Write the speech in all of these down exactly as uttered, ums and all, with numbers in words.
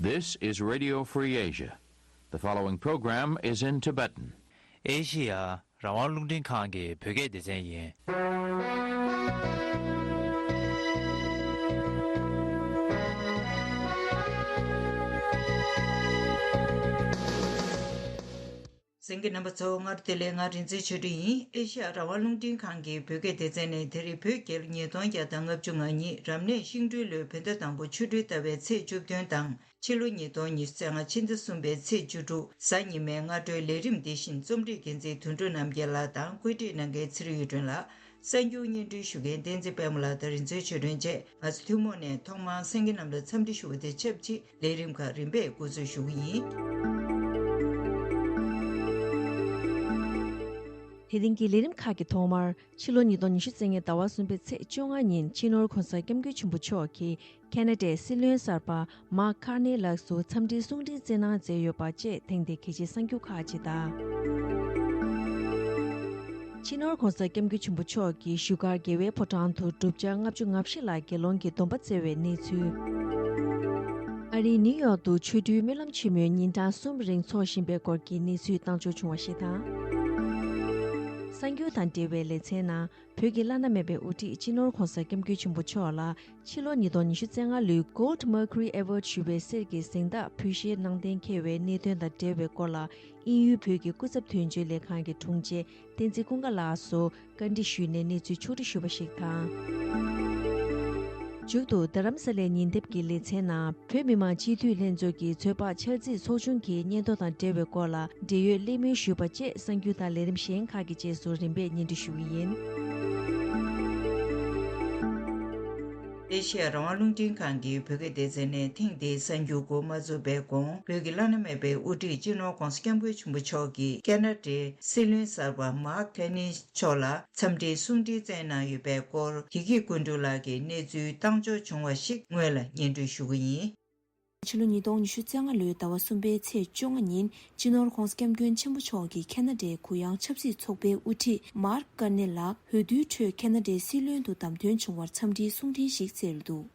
This is Radio Free Asia. The following program is in Tibetan. ཨེ་ཤི་ཡ་རང་དབང་རླུང་འཕྲིན་ཁང་གི་བོད་སྐད་སྡེ་ཚན་ཡིན། གསན་མཁན་རྣམ་པ་ཚོ་སྔར་བདེ་ལེགས། ང་རིག་འཛིན་ཆོས་སྒྲོན་ཡིན། ཨེ་ཤ་ཡ་རང་དབང་རླུང་འཕྲིན་ཁང་གི་བོད་སྐད་སྡེ་ཚན་ནས་དེ་རིང་བོད་རྒྱལ་ཉིས་སྟོང་བརྒྱ་དང་ལྔ་བཅུ་ང་གཉིས་རབ་གནས་ཤིང་སྦྲུལ་ལོའི་བོད་ཟླ་དང་པོ་ཆོ་འཕྲུལ་ཟླ་བའི་ཚེས་བཅུ་བདུན་དང་ཕྱི་ལོ་ཉིས་སྟོང་ཉི་ཤུ་རྩ་ལྔ་ཕྱི་ཟླ་གསུམ་པའི་ཚེས་བཅུ་དྲུག་གཟའ་ཉི་མའི་སྔ་དྲོའི་ལས་རིམ་འདི་བཞིན་རྩོམ་སྒྲིག་འགན་འཛིན་དོན་གྲུབ་རྣམ་རྒྱལ་ལགས་དང་བཀོད་སྒྲིག་གནང་མཁན་ཚེ་རིང་གཡུ་སྒྲོན་ལགས། གསར་འགྱུར་སྙན་སྒྲོན་ཞུ་མཁན་བསྟན་འཛིན་པད་མ་ལགས་དང་རིག་འཛིན་ཆོས་སྒྲོན་བཅས་ང་ཚོ་ཐུན་མོང་ནས་ཐོག་མར་གསན་མཁན་རྣམས་ལ་འཚམས་འདྲི་ཞུ་བ་དང་ཆབས་ཅིག་ལས་རིམ་ཁག་རིམ་པས་འགོ་འཛུགས་ཞུ་གི་ཡིན། དེ་རིང་གི་ལས་རིམ་ཁག་གི་ཐོག་མར་ཕྱི་ལོ་ཉིས་སྟོང་ཉི་ཤུ་རྩ་ལྔའི་ཟླ་བ་གསུམ་པའི་ཚེས་བཅོ་ལྔ་ཉིན་སྤྱི་ནོར་༧གོང་ས་༧སྐྱབས་མགོན་ཆེན་པོ་མཆོག་གིས་ཁ་ན་ཌའི་སྲིད་བློན་གསར་པ་མཱག་ཀར་ནེ་ལགས་སུ་འཚམས་འདྲིའི་གསུང་འཕྲིན་བསྩལ་གནང་མཛད་ཡོད་པ་བཅས་ཐེངས་འདིའི་གལ་ཆེའི་གསར་འགྱུར་ཁག་ཅིག་དང་། སྤྱི་ནོར་༧གོང་ས་༧སྐྱབས་མགོན་ཆེན་པོ་མཆོག་གིས་བཞུགས་སྒར་རྒྱལ་བའི་ཕོ་བྲང་དུ་བསྒྲུབ་བྱ་ལྔ་བཅུ་ང་བཞི་ལ་དགེ་སློང་གི་སྡོམ་པ་བསྩལ་བའི་གནས་ཚུལ། ཨ་རིའི་ནིའུ་ཡོག་ཏུ་ཆོ་འཕྲུལ་སྨོན་ལམ་ཆེན་མོའི་ཉིན་གྲངས་གསུམ་རིང་འཚོགས་བཞིན་པའི་སྐོར་གྱི་གནས་ཚུལ་བཏང་འབྱོར་བྱུང་བ་ཞིག་དང་། གསར་འགྱུར་དང་འབྲེལ་བའི་ལེ་ཚན་ནང་། བོད་ཀྱི་བླ་ན་མེད་པའི་དབུ་ཁྲིད་སྤྱི་ནོར་༧གོང་ས་༧སྐྱབས་མགོན་ཆེན་པོ་མཆོག་ལ་ཕྱི་ལོ་ཉིས་སྟོང་ཉི་ཤུ་རྩ་ལྔ་ལོའི་Gold Mercury Award ཞུ་བའི་གསེར་གྱི་གཟེངས་རྟགས་ཕུལ་བཞེས་གནང་གཏན་འཁེལ་བའི་གནད་དོན་དང་འབྲེལ་བའི་སྐོར་ལ། དབྱིན་ཡུལ་བོད་ཀྱི་སྐུ་ཚབ་དོན་གཅོད་ལས་ཁང་གི་དྲུང་ཆེ་བསྟན་འཛིན་ཀུན་དགའ་ལགས་སུ་བཀའ་འདྲི་ཞུས་ནས་གནས་ཚུལ་ཕྱོགས་བསྒྲིགས་ཞུས་པ་ཞིག་དང་། མཇུག་ཏུ་རྡ་རམ་ས་ལའི་ཉིན་དེབ་ཀྱི་ལེ་ཚན་ནང་། བོད་མི་མང་སྤྱི་འཐུས་ལྷན་ཚོགས་ཀྱི་ཚོད་དཔག་འཆར་རྩིས་ཚོགས་ཆུང་གི་སྙན་ཐོ་དང་འབྲེལ་བའི་སྐོར་ལ་འབྲེལ་ཡོད་གླེང་མོལ་ཞུས་པ་བཅས་གསར་འགྱུར་དང་ལས་རིམ་གཞན་ཁག་གི་རྗེས་སུ་རིམ་པས་སྙན་སྒྲོན་ཞུ་གི་ཡིན། ཨེ་ཤེ་ཡ་རང་དབང་རླུང་འཕྲིན་ཁང་གི་བོད་སྐད་སྡེ་ཚན་ནས་ཐེངས་འདིའི་གསར་འགྱུར་འགོ་མ་བཙུགས་པའི་གོང་། བོད་ཀྱི་བླ་ན་མེད་པའི་དབུ་ཁྲིད་སྤྱི་ནོར་༧གོང་ས་༧སྐྱབས་མགོན་ཆེན་པོ་མཆོག་གིས་ཁ་ན་ཌའི་སྲིད་བློན་གསར་པ་མཱག་ཀར་ནི་མཆོག་ལ་འཚམས་འདྲིའི་གསུང་འཕྲིན་བསྩལ་གནང་ཡོད་པའི་སྐོར། དགེ་བསྐོས་ཀུན་གྲུབ་ལགས་ཀྱིས་གནས་ཚུལ་བཏང་འབྱོར་བྱུང་བ་ཞིག་སྔོན་ལ་སྙན་སྒྲོན་ཞུ་གི་ཡིན། ཕྱི་ལོ་ཉིས་སྟོང་ཉི་ཤུ་རྩ་ལྔ་ལོའི་ཟླ་བ་གསུམ་པའི་ཚེས་བཅོ་ལྔ་ཉིན་སྤྱི་ནོར་༧གོང་ས་༧སྐྱབས་མགོན་ཆེན་པོ་མཆོག་གིས་ཁ་ན་ཌའི་གུ་ཡངས་ཆབ་སྲིད་ཚོགས་པའི་དབུ་ཁྲིད་མཱག་ཀར་ནེ་ལགས་འོས་བསྡུའི་ཁྲོད་ཁ་ན་ཌའི་སྲིད་བློན་དུ་བདམས་ཐོན་བྱུང་བར་འཚམས་འདྲིའི་གསུང་འཕྲིན་ཞིག་བསྩལ་འདུག་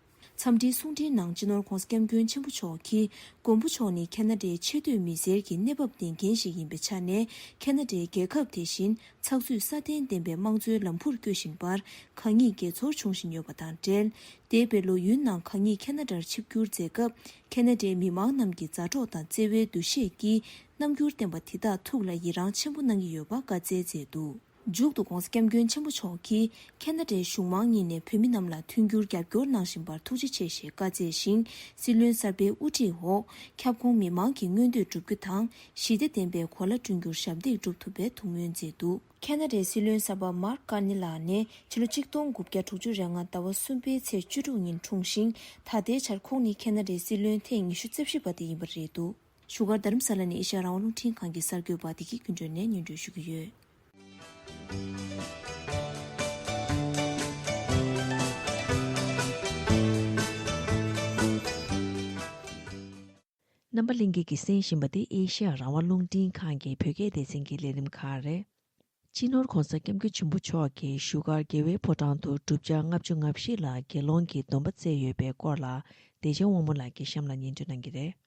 འཚམས་འདྲིའི་གསུང་འཕྲིན་ནང་སྤྱི་ནོར་༧གོང་ས་༧སྐྱབས་མགོན་ཆེན་པོ་མཆོག་གིས། མགོན་པོ་མཆོག་ནི་ཁ་ན་ཌའི་ཆེས་མཐོའི་མི་སེར་གྱི་གནས་བབ་ལྡན་མཁན་ཞིག་ཡིན་པའི་ཆ་ནས། ཁ་ན་ཌའི་རྒྱལ་ཁབ་དེ་བཞིན་ཚགས་ཚུད་སྲ་བརྟན་ལྡན་པའི་དམངས་གཙོའི་ལམ་བུར་བསྐྱོད་བཞིན་པར་གང་ཉིད་དགྱེས་ཚོར་བྱུང་བཞིན་ཡོད་པ་དང་འབྲེལ། འདས་པའི་ལོ་ཡུན་ནང་གང་ཉིད་ཁ་ན་ཌར་ཆིབས་བསྒྱུར་མཛད་སྐབས། ཁ་ན་ཌའི་མི་མང་རྣམས་ཀྱི་མཛའ་གྲོགས་དང་བརྩེ་བའི་འདུ་ཤེས་ཀྱིས་རྣམ་འགྱུར་བསྟན་པ་དེ་དག་ཐུགས་ལ་ཡི་རང་ཆེན་པོ་གནང་གི་ཡོད་པ་བཀའ་སྩལ་མཛད་འདུག་མཇུག་ཏུ་༧གོང་ས་༧སྐྱབས་མགོན་ཆེན་པོ་མཆོག་གིས་ཁ་ན་ཌའི་གཞུང་མང་གཉིས་ནས་བོད་མི་རྣམས་ལ་མཐུན་འགྱུར་རྒྱབ་སྐྱོར་གནང་བཞིན་པར་ཐུགས་རྗེ་ཆེ་ཞེས་བཀའ་སྩལ་ཞིང་། སྲིད་བློན་གསར་པའི་དབུ་ཁྲིད་འོག་ཁྱབ་ཁོངས་མི་མང་གི་མངོན་འདོད་བསྒྲུབ་རྒྱུ་དང་། ཞི་བདེ་ལྡན་པའི་གོ་ལ་བསྐྲུན་རྒྱུར་ཞབས་འདེགས་སྒྲུབ་ཐུབ་པའི་ཐུགས་སྨོན་མཛད་འདུག་ཁ་ན་ཌའི་སྲིད་བློན་གསར་པ་མཱག་ཀར་ནི་ལགས་ནི་ཕྱི་ལོ་གཅིག་སྟོང་དགུ་བརྒྱ་དྲུག་ཅུ་རེ་ལྔ་ཟླ་བ་གསུམ་པའི་ཚེས་བཅུ་དྲུག་ཉིན་འཁྲུངས་ཤིང་། ད་ལྟའི་ཆར་ཁོང་ནི་ཁ་ན་ཌའི་སྲིད་བློན་ཐེངས་ཉི་ཤུ་རྩ་བཞི་པ་དེ་ཡིན་པ་རེད་འདུག་བཞུགས་སྒར་རྡ་རམ་ས་ལ་ནས་ཨེ་ཤ་ཡ་རང་དབང་རླུང་འཕྲིན་ཁང་གི་གསར་འགོད་པ་བདེ་སྐྱིད་ཀུན་སྒྲོན་ནས་སྙན་སྒྲོན་ཞུ་གི་ཡོད། རྣམ་པ་ལྷན་རྒྱས་ཀྱིས་གསན་བཞིན་པ་འདི་ཨེ་ཤེ་ཡ་རང་དབང་རླུང་འཕྲིན་ཁང་གི་བོད་སྐད་སྡེ་ཚན་གྱི་ལས་རིམ་ཁག་རེད། སྤྱི་ནོར་༧གོང་ས་༧སྐྱབས་མགོན་ཆེན་པོ་མཆོག་གིས་བཞུགས་སྒར་རྒྱལ་བའི་ཕོ་བྲང་དུ་བསྒྲུབ་བྱ་ལྔ་བཅུ་ང་བཞི་ལ་དགེ་སློང་གི་སྡོམ་པ་བསྩལ་ཡོད་པའི་སྐོར་ལ། བདེ་ཆེན་དབང་མོ་ལགས་ཀྱིས་གཤམ་ལ་སྙན་སྒྲོན་གནང་གི་རེད།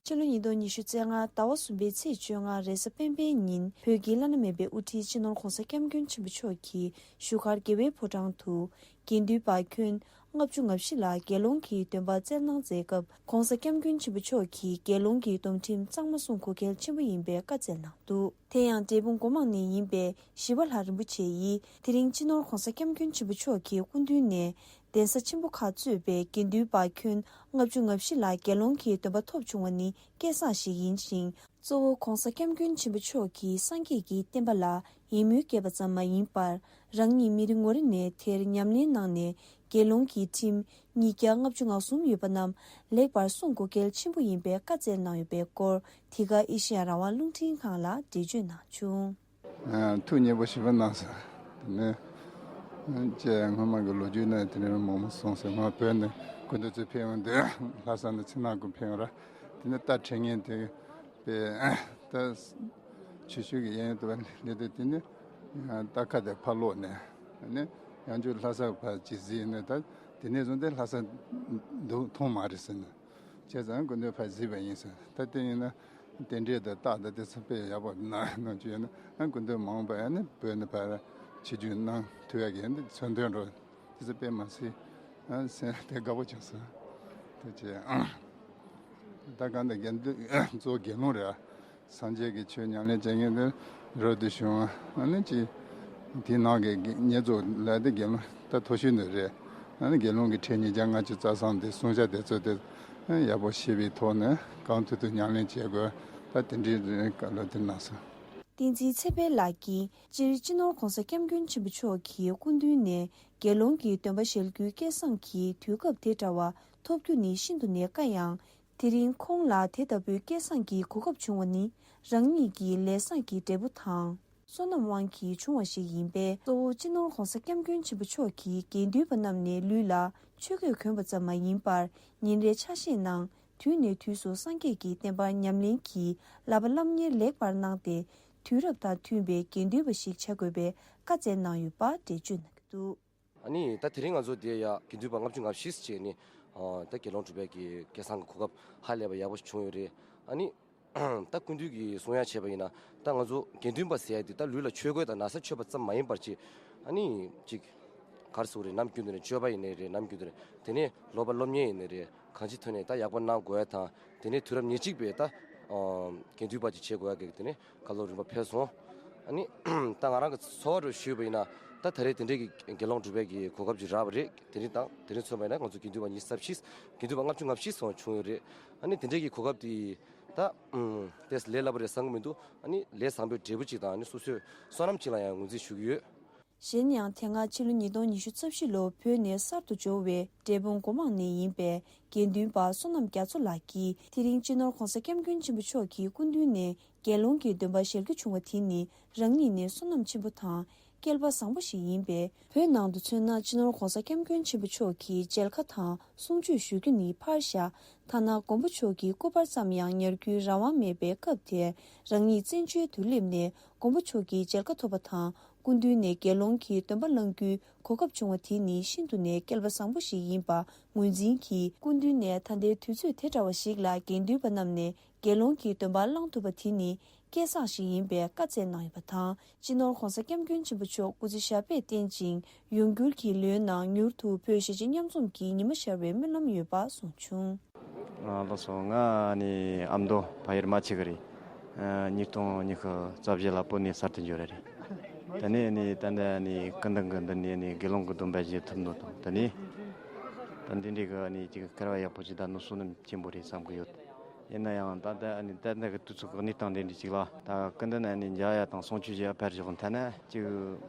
ཕྱི་ལོ་ཉིས་སྟོང་ཉི་ཤུ་རྩ་ལྔ་ཟླ་བ་གསུམ་པའི་ཚེས་བཅོ་ལྔ་རེས་གཟའ་སྤེན་པའི་ཉིན་བོད་ཀྱི་བླ་ན་མེད་པའི་དབུ་ཁྲིད་སྤྱི་ནོར་༧གོང་ས་༧སྐྱབས་མགོན་ཆེན་པོ་མཆོག་གིས་བཞུགས་སྒར་རྒྱལ་བའི་ཕོ་བྲང་དུ་དགེ་འདུན་པ་ཁྱོན་ལྔ་བཅུ་ང་བཞི་ལ་དགེ་སློང་གི་སྡོམ་པ་བསྩལ་གནང་མཛད་སྐབས། ༧གོང་ས་༧སྐྱབས་མགོན་ཆེན་པོ་མཆོག་གིས་དགེ་སློང་གི་སྡོམ་ཁྲིམས་གཙང་མ་སྲུང་དགོས་གལ་ཆེན་པོ་ཡིན་པའི་བཀའ་སྩལ་གནང་འདུག་དེ་ཡང་འབྲས་སྤུངས་སྒོ་མང་ནས་ཡིན་པའི་ཞི་བ་ལྷ་རིན་པོ་ཆེ་ཡིས་དེ་རིང་སྤྱི་ནོར་༧གོང་ས་༧སྐྱབས་མགོན་ཆེན་པོ་མཆོག་གི་སྐུ་མདུན་ནས་གདན་ས་ཆེན་པོ་ཁག་གཙོས་པའི་དགེ་འདུན་པ་ཁྱོན་ལྔ་བཅུ་ང་བཞི་ལ་དགེ་སློང་གི་སྡོམ་པ་ཐོབ་བྱུང་བ་ནི་སྐལ་བཟང་ཞིག་ཡིན་ཞིང་། གཙོ་བོ་༧གོང་ས་༧སྐྱབས་མགོན་ཆེན་པོ་མཆོག་གིས་སངས་རྒྱས་ཀྱི་བསྟན་པ་ལ་ཡིད་སྨོན་སྐྱེས་པ་ཙམ་མ་ཡིན་པར། རང་ཉིད་མི་རེ་ངོ་རེ་ནས་དེར་ཉམས་ལེན་གནང་ནས། དགེ་སློང་གི་ཁྲིམས་ཉིས་བརྒྱ་ལྔ་བཅུ་ང་གསུམ་ཡོད་པ་རྣམས་ལེགས་པར་སྲུང་དགོས་གལ་ཆེན་པོ་ཡིན་པའི་བཀའ་སྩལ་གནང་ཡོད་པའི་སྐོར། འདི་ག་ཨེ་ཤེ་ཡ་རང་དབང་རླུང་འཕྲིན་ཁང་ལ་འགྲེལ་བརྗོད་གནང་བྱུང་། ཨ། ཐུགས་མཉེས་པོ་ཞེ་པོ་གནང་སོང་། དེ་ནས་ཅེས་སྔོན་མ་གི་ལོ་རྒྱུས་ནང་དེ་ནས་མང་པོ་གསུངས་སོང་། སྔོན་བོད་ནས་སྐུ་མདུན་ཚོ་ཕེབས་ཡོང་དུས་ལྷ་ས་ནས་ཕྱི་ནང་ཀུན་ཕེབས་ཡོང་ར། དེ་ནས་རྟ་འཁྲིད་མཁན་དེ་པས་ད་ཆོས་ཞུ་གི་གཡས་གཡོན་དུ་བ་སླེབས་དུས། དེ་ནས་རྟ་ཁ་དེ་ཕར་སློག་ནས། ཨ་ནི་ཡང་བསྐྱར་ལྷ་ས་ཕར་ཅིག་གཟིགས་ནས། ད་དེ་ནས་བཟུང་སྟེ་ལྷ་ས་འདུག་མཐོང་མ་རེད་ཟེར་ནས། བྱས་ཙང་སྐུ་མདུན་ཕར་གཟིགས་པ་ཡིན་ཟེར། ད་དེ་ཡིན་ན་རྟེན་འབྲེལ་དང་རྟགས་དང་དེ་ཚོ་དཔེ་ཡག་པོ་གནང་གནང་རྒྱུ་ཡོད་ན། ཨ་སྐུ་མདུན་མ་འོངས་པ་ཡང་ནི་བོད་ནས་ཕར་ཆིབས་བསྒྱུར་གནང་ཐུབ་ཡག་གི་འདི་མཚོན་དོན་འགྲོ། དེ་ཚོ་དཔེ་མ་སྲིད་ཨ་སེམས་དེ་དགའ་པོ་བྱུང་སོང་། དེ་བྱས་ད་གང་ལྟར་དགེ་འདུན་གཙོ་བོ་དགེ་སློང་རེད། སངས་རྒྱས་ཀྱི་ཆོས་ཉམས་ལེན་བྱེད་མཁན་དེ་རོལ་དུ་བྱུང་བ། ཨ་ནི་ཅི་དེའི་ནང་གི་དགེ་བསྙེན་རྫོགས་ལས་དེ་དགེ་སློང་ད་མཐོ་ཤོས་འདི་རེད། ཨ་ནི་དགེ་སློང་གི་ཕྲད་ཉིས་བརྒྱ་ལྔ་བཅུ་རྩ་གསུམ་དེ་བསྲུང་བྱ་དེ་ཚོ་དེ་ཡག་པོ་ཤེས་པའི་ཐོག་ནས་གང་ཐུབ་ཐུབ་ཉམས་ལེན་བྱེད་དགོས། ད་དེ་འདྲའི་བཀའ་སློབ་དེ་གནང་སོང་། བསྟན་འཛིན་ཚེ་འཕེལ་ལགས་ཀྱིས་སྤྱིར་སྤྱི་ནོར་༸གོང་ས་༸སྐྱབས་མགོན་ཆེན་པོ་མཆོག་གི་སྐུ་མདུན་ནས་དགེ་སློང་གི་སྡོམ་པ་བཞེས་རྒྱུའི་སྐལ་བཟང་གི་དུས་སྐབས་དེ་འདྲ་བ་ཐོབ་རྒྱུ་ནི་ཤིན་ཏུ་ནས་དཀའ་ཡང་། དེ་རིང་ཁོང་ལ་དེ་ལྟ་བུའི་སྐལ་བཟང་གི་གོ་སྐབས་བྱུང་བ་ནི་རང་ཉིད་ཀྱི་ལས་བཟང་གི་འབྲས་བུ་དང་བསོད་ནམས་དབང་གིས་བྱུང་བ་ཞིག་ཡིན་པས། གཙོ་བོ་སྤྱི་ནོར་༸གོང་ས་༸སྐྱབས་མགོན་ཆེན་པོ་མཆོག་གིས་དགེ་འདུན་པ་རྣམས་ནས་ལུས་ལ་ཆོས་གོས་གོན་པ་ཙམ་མ་ཡིན་པར་ཉིན་རེའི་ཆ་ཤས་ནང་དུས་ནས་དུས་སུ་སངས་རྒྱས་ཀྱི་བསྟན་པར་ཉམས་ལེན་གྱི་བསླབ་པ་སློབ་གཉེར་ལེགས་པར་གནང་སྟེ། དུས་རབས་དང་མཐུན་པའི་དགེ་འདུན་པ་ཞིག་བྱ་དགོས་པའི་བཀའ་སྩལ་གནང་ཡོད་པ་འགྲེལ་བརྗོད་གནང་གི་འདུག། ཨ་ནི་ད་དེ་རིང་ང་ཚོ་འདིར་ཡ་དགེ་འདུན་པ་ལྔ་བཅུ་ང་བཞི་བྱས་ནས་ཨ་ད་དགེ་སློང་གྲུབ་པའི་གི་སྐལ་བཟང་གི་གོ་སྐབས་ཧ་ལས་པ་ཡག་པོ་ཞིག་བྱུང་ཡོད་རེད། ཨ་ནི་ད་སྐུ་མདུན་གྱིས་གསུང་ཡ་བྱས་པ་ཡིན་ན། ད་ང་ཚོ་དགེ་འདུན་པ་ཟེར་ཡ་དེ་ད་ལུས་ལ་ཆོས་གོས་དང་ན་བཟའ་མཆོད་པ་ཙམ་མ་ཡིན་པར་ཅིག་ཨ་ནི་ཅིག་ག་རེ་ཟེར་དགོས་རེད། ནམ་རྒྱུན་དུ་ནས་སྤྱོད་པ་ཡིན་ནའི་རེད། ནམ་རྒྱུན་དུ་ནས་དེ་ནས་སློབ་པ་སློབ་གཉེར་ཡིན་ནའི་རེད། གང་ཅིའི་ཐོག་ནས་ད་ཡག་པོ་གནང་དགོས་ཡ་དང་། དེ་ནས་དུས་རབས་ཉེར་གཅིག་པའི་ད་ཨ་དགེ་འདུན་པ་ཅིག་བྱེད་དགོས་ཡ་གི་དེ་ནས་བཀའ་སློབ་རིམ་པ་ཕེབས་སོང་། ཨ་ནི་ད་ང་རང་གི་ཚོར་བ་རུ་ཞུས་པ་ཡིན་ན། ད་ད་རེས་དེ་འདྲའི་གི་དགེ་སློང་གྲུབ་པའི་གི་གོ་སྐབས་ཅིག་རག་པ་རེད། དེ་རིང་དང་དེ་རིང་མཚོན་པ་ཡིན་ན་ང་ཚོ་དགེ་འདུན་པ་ཉི་ཤུ་རྩ་བཞི། དགེ་འདུན་པ་ལྔ་བཅུ་ང་བཞི་སོང་བྱུང་ཡོད་རེད། ཨ་ནི་དེ་འདྲའི་གི་གོ་སྐབས་དེ་ད་ཨུམ་དེ་ལས་སླ་པོ་རེད་བསམ་གི་མི་འདུག། ཨ་ནི་ལས་བཟང་པོའི་འབྲས་བུ་ཅིག་དང་། ཨ་ནི་སོ་སོའི་བསོད་ནམས་ཅིག་ལ་ཡང་ངོས་འཛིན་ཞུ་གི་ཡོད། གཞན་ཡང་དེ་སྔ་ཕྱི་ལོ་ཉིས་སྟོང་ཉི་ཤུ་རྩ་བཞི་ལོར་བོད་ནས་གསར་དུ་འབྱོར་བའི་འབྲས་སྤུངས་སྒོ་མང་ནས་ཡིན་པའི་དགེ་འདུན་པ་བསོད་ནམས་རྒྱ་མཚོ་ལགས་ཀྱིས་དེ་རིང་སྤྱི་ནོར་༸གོང་ས་༸སྐྱབས་མགོན་ཆེན་པོ་མཆོག་གི་སྐུ་མདུན་ནས་དགེ་སློང་གི་སྡོམ་པ་བཞེས་རྒྱུ་བྱུང་བ་དེ་ནི་རང་ཉིད་ནས་བསོད་ནམས་ཆེན་པོ་དང་སྐལ་པ་བཟང་པོ་ཞིག་ཡིན་པས། བོད་ནང་དུ་མཚོན་ན་སྤྱི་ནོར་༸གོང་ས་༸སྐྱབས་མགོན་ཆེན་པོ་མཆོག་གི་མཇལ་ཁ་དང་གསུང་ཆོས་ཞུ་རྒྱུ་ནི་ཕར་བཞག། ཐ་ན་མགོན་པོ་མཆོག་གི་སྐུ་པར་ཙམ་ཡང་ཉར་རྒྱུའི་རང་དབང་མེད་པའི་སྐབས་དེར། རང་ཉིད་བཙན་བྱོལ་དུ་སླེབས་ནས་མགོན་པོ་མཆོག་གི་མཇལ་ཁ་ཐོབ་པ་དང་། སྐུ་མདུན་ནས་དགེ་སློང་གི་སྡོམ་པ་བླང་རྒྱུའི་གོ་སྐབས་བྱུང་བ་དེ་ནི་ཤིན་ཏུ་ནས་སྐལ་པ་བཟང་པོ་ཞིག་ཡིན་པ་ངོས་འཛིན་གྱིས། སྐུ་མདུན་ནས་ད་ལྟའི་དུས་ཚོད་དེ་འདྲ་བ་ཞིག་ལ་དགེ་འདུན་པ་རྣམས་ནས་དགེ་སློང་གི་སྡོམ་པ་བླང་ཐུབ་པ་དེ་ནི་སྐལ་བཟང་ཞིག་ཡིན་པའི་བཀའ་སྩལ་གནང་ཡོད་པ་དང་། སྤྱི་ནོར་༸གོང་ས་༸སྐྱབས་མགོན་ཆེན་པོ་མཆོག་སྐུ་ཚེ་ཞབས་པད་བརྟན་ཅིང་ཡོངས་གྱུར་གྱི་ལོའི་ནང་མྱུར་དུ་བོད་གཞིས་བྱེས་མཉམ་འཛོམས་ཀྱི་ཉི་མ་ཤར་བའི་སྨོན་ལམ་ཡོད་པ་གསུངས་བྱུང་། ཨ་ལགས་སོ། ང་ནི་ཨ་མདོ་ཕ་ཡུལ་རྨ་ཆུ་གི་རེད། ཨ་ཉིས་སྟོང་ཉི་ཤུ་རྩ་བཞི་ལ་བོད་ནས་གསར་དུ་འབྱོར་རེད། ད་ནི་ནི་ད་ནི་ནི་སྐུ་མདུན་གྱི་མདུན་ནས་ནི་དགེ་སློང་གི་སྡོམ་པ་བཞེས་ཐུབ་ནོ་དང་། ད་ནི་ད་འདི་འདྲའི་གི་ནི་ཅིག་སྐལ་བ་ཡག་པོ་ཅིག་ད་ནི་བསོད་ནམས་ཆེན་པོ་རེད་བསམ་གི་ཡོད། ཡིན་ན་ཡང་ད་ལྟ་ནི་ད་ལྟ་གི་དུས་ཚོད་ཀྱི་གནས་སྟངས་འདི་འདྲ་ཅིག་ལ། ད་སྐུ་མདུན་ནས་ནི་མཇལ་ཡ་དང་གསུང་ཆོས་བྱེད་ཡ་ཕར་ཞོག། ཐ་ན་ཅིག་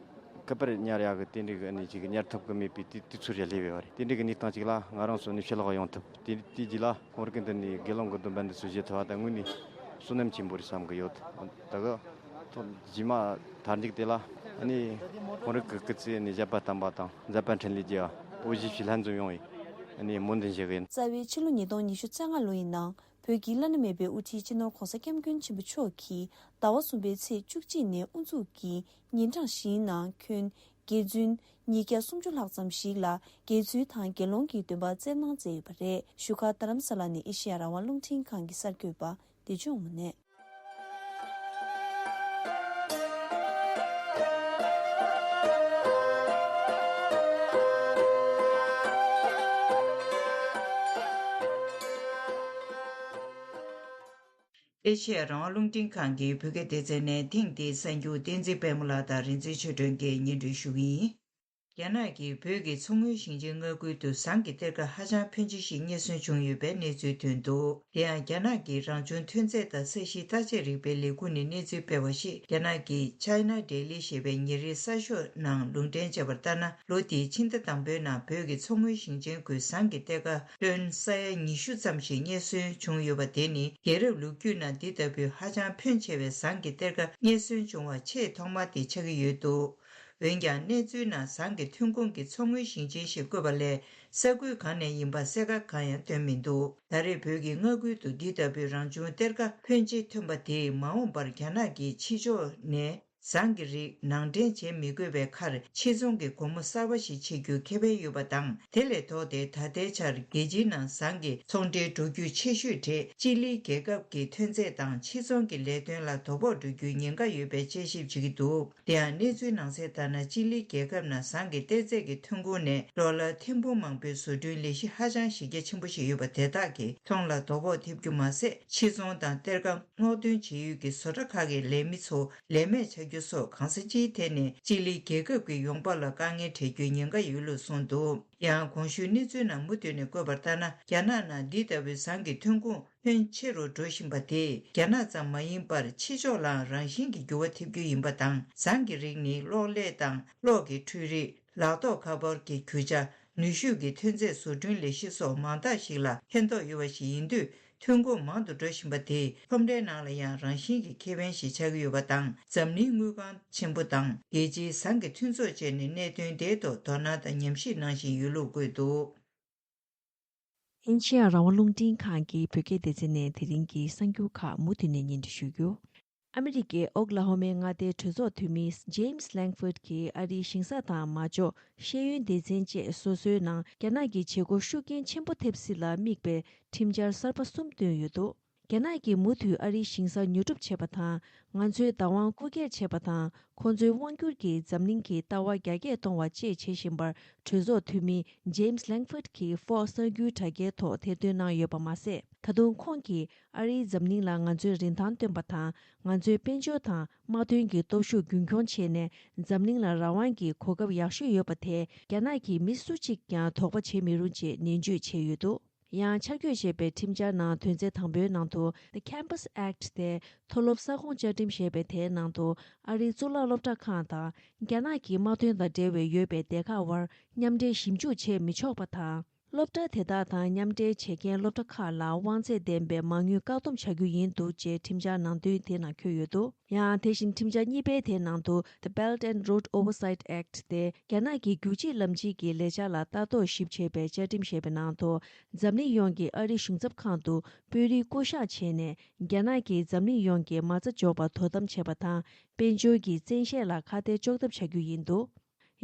སྐུ་པར་ཉར་ཡག་གི་དེ་འདྲའི་གི་ནི་ཅིག་ཉར་ཐུབ་ཀྱི་མེད་པའི་དུས་དུས་ཚོད་རེ་སླེབས་ཡོད་རེད། དེ་འདྲའི་གི་གནས་སྟངས་ཅིག་ལ་ང་རང་ཚོ་ནི་ཕྱི་ལོགས་ཡོང་ཐུབ། དེ་དེ་རྗེས་ལ་ཁོང་རང་གི་འདི་ནས་དགེ་སློང་གི་སྡོམ་པ་འདི་ཚོ་བཞེས་ཐུབ་པ་ད་དངོས་ནས་བསོད་ནམས་ཆེན་པོ་རེད་བསམ་གི་ཡོད། ད་གི་ཐོག་རྗེས་མ་མཐར་མཇུག་དེ་ལ་ཨ་ནི་ཁོང་རང་གི་སྐུ་ཚེ་ནི་བཞད་པ་དམ་པ་དང་མཛད་པ་འཕྲིན་ལས་རྒྱས་པ། བོད་གཞིས་བྱེས་ལྷན་འཛོམས་ཡོང་བའི་ཨ་ནི་སྨོན་འདུན་ཞུ་གི་ཡིན། རྩ་བའི་ཕྱི་ལོ་ཉིས་སྟོང་ཉི་ཤུ་རྩ་ལྔ་ལོ་ཡི་ནང་བོད་ཀྱི་བླ་ན་མེད་པའི་དབུ་ཁྲིད་སྤྱི་ནོར་༸གོང་ས་༸སྐྱབས་མགོན་ཆེན་པོ་མཆོག་གིས་ཟླ་བ་གསུམ་པའི་ཚེས་བཅུ་གཅིག་ནས་དབུ་འཛུགས་ཀྱིས་ཉིན་གྲངས་བཞིའི་ནང་ཁྱོན་དགེ་བཙུན་ཉིས་བརྒྱ་སུམ་ཅུ་ལྷག་ཙམ་ཞིག་ལ་དགེ་ཚུལ་དང་དགེ་སློང་གི་སྡོམ་པ་སྩལ་གནང་མཛད་ཡོད་པ་རེད། བཞུགས་སྒར་རྡ་རམ་ས་ལ་ནས་ཨེ་ཤེ་ཡ་རང་དབང་རླུང་འཕྲིན་ཁང་གི་གསར་འགོད་པ་བདེ་སྐྱོང་དངོས་གནས། ཨེ་ཤེ་ཡ་རང་དབང་རླུང་འཕྲིན་ཁང་གི་བོད་སྐད་སྡེ་ཚན་ནས་ཐེངས་འདིའི་གསར་འགྱུར་བསྟན་འཛིན་དཔལ་མོ་ལགས་དང་རིག་འཛིན་ཆོས་སྒྲོན་གྱིས་སྙན་སྒྲོན་ཞུ་གི་ཡིན། རྒྱ་ནག་གིས་བོད་ཀྱི་མཚོ་སྔོན་ཞིང་ཆེན་མངའ་ཁུལ་དུ་ཟངས་ཀྱི་གཏེར་ཁ་ཧ་ཅང་ཕོན་ཆེ་ཞིག་རྙེད་སོན་བྱུང་ཡོད་པའི་གནས་ཚུལ་ཐོན་འདུག། དེ་ཡང་རྒྱ་ནག་གི་རང་བྱུང་ཐོན་རྫས་དང་ས་གཤིས་བརྟག་དཔྱད་རིག་པའི་ལས་ཁུངས་ནས་གནས་ཚུལ་སྤེལ་བ་ཞིག། རྒྱ་ནག་གི་China Daily ཞེས་པའི་ཉིན་རེའི་གསར་ཤོག་ནང་ལུང་འདྲེན་བྱས་པར་ལྟར་ན། ལོ་འདིའི་ཕྱི་ཟླ་དང་པོའི་ནང་བོད་ཀྱི་མཚོ་སྔོན་ཞིང་ཆེན་ཁུལ་ཟངས་ཀྱི་གཏེར་ཁ་ཏོན་ས་ཡ་ཉི་ཤུ་ཙམ་ཞིག་རྙེད་སོན་བྱུང་ཡོད་པ་དེ་ནི་རྒྱལ་རབས་ལོ་རྒྱུས་ནང་འདི་ལྟ་བུའི་ཧ་ཅང་ཕོན་ཆེ་བའི་ཟངས་ཀྱི་གཏེར་ཁ་རྙེད་སོན་བྱུང་བ་ཆེས་ཐོག་མ་དེ་ཆགས་ཀྱི་ཡོད་འདུག། འོན་ཀྱང་གནས་ཚུལ་ནང་ཟངས་ཀྱི་ཐོན་ཁུངས་ཀྱི་མཚོ་སྔོན་ཞིང་ཆེན་ཞེས་བཀོད་པ་ལས་ས་ཁུལ་གང་ནས་ཡིན་པ་གསལ་ཁ་གང་ཡང་སྟོན་མི་འདུག། ད་རེས་བོད་ཀྱི་མངའ་ཁུལ་དུ་འདི་ལྟ་བུའི་རང་བྱུང་གཏེར་ཁ་ཕོན་ཆེ་ཐོན་པ་དེས་མ་འོངས་པར་རྒྱ་ནག་གི་ཕྱི་ཕྱོགས་ནས་ ཟངས་ཀྱི་རིགས་ནང་འདྲེན་བྱེད་མི་དགོས་པའི་ཁར་ཕྱིར་ཚོང་གི་སྒོ་མོ་གསར་པ་ཞིག་ཕྱེ་རྒྱུའི་ཁེ་ཕན་ཡོད་པ་དང་། དེ་ལས་ལྡོག་སྟེ་ད་ལྟའི་ཆར་རྒྱལ་སྤྱིའི་ནང་ཟངས་ཀྱི་ཚོང་འབྲེལ་འགྲོ་རྒྱུ་ཆེ་ཤོས་གྲས་ཅི་ལི་རྒྱལ་ཁབ་ཀྱི་ཐོན་རྫས་དང་ཕྱིར་ཚོང་གི་ལས་དོན་ལ་དོ་ཕོག་འགྲོ་རྒྱུའི་ཉེན་ཁ་ཡོད་པའི་དཔྱད་ཞིབ་བྱེད་ཀྱི་འདུག་དེ་ཡང་གནས་ཚུལ་ནང་གསལ་ལྟར་ན། ཅི་ལི་རྒྱལ་ཁབ་ནང་ཟངས་ཀྱི་གཏེར་རྫས་ཀྱི་ཐོན་ཁུངས་ནས་ཌོ་ལར་ཐེར་འབུམ་མང་པོའི་བཟོ་སྐྲུན་ལས་གཞི་ཧ་ཅང་གཞི་རྒྱ་ཆེན་པོ་ཞིག་ཡོད་པ་དེ་དག་གིས་ཚོང་ལ་དོ་ཕོག་ཐེབས་རྒྱུ་མ་ཟད། ཕྱིར་ཚོང་དང་གཏེར་ཁ་སྔོག་འདོན་བྱེད་ཡུལ་གྱི་བཟོ་གྲྭ་ཁག་གི་ལས་མི་ཚོ་ལས་མེད་ཆགས་རྒྱུ་སོགས་གང་ས་ཅིའི་ཐད་ནས་ཅི་ལི་རྒྱལ་ཁབ་ཀྱི་ཡོང་འབབ་ལ་དཀའ་ངལ་འཕྲད་རྒྱུའི་ཉེན་ཁ་ཡོད་ལུགས་གསུངས་འདུག་ཡང་གོང་ཞུས་གནས་ཚུལ་ནང་མུ་མཐུད་ནས་བཀོད་པ་ལྟར་ན། རྒྱ་ནག་ནང་འདི་ལྟ་བུའི་ཟངས་ཀྱི་ཐོན་ཁུངས་ཕོན་ཆེ་རུ་འགྲོ་བཞིན་པ་དེས་རྒྱ་ནག་ཙམ་མ་ཡིན་པར་ཕྱི་ཕྱོགས་ལའང་རང་བཞིན་གྱིས་འགྱུར་བ་ཐེབས་རྒྱུ་ཡིན་པ་དང་། ཟངས་ཀྱི་རིགས་ནི་གློག་ཀླད་དང་གློག་གི་འཕྲུལ་རིག་ལག་ཐོགས་ཁ་པར་གྱི་རྒྱུ་ཆ། ནུས་ཤུགས་ཀྱི་ཐོན་རྫས་བཟོ་སྐྲུན་ལས་གཞི་སོགས་མང་དག་ཞིག་ལ་ཕན་ཐོགས་ཡོད་པ་ཞིག་ཡིན་དུས། ཐོན་ཁུངས་མང་དུ་འགྲོ་བཞིན་པ་དེས་ཁྲོམ་རའི་ནང་ལ་ཡང་རང་བཞིན་གྱིས་ཁེ་ཕན་ཞིག་ཆགས་ཀྱི་ཡོད་པ་དང་། འཛམ་གླིང་དངུལ་ཁང་ཆེན་པོ་དང་རྒྱལ་སྤྱིའི་ཟངས་ཀྱི་མཐུན་ཚོགས་བཅས་ནས་གནད་དོན་དེའི་ཐོག་དོ་སྣང་དང་ཉམས་ཞིབ་གནང་བཞིན་ཡོད་ལུགས་བཀོད་འདུག་ཨིན་ཇི་ཡ་རང་དབང་རླུང་འཕྲིན་ཁང་གི་བོད་སྐད་སྡེ་ཚན་ནས་དེ་རིང་གི་གསར་འགྱུར་ཁག་མུ་མཐུད་ནས་སྙན་སྒྲོན་ཞུ་རྒྱུ། ཨ་མི་རི་ཀའི་ཨོག་ལ་ཧོ་མའི་མངའ་སྡེའི་གྲོས་ཚོགས་འཐུས་མི་ཇེམ་སི་ལེང་ཧྥོརྡ་གྱིས་ཨ་རིའི་ཞིང་ས་དང་མ་འཇོག་ཤེས་ཡོན་སྡེ་ཚན་བཅས་སོ་སོའི་ནང་རྒྱ་ནག་གི་བྱེད་སྒོ་ཤུགས་རྐྱེན་ཆེན་པོ་ཐེབས་སྲིད་ལ་དམིགས་པའི་ཁྲིམས་འཆར་གསར་པ་གསུམ་བཏོན་ཡོད་འདུག་རྒྱ་ནག་གིས་མུ་མཐུད་ཨ་རིའི་ཞིང་ས་ཉོ་སྒྲུབ་བྱས་པ་དང་། ང་ཚོའི་བདག་དབང་རྐུ་འཁྱེར་བྱས་པ་དང་། ཁོང་ཚོའི་དབང་སྒྱུར་གྱིས་འཛམ་གླིང་གི་ལྟ་བ་རྒྱ་སྐྱེད་གཏོང་བ་བཅས་བྱེད་བཞིན་པར། གྲོས་ཚོགས་འཐུས་མི་ཇེམ་སི་ལེང་ཧྥོརྡ་གྱིས་ཧྥོག་གསར་འགྱུར་དྲ་རྒྱའི་ཐོག་ཐེར་འདོན་གནང་ཡོད་པ་མ་ཟད། ད་དུང་ཁོང་གིས་ཨ་རིས་འཛམ་གླིང་ལ་ང་ཚོའི་རིན་ཐང་སྟོན་པ་དང་། ང་ཚོའི་དཔལ་འབྱོར་དང་དམག་དོན་གྱི་སྟོབས་ཤུགས་རྒྱུན་འཁྱོངས་བྱས་ནས། འཛམ་གླིང་ལ་རང་དབང་གི་གོ་སྐབས་ཡག་ཤོས་ཡོད་པ་དེ་རྒྱ་ནག་གིས་མི་སུ་གཅིག་ཀྱང་དོགས་པ་བྱེད་མི་རུང་ཅེས་ནན་བརྗོད་བྱས་ཡོད་འདུག་ཡང་ཆ་བགོས་བྱས་པའི་ཁྲིམས་འཆར་ནང་དོན་ཚན་དང་པོའི་ནང་དུ། The Campus Act སྟེ། མཐོ་སློབ་ས་ཁོངས་བཅའ་ཁྲིམས་ཞེས་པའི་དེའི་ནང་དུ། ཨ་རིའི་གཙུག་ལག་སློབ་གྲྭ་ཁག་དང་། རྒྱ་ནག་གི་དམག་དོན་དང་འབྲེལ་བའི་ཡོད་པའི་སྡེ་ཁག་དབར་མཉམ་འབྲེལ་ཞིབ་འཇུག་བྱེད་མི་ཆོག་པ་དང་། སློབ་གྲྭ་དེ་དག་དང་མཉམ་འབྲེལ་བྱེད་མཁན་སློབ་གྲྭ་ཁག་ལ་དབང་ཚད་ལྡན་པའི་མ་དངུལ་བཀག་སྡོམ་བྱ་རྒྱུ་ཡིན་འདུག་ཅེས་ཁྲིམས་འཆར་ནང་དོན་དེའི་ནང་འཁོད་ཡོད་འདུག་ཡང་དེ་བཞིན་ཁྲིམས་འཆར་གཉིས་པའི་དེའི་ནང་དུ། The Belt and Road Oversight Act སྟེ། རྒྱ་ནག་གི་རྒྱུད་གཅིག་ལམ་གཅིག་གི་ལས་འཆར་ལ་ལྟ་རྟོག་ཞིབ་བྱེད་པའི་བཅའ་ཁྲིམས་ཞེས་པའི་ནང་དུ། འཛམ་གླིང་ཡོངས་ཀྱི་ཨ་རིའི་གཞུང་ཚབ་ཁང་དུ་དཔོན་རིགས་བསྐོ་གཞག་བྱས་ནས། རྒྱ་ནག་གིས་འཛམ་གླིང་ཡོངས་ཀྱི་མ་རྩ་འཇོག་པར་དོ་དམ་བྱས་པ་དང་། དཔལ་འབྱོར་གྱི་བཙན་ཤེད་ལ་ཁ་གཏད་གཅོག་ཐབས་བྱ་རྒྱུ་ཡིན་འདུག་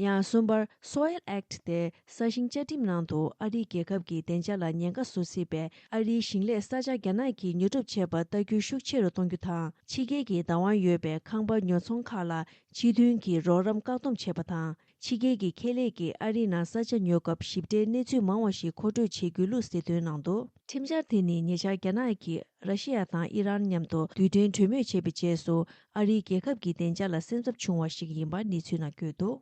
ཡང་གསུམ་པར། Soil Act སྟེ། ས་ཞིང་བཅའ་ཁྲིམས་ནང་དུ་ཨ་རིའི་རྒྱལ་ཁབ་ཀྱི་བདེ་འཇགས་ལ་ཉེན་ཁ་བཟོ་སྲིད་པའི་ཨ་རིའི་ཞིང་ལས་ས་ཆ་རྒྱ་ནག་གིས་ཉོ་སྒྲུབ་བྱེད་པར་ལྟ་སྐུལ་ཤུགས་ཆེ་རུ་གཏོང་རྒྱུ་དང་། ཕྱི་རྒྱལ་གྱི་བདག་དབང་ཡོད་པའི་ཁང་པ་ཉོ་ཚོང་ཁག་ལ་ཕྱི་ཐོན་གྱི་རོགས་རམ་བཀག་སྡོམ་བྱེད་པ་དང་། ཕྱི་རྒྱལ་གྱི་ཁེ་ལས་ཀྱིས་ཨ་རིའི་ནང་ས་ཆ་ཉོ་སྐབས་ཞིབ་ཕྲའི་གནས་ཚུལ་མང་བ་ཞིག་མཁོ་སྤྲོད་བྱེད་དགོས་ལུགས་གསལ་སྟོན་གནང་འདུག་ཁྲིམས་འཆར་དེ་ནི་ཉེ་ཆར་རྒྱ་ནག་གིས་ར་ཤི་ཡ་དང་ཨི་རན་མཉམ་དུ་རྡུལ་ཕྲན་གྲོས་མོལ་བྱས་པའི་རྗེས་སུ། ཨ་རིའི་རྒྱལ་ཁབ་ཀྱི་བདེ་འཇགས་ལ་སེམས་འཚབ་བྱུང་བ་ཞིག་ཡིན་པ་གནས་ཚུལ་ནང་བཀོད་འདུག་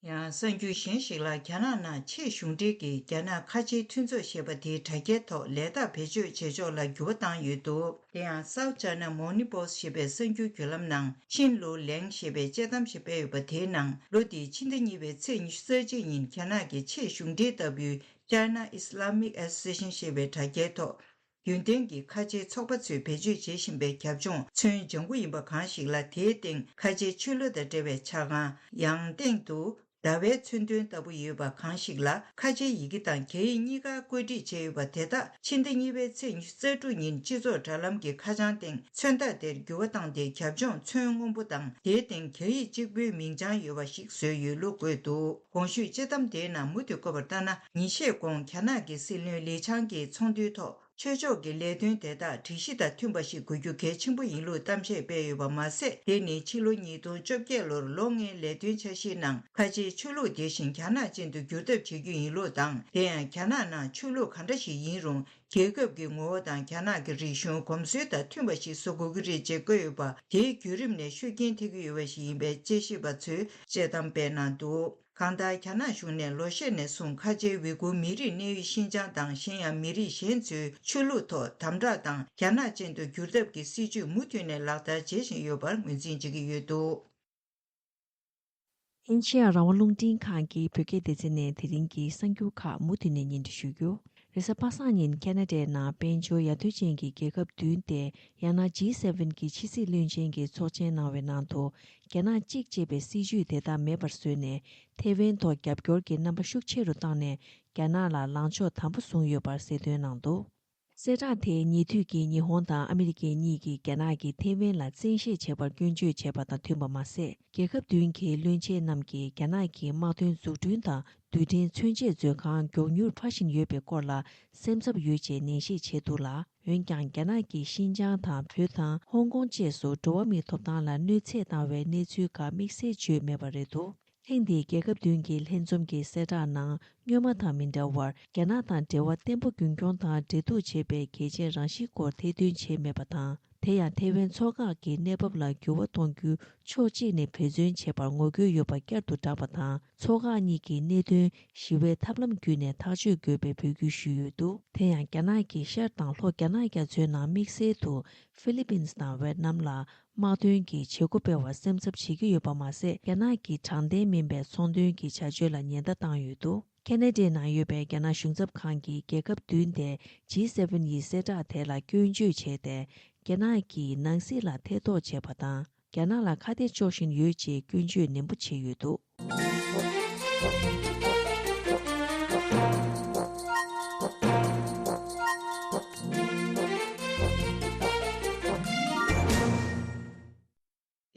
ཡང་གསར་འགྱུར་གཞན་ཞིག་ལ། རྒྱ་ནག་ནང་ཆེས་གཞུང་འབྲེལ་གྱི་རྒྱ་ནག་ཁ་ཆེའི་མཐུན་ཚོགས་ཞེས་པ་དེའི་དྲ་རྒྱའི་ཐོག་ལས་རྟགས་བེད་སྤྱོད་བྱེད་ཕྱོགས་ལ་འགྱུར་བ་བཏང་ཡོད་འདུག་དེ་ཡང་South China Morning Post ཞེས་པའི་གསར་འགྱུར་བརྒྱུད་ལམ་ནང་ཆིན་ལུའུ་ལེང་ཞེས་པས་དཔྱད་གཏམ་ཞིག་སྤེལ་ཡོད་པ། དེའི་ནང་ལོ་འདིའི་ཕྱི་ཟླ་གཉིས་པའི་ཚེས་ཉི་ཤུ་རྩ་གཅིག་ཉིན་རྒྱ་ནག་གི་ཆེས་གཞུང་འབྲེལ་ལྟ་བུའི་China Islamic Association ཞེས་པའི་དྲ་རྒྱའི་ཐོག་རྒྱུན་ལྡན་གྱི་ཁ་ཆེའི་ཚོགས་པ་ཚོས་བེད་སྤྱོད་བྱེད་བཞིན་པའི་རྒྱབ་ལྗོངས་མཚོན་ལྗང་ཁུ་ཡིན་པ་གང་ཞིག་ལ། དེའི་སྟེང་ཁ་ཆེའི་ཆོས་ལུགས་དང་འབྲེལ་བའི་ཆ་གང་། ཡང་སྟེང་དུ་ཟླ་བའི་མཚོན་དོན་ལྟ་བུ་ཡོད་པ་གང་ཞིག་ལ། ཁ་ཆེའི་ཡི་གེ་དང་རྒྱ་ཡིག་གཉིས་ཀ་བཀོད་སྒྲིག་བྱས་ཡོད་པ་དེ་དག་ཕྱི་ཟླ་གཉིས་པའི་ཚེས་ཉི་ཤུ་རྩ་དྲུག་ཉིན་སྤྱི་ཚོགས་དྲ་ལམ་གྱི་ཁ་བྱང་སྟེང་མཚོན་རྟགས་དེར་འགྱུར་བ་བཏང་སྟེ། རྒྱབ་ལྗོངས་མཚོན་སྔོན་པོ་དང་། དེའི་སྟེང་རྒྱ་ཡིག་གཅིག་པུའི་མིང་བྱང་ཡོད་པ་ཞིག་བཟོས་ཡོད་ལུགས་བཀོད་འདུག་གོང་ཞུས་དཔྱད་གཏམ་དེའི་ནང་མུ་མཐུད་བཀོད་པར་ལྟར་ན། ཉིན་ཤས་གོང་རྒྱ་ནག་གི་སྲིད་བློན་ལི་ཆང་གིས་ཚོགས་འདུའི་ཐོག་ཆོས་ཕྱོགས་ཀྱི་ལས་དོན་དེ་དག་སྒྲིག་གཞི་དང་མཐུན་པ་ཞིག་དགོས་རྒྱུ་གལ་ཆེན་པོ་ཡིན་ལུགས་གཏམ་བཤད་སྤེལ་ཡོད་པ་མ་ཟད། དེ་ནི་ཕྱི་ལོ་ཉིས་སྟོང་བཅོ་བརྒྱད་ལོར་ལོ་ལྔའི་ལས་དོན་འཆར་གཞིའི་ནང་ཁ་ཆེའི་ཆོས་ལུགས་དེ་བཞིན་རྒྱ་ནག་ཅན་དུ་བསྒྱུར་ཐབས་བྱེད་རྒྱུ་ཡིན་ལུགས་དང་། དེ་ཡང་རྒྱ་ནག་ནང་ཆོས་ལུགས་ག་འདྲ་ཞིག་ཡིན་རུང་། རྒྱལ་ཁབ་ཀྱི་ངོ་བོ་དང་རྒྱ་ནག་གི་རིག་གཞུང་གོམས་སྲོལ་དང་མཐུན་པ་ཞིག་བཟོ་དགོས་ཀྱི་རེད་ཅེས་བཀོད་ཡོད་པ། དེའི་བརྒྱུད་རིམ་ནས་ཤུགས་རྐྱེན་ཐེབས་ཀྱི་ཡོད་པ་ཞིག་ཡིན་པའི་དཔྱད་ཞིབ་པ་ཚོས་དཔྱད་གཏམ་སྤེལ་གནང་འདུག་གང་ལྟར། རྒྱ་ནག་གཞུང་ནས་ལོ་ཤས་ནས་བཟུང་ཁ་ཆེའི་ཝི་གུར་མི་རིགས་གནས་ཡུལ་ཤིན་ཅང་དང་། གཞན་ཡང་མི་རིགས་གཞན་ཚོའི་ཆོས་ལུགས་ཐོག་དམ་དྲག་དང་། རྒྱ་ནག་ཅན་དུ་བསྒྱུར་ཐབས་ཀྱི་སྲིད་ཇུས་མུ་མཐུད་ནས་ལག་བསྟར་བྱེད་བཞིན་ཡོད་པར་ངོས་འཛིན་བྱེད་ཀྱི་ཡོད་འདུག་ཨིན་ཇི་ཡ་རང་དབང་རླུང་འཕྲིན་ཁང་གི་བོད་སྐད་སྡེ་ཚན་ནས་དེ་རིང་གི་གསར་འགྱུར་ཁག་མུ་མཐུད་ནས་སྙན་སྒྲོན་ཞུ་རྒྱུ། རེས་གཟའ་པ་སངས་ཉིན་ཁ་ན་ཌའི་ནང་དཔལ་འབྱོར་ཡར་ཐོན་ཅན་གྱི་རྒྱལ་ཁབ་བདུན་ཏེ། ཡང་ན་ཇི་སེ་ཝེན་གྱི་ཕྱི་སྲིད་བློན་ཆེན་གྱི་ཚོགས་ཆེན་གནང་བའི་ནང་དུ། རྒྱ་ནག་གཅིག་ཅེས་པའི་སྲིད་ཇུས་དེ་དག་མེད་པར་བཟོས་ནས། ཐེ་ཝན་ཐོག་རྒྱབ་སྐྱོར་གྱི་རྣམ་པ་ཤུགས་ཆེ་རུ་བཏང་ནས། རྒྱ་ནག་ལ་ལངས་ཕྱོགས་དམ་པོ་བཟུང་ཡོད་པར་གསལ་སྟོན་གནང་འདུག་གསལ་བསྒྲགས་དེའི་ཉེ་དུས་ཀྱི་ཉི་ཧོང་དང་ཨ་མི་རི་ཀའི་གཉིས་ཀྱིས་རྒྱ་ནག་གིས་ཐེ་ཝན་ལ་བཙན་ཤེད་བྱེད་པར་སྐྱོན་བརྗོད་བྱས་པ་དང་མཐུན་པ་མ་ཟད། རྒྱལ་ཁབ་བདུན་གྱི་བློན་ཆེན་རྣམས་ཀྱིས་རྒྱ་ནག་གི་དམག་དོན་འཛུགས་སྐྲུན་དང་རྡུལ་ཕྲན་མཚོན་ཆས་མཛོད་ཁང་མགྱོགས་མྱུར་འཕར་བཞིན་ཡོད་པའི་སྐོར་ལ་སེམས་འཚབ་ཡོད་ཅེས་ནན་བཤད་བྱས་འདུག་ལ། འོན་ཀྱང་རྒྱ་ནག་གིས་ཤིན་ཅང་དང་བོད་དང་ཧོང་ཀོང་བཅས་སུ་འགྲོ་བ་མིའི་ཐོབ་ཐང་ལ་གནོད་འཚེ་བཏང་བའི་གནས་ཚུལ་ཁག་དམིགས་བསལ་བརྗོད་མེད་པ་རེད་འདུག་ཐེངས་འདིའི་རྒྱལ་ཁབ་བདུན་གྱི་ལྷན་འཛོམས་ཀྱི་གསལ་བསྒྲགས་ནང་། སྔོན་མ་དང་མི་འདྲ་བར། རྒྱ་ནག་དང་འབྲེལ་བ་བརྟན་པོ་རྒྱུན་འཁྱོངས་དང་འབྲེལ་གཏུག་བྱེད་པའི་གལ་ཆེན་རང་བཞིན་སྐོར་ཐེར་འདོན་བྱས་མེད་པ་དང་། དེ་ཡང་ཐེ་ཝན་མཚོ་འགག་གི་གནས་བབ་ལ་འགྱུར་བ་གཏོང་རྒྱུ་ཕྱོགས་གཅིག་ནས་འབད་བརྩོན་བྱེད་པར་ངོ་རྒོལ་ཡོད་པ་བསྐྱར་དུ་བསྒྲགས་པ་དང་། མཚོ་འགག་གཉིས་ཀྱི་གནད་དོན་ཞི་བའི་ཐབས་ལམ་བརྒྱུད་ནས་ཐག་གཅོད་དགོས་པའི་འབོད་སྐུལ་ཞུས་ཡོད་འདུག་དེ་ཡང་རྒྱ་ནག་གིས་ཤར་དང་ལྷོ་རྒྱ་ནག་རྒྱ་མཚོའི་ནང་དམིགས་བསལ་དུ་ཧྥི་ལི་པིན་དང་ཝེད་ནམ་ལ། དམག་དོན་གྱི་བྱེད་སྒོ་སྤེལ་བར་སེམས་འཚབ་བྱེད་ཀྱི་ཡོད་པ་མ་ཟད། རྒྱ་ནག་གི་དྲང་བདེན་མིན་པའི་ཚོང་དོན་གྱི་བྱ་སྤྱོད་ལ་ཉེན་བརྡ་བཏང་ཡོད་འདུག་ཁེ་ན་ཌའི་ནང་ཡོད་པའི་རྒྱ་ནག་གཞུང་ཚབ་ཁང་གིས་རྒྱལ་ཁབ་བདུན་ཏེ་ཇི་སེ་ཝེན་ཡི་གསལ་བསྒྲགས་དེ་ལ་སྐྱོན་བརྗོད་བྱས་ཏེ། རྒྱ་ནག་གིས་ནང་སྲིད་ལ་ཐེ་གཏོགས་བྱས་པ་དང་། རྒྱ་ནག་ལ་ཁ་གཏད་གཅོག་བཞིན་ཡོད་ཅེས་སྐྱོན་བརྗོད་ནན་པོ་བྱས་ཡོད་འདུག་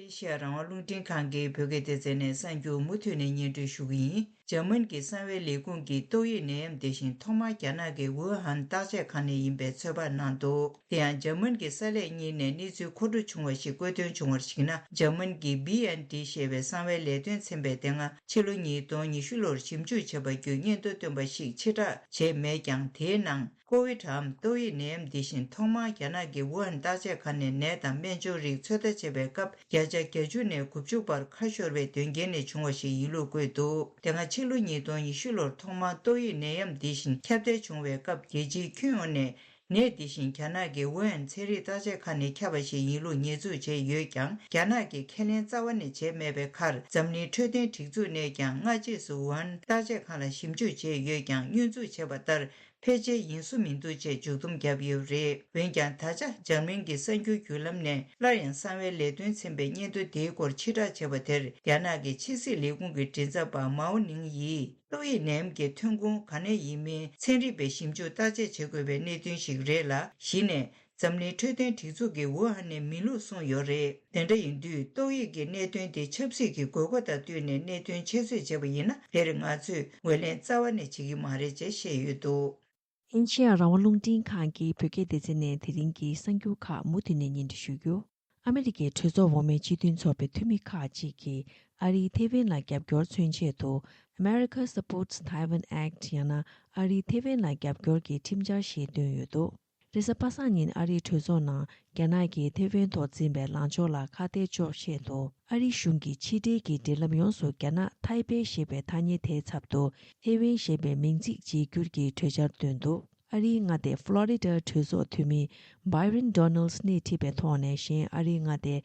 ཨེ་ཤེ་ཡ་རང་དབང་རླུང་འཕྲིན་ཁང་གི་བོད་སྐད་སྡེ་ཚན་ནས་གསར་འགྱུར་མུ་མཐུད་ནས་སྙན་སྒྲོན་ཞུ་གི་ཡིན། འཇར་མན་གྱི་གསང་བའི་ལས་ཁུངས་ཀྱིས་ཏོག་དབྱིབས་ནད་ཡམས་འདི་བཞིན་ཐོག་མར་རྒྱ་ནག་གི་ཝུ་ཧན་བརྟག་དཔྱད་ཁང་ནས་ཡིན་པའི་ཚོད་དཔག་གནང་འདུག་དེ་ཡང་འཇར་མན་གྱི་གསར་ལས་གཉིས་ནས་གནས་ཚུལ་མཁོ་སྤྲོད་བྱུང་བ་ཞིག་བཀོད་དོན་བྱུང་བར་གཞིགས་ན། འཇར་མན་གྱི་བི་ཨེན་ཌི་ཞེས་པའི་གསང་བའི་ལས་དོན་ཚན་པས་དེ་སྔ་ཕྱི་ལོ་ཉིས་སྟོང་ཉི་ཤུ་ལོར་ཞིབ་འཇུག་བྱས་པ་བརྒྱུད་སྙན་ཐོ་བཏོན་པ་ཞིག་ཕྱིར་བསྒྲགས་བྱས་མེད་ཀྱང་། དེའི་ནང་། ཀོ་ཝིཌ་འམ་ཏོག་དབྱིབས་ནད་ཡམས་འདི་བཞིན་ཐོག་མར་རྒྱ་ནག་གི་ཝུ་ཧན་བརྟག་དཔྱད་ཁང་ནས་ནད་དང་སྨན་སྦྱོར་རིགས་ཚོད་ལྟ་བྱེད་པའི་སྐབས། བརྒྱ་ཆ་བརྒྱད་ཅུ་ནས་དགུ་བཅུ་བར་ཁ་ཤོར་བའི་དོན་རྐྱེན་ནས་བྱུང་བ་ཞིག་ཡིན་ལུགས་བཀོད་འདུག་དེ་སྔ་ཕྱི་ལོ་ཉིས་སྟོང་ཉི་ཤུ་ལོར་ཐོག་མར་ཏོག་དབྱིབས་ནད་ཡམས་འདི་བཞིན་ཁྱབ་གདལ་བྱུང་བའི་སྐབས། རྒྱལ་སྤྱིའི་ཁྱོན་ཡོངས་ནས་ནད་འདི་བཞིན་རྒྱ་ནག་གི་ཝུ་ཧན་ཚན་རིག་བརྟག་དཔྱད་ཁང་ནས་ཁྱབ་པ་ཞིག་ཡིན་ལུགས་ཉེས་འཛུགས་བྱས་ཡོད་ཀྱང་། རྒྱ་ནག་གིས་ཁས་ལེན་རྩ་བ་ནས་བྱས་མེད་པའི་ཁར། འཛམ་གླིང་འཕྲོད་བསྟེན་སྒྲིག་འཛུགས་ནས་ཀྱང་སྔ་རྗེས་སུ་ཝུ་ཧན་བརྟག་དཔྱད་ཁང་ལ་ཞིབ་འཇུག་བྱས་ཡོད་ཀྱང་། སྙོན་འཛུགས་བྱས་པ་ལྟར། ཕལ་ཆེར་ཡིན་བཟོ་མི་འདུག་ཅེས་མཇུག་སྡོམ་བརྒྱབ་ཡོད་པ་རེད། འོན་ཀྱང་། ད་ཆ་འཇར་མན་གྱི་གསར་འགྱུར་བརྒྱུད་ལམ་ནས་སླར་ཡང་གསང་བའི་ལས་དོན་ཚན་པས་སྙན་ཐོ་དེའི་སྐོར་ཕྱིར་བསྒྲགས་བྱས་པ་དེར། རྒྱ་ནག་གི་ཕྱི་སྲིད་ལས་ཁུངས་ཀྱི་མགྲིན་ཚབ་པ་མའོ་ནིང་ཡིས། ཏོག་དབྱིབས་ནད་ཡམས་ཀྱི་ཐོན་ཁུངས་ག་ནས་ཡིན་མིན་ཚན་རིག་པས་ཞིབ་འཇུག་བརྟག་དཔྱད་བྱེད་དགོས་པའི་གནད་དོན་ཞིག་རེད་ལ། གཞི་ནས། འཛམ་གླིང་འཕྲོད་བསྟེན་སྒྲིག་འཛུགས་ཀྱིས་ཝུ་ཧན་ནས་མིན་ལུགས་གསུངས་ཡོད་རེད། དེ་འདྲ་ཡིན་དུས། ཏོག་དབྱིབས་ཀྱི་གནད་དོན་དེ་ཆབ་སྲིད་ཀྱི་དགོས་མཁོ་དང་བསྟུན་ནས་གནད་དོན་ཆེད་བཟོས་བྱས་པ་ཡིན་ན། དེར་ང་ཚོས་ངོས་ལེན་རྩ་བ་ནས་བྱེད་ཀྱི་མ་རེད་ཅེས་བཤད་ཡོད་འདུག་ཨེ་ཤེ་ཡ་རང་དབང་རླུང་འཕྲིན་ཁང་གི་བོད་སྐད་སྡེ་ཚན་ནས་དེ་རིང་གི་གསར་འགྱུར་ཁག་མུ་མཐུད་ནས་སྙན་སྒྲོན་ཞུ་རྒྱུ། ཨ་མི་རི་ཀའི་གྲོས་ཚོགས་འོག་མའི་སྤྱི་མཐུན་ཚོགས་པའི་འཐུས་མི་ཁག་ཅིག་གིས་ཨ་རིས་ཐེ་ཝན་ལ་རྒྱབ་སྐྱོར་མཚོན་ཆེད་དུ། America Supports Taiwan Act ཡང་ན་ཨ་རིས་ཐེ་ཝན་ལ་རྒྱབ་སྐྱོར་གྱི་ཁྲིམས་འཆར་ཞེས་བཏོན་ཡོད་འདུག་རེས་གཟའ་པ་སངས་ཉིན་ཨ་རིའི་གྲོས་ཚོགས་ནང་རྒྱ་ནག་གིས་ཐེ་ཝན་ཐོག་འཛིན་པའི་ལངས་ཕྱོགས་ལ་ཁ་གཏད་གཅོག་ཆེད་དུ། ཨ་རིའི་གཞུང་གིས་ཕྱི་འབྲེལ་གྱི་འབྲེལ་ལམ་ཡོངས་སུ་རྒྱ་ནག་ཐའེ་པེ་ཞེས་པའི་ཐ་སྙད་དེའི་ཚབ་ཏུ་ཐེ་ཝན་ཞེས་པའི་མིང་ཚིག་བརྗེ་བསྒྱུར་གྱི་གྲོས་འཆར་བཏོན་འདུག་ཨ་རིའི་མངའ་སྡེ་ཕློ་རི་ཌ་གྲོས་ཚོགས་འཐུས་མི་Byron Donalds སྣེ་ཁྲིད་པའི་ཐོག་ནས། གཞན་ཨ་རིའི་མངའ་སྡེ་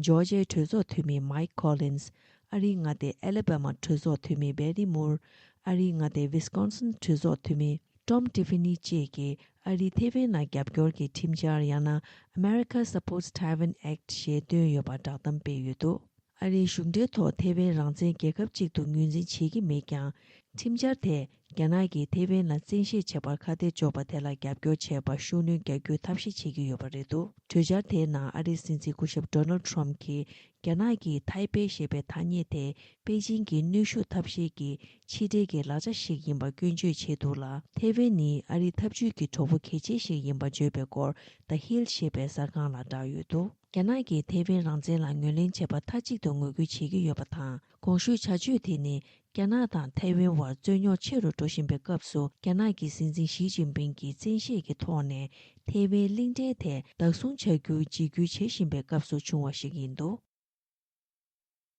ཇོར་ཇི་ཡའི་གྲོས་ཚོགས་འཐུས་མི་Mike Collins། ཨ་རིའི་མངའ་སྡེ་ཨེ་ལ་བྷ་མ་གྲོས་ཚོགས་འཐུས་མི་Patty Moore། ཨ་རིའི་མངའ་སྡེ་ཝི་སི་ཀོན་སིན་གྲོས་ཚོགས་འཐུས་མི་Tom Tiffin བཅས་ཀྱིས་ཨ་རིས་ཐེ་ཝན་ལ་རྒྱབ་སྐྱོར་གྱི་ཁྲིམས་འཆར་ཡང་ན་America Supports Taiwan Act ཞེས་བཏོན་ཡོད་པར་བསྒྲགས་གཏམ་སྤེལ་ཡོད་འདུག་ཨ་རིའི་གཞུང་འབྲེལ་ཐོག་ཐེ་ཝན་རང་བཙན་རྒྱལ་ཁབ་ཅིག་ཏུ་ངོས་འཛིན་བྱེད་ཀྱི་མེད་ཀྱང་། ཁྲིམས་འཆར་དེས་རྒྱ་ནག་གིས་ཐེ་ཝན་ལ་བཙན་ཤེད་བྱེད་པར་ཁ་གཏད་གཅོག་པ་དེ་ལ་རྒྱབ་སྐྱོར་བྱས་པར་ཤུགས་སྣོན་རྒྱག་རྒྱུའི་ཐབས་ཤེས་བྱེད་ཀྱི་ཡོད་པ་རེད་འདུག་གྲོས་འཆར་དེའི་ནང་ཨ་རིའི་སྲིད་འཛིན་སྐུ་ཞབས་Donald Trump གྱིས། རྒྱ་ནག་གིས་ཐའེ་པེ་ཞེས་པའི་ཐ་སྙད་དེ་པེ་ཅིང་གི་གནོན་ཤུགས་ཐབས་ཤེས་ཀྱི་ཕྱི་འབྲེལ་གྱི་ལག་ཆ་ཞིག་ཡིན་པར་སྐྱོན་བརྗོད་བྱས་འདུག་ལ། ཐེ་ཝན་ནི་ཨ་རིའི་འཐབ་ཇུས་ཀྱི་གྲོགས་པོ་གལ་ཆེ་ཞིག་ཡིན་པར་བརྗོད་པའི་སྐོར་The Hill ཞེས་པའི་གསར་ཁང་ལ་བསྒྲགས་ཡོད་འདུག་རྒྱ་ནག་གིས་ཐེ་ཝན་རང་བཙན་ལ་ངོས་ལེན་བྱས་པར་མཐའ་གཅིག་ཏུ་ངོ་རྒོལ་བྱེད་ཀྱི་ཡོད་པ་དང་། གོང་ཞུས་བྱ་སྤྱོད་དེ་ནི། རྒྱ་ནག་དང་ཐའེ་ཝན་བར་རྩོད་རྙོག་ཆེ་རུ་འགྲོ་བཞིན་པའི་སྐབས་སུ། རྒྱ་ནག་གི་སྲིད་འཛིན་ཞི་ཅིན་ཕིང་གིས་བཙན་ཤེད་ཀྱི་ཐོག་ནས་ཐའེ་ཝན་གླིང་ཕྲན་དེ་བདག་བཟུང་བྱ་རྒྱུར་འཇིགས་སྐུལ་བྱེད་བཞིན་པའི་སྐབས་སུ་བྱུང་བ་ཞིག་ཡིན་འདུག་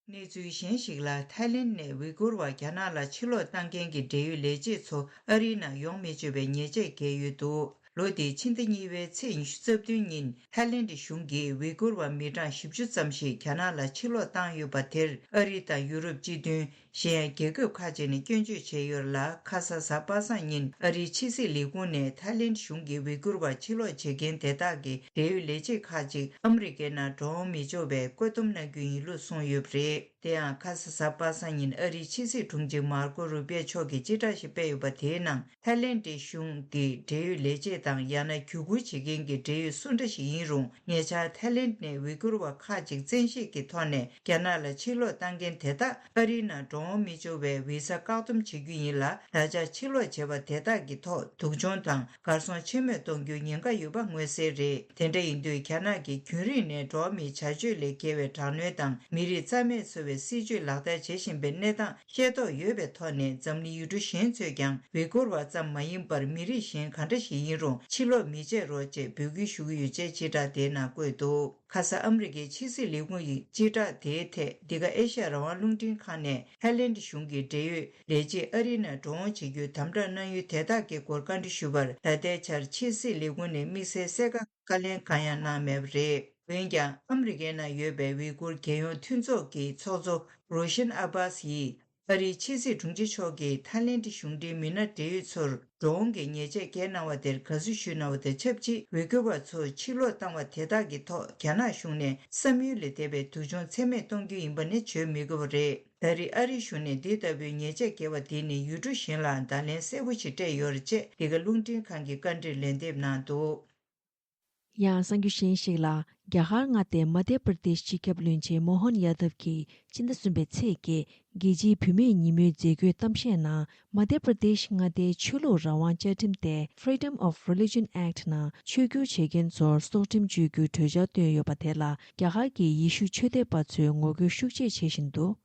གནས་ཚུལ་གཞན་ཞིག་ལ། ཐའི་ལེན་ནས་ཝི་གུར་བ་རྒྱ་ནག་ལ་ཕྱིར་སློག་བཏང་མཁན་གྱི་འབྲེལ་ཡོད་ལས་བྱེད་ཚོ་ཨ་རིའི་ནང་ཡོང་མི་ཆོག་པའི་ཉེས་ཆད་བཀལ་ཡོད་འདུག་ལོ་འདིའི་ཕྱི་ཟླ་གཉིས་པའི་ཚེས་ཉི་ཤུ་རྩ་བདུན་ཉིན། ཐའི་ལེན་གཞུང་གིས་ཝི་གུར་བ་མི་གྲངས་བཞི་བཅུ་ཙམ་ཞིག་རྒྱ་ནག་ལ་ཕྱིར་སློག་བཏང་ཡོད་པ་དེར། ཨ་རི་དང་ཡུ་རོབ་སྤྱི་མཐུན། གཞན་ཡང་རྒྱལ་ཁབ་ཁག་ཅིག་ནས་སྐྱོན་བརྗོད་བྱས་ཡོད་ལ། ཁ་ས་གཟའ་པ་སངས་ཉིན་ཨ་རིའི་ཕྱི་སྲིད་ལས་ཁུངས་ནས་ཐའི་ལེན་གཞུང་གིས་ཝི་གུར་བ་ཕྱིར་སློག་བྱེད་མཁན་དེ་དག་གི་འབྲེལ་ཡོད་ལས་བྱེད་ཁག་ཅིག་ཨ་མི་རི་ཀའི་ནང་འགྲོ་འོང་མི་ཆོག་པའི་བཀོད་འདོམས་གནང་རྒྱུ་ཡིན་ལུགས་གསུངས་ཡོད་པ་རེད། དེ་ཡང་ཁ་ས་གཟའ་པ་སངས་ཉིན་ཨ་རིའི་ཕྱི་སྲིད་དྲུང་ཆེ་མར་ཀོ་རུ་པིའོ་མཆོག་གིས་སྤྱི་བསྒྲགས་ཤིག་སྤེལ་ཡོད་པ་དེའི་ནང་། ཐའི་ལེན་ཌི་གཞུང་གི་འབྲེལ་ཡོད་ལས་བྱེད་དང་ཡང་ན་བརྒྱུད་སྐུལ་བྱེད་མཁན་གྱི་འབྲེལ་ཡོད་སུ་འདྲ་ཞིག་ཡིན་རུང་། ཉེ་ཆར་ཐའི་ལེན་ཌི་ནས་ཝི་གུར་བ་ཁག་ཅིག་བཙན་ཤེད་ཀྱི་ཐོག་ནས་རྒྱ་ནག་ལ་ཕྱིར་ལོག་བཏང་མཁན་དེ་དག་ཨ་རིའི་ནང་འགྲོ་འོང་མི་འབྱོར་བའི་ཝི་ས་བཀག་སྡོམ་བྱེད་རྒྱུ་ཡིན་ལ། ད་ཆ་ཕྱིར་ལོག་བྱས་པ་དེ་དག་གི་ཐོག་སྡུག་སྦྱོང་དང་གར་སོང་ཕྱིར་མེད་གཏོང་རྒྱུའི་ཉེན་ཁ་ཡོད་པ་མངོན་གསལ་རེད། དེ་འདྲ་ཡིན་དུས། རྒྱ་ནག་གིས་རྒྱུན་རིང་ནས་འགྲོ་བ་མིའི་བྱ་སྤྱོད་ལས་བརྒལ་བའི་དྲག་གནོན་དང་མི་རིགས་རྩ་མེད་བཟོ་བའི་སྲིད་བྱུས་ལག་བསྟར་བྱེད་བཞིན་པའི་གནས་སྟངས་ཤེས་རྟོགས་ཡོད་པའི་ཐོག་ནས། འཛམ་གླིང་ཡུལ་གྲུ་གཞན་ཚོས་ཀྱང་ཝི་གུར་བ་ཙམ་མ་ཡིན་པར་མི་རིགས་གཞན་ག་འདྲ་ཞིག་ཡིན་རུང་ཕྱིར་ལོག་མི་བྱེད་རོགས་ཅེས་འབོད་སྐུལ་ཞུ་གི་ཡོད་ཅེས་སྤྱི་བསྒྲགས་དེའི་ནང་བཀོད་འདུག་ཁ་ས་ཨ་མི་རི་ཀའི་ཕྱི་སྲིད་ལས་ཁུངས་ཀྱི་སྤྱི་བསྒྲགས་དེའི་ཐད། འདི་ག་ཨེ་ཤ་ཡ་རང་དབང་རླུང་འཕྲིན་ཁང་ནས་ཐའི་ལེན་ཌི་གཞུང་གི་འབྲེལ་ཡོད་ལས་བྱེད་ཨ་རིའི་ནང་འགྲོ་འོང་བྱེད་རྒྱུའི་དམ་དྲག་གནང་ཡུལ་དེ་དག་གི་སྐོར་བཀའ་འདྲི་ཞུས་པར། ད་ལྟའི་ཆར་ཕྱི་སྲིད་ལས་ཁུངས་ནས་དམིགས་བསལ་གསལ་ཁ་བཀའ་ལན་གང་ཡང་གནང་མེད་པ་རེད། འོན་ཀྱང་། ཨ་མི་རི་ཀའི་ནང་ཡོད་པའི་ཝི་གུར་རྒྱལ་ཡོངས་མཐུན་ཚོགས་ཀྱི་ཚོགས་གཙོ་རོ་ཤན་ཨ་བྷ་སི་ཡིས། ཨ་རིའི་ཕྱི་སྲིད་དྲུང་ཆེ་མཆོག་གིས་ཐའི་ལེན་ཌི་གཞུང་འབྲེལ་མི་སྣ་འབྲེལ་ཡོད་ཚོར་འགྲོ་འོང་གི་ཉེས་ཆད་བཀལ་གནང་བ་དེར་དགའ་བསུ་ཞུས་གནང་བ་དང་ཆབས་ཅིག་ཝི་གུར་བ་ཚོ་ཕྱིར་ལོག་བཏང་བ་དེ་དག་གི་ཐོག་རྒྱ་ནག་གཞུང་ནས་བསམ་ཡུལ་ལས་འདས་པའི་སྡུག་སྦྱོང་ཚད་མེད་གཏོང་རྒྱུ་ཡིན་པ་ནི་བརྗོད་མི་དགོས་པ་རེད། ད་རེས་ཨ་རིའི་གཞུང་ནས་འདི་ལྟ་བུའི་ཉེས་ཆད་བཀལ་བ་དེ་ནི་ཡུལ་གྲུ་གཞན་ལའང་བརྡ་ལན་གསལ་པོ་ཞིག་སྤྲད་ཡོད་རེད་ཅེས་འདི་ག་རླུང་འཕྲིན་ཁང་གི་བཀའ་འདྲིར་ལན་འདེབས་གནང་འདུག་ཡང་གསར་འགྱུར་གཞན་ཞིག་ལ། རྒྱ་གར་མངའ་སྡེ་མ་དྷྱ་པྲ་དེཤ་སྤྱི་ཁྱབ་བློན་ཆེན་མོ་ཧན་ཡ་དབ་ཀྱིས་ཕྱི་ཟླ་གསུམ་པའི་ཚེས་བརྒྱད། རྒྱལ་སྤྱིའི་བུད་མེད་ཉིན་མོའི་མཛད་སྒོའི་གཏམ་བཤད་ནང་། མ་དྷྱ་པྲ་དེཤ་མངའ་སྡེའི་ཆོས་ལུགས་རང་དབང་བཅའ་ཁྲིམས་ཏེ་Freedom of Religion Act ནང་ཆོས་བསྒྱུར་བྱེད་མཁན་ཚོར་སྲོག་ཁྲིམས་གཅོད་རྒྱུའི་གྲོས་འཆར་བཏོན་ཡོད་པ་དེ་ལ། རྒྱ་གར་གྱི་ཡེ་ཤུ་ཆོས་དད་པ་ཚོས་ངོ་རྒོལ་ཤུགས་ཆེ་བྱེད་བཞིན་འདུག་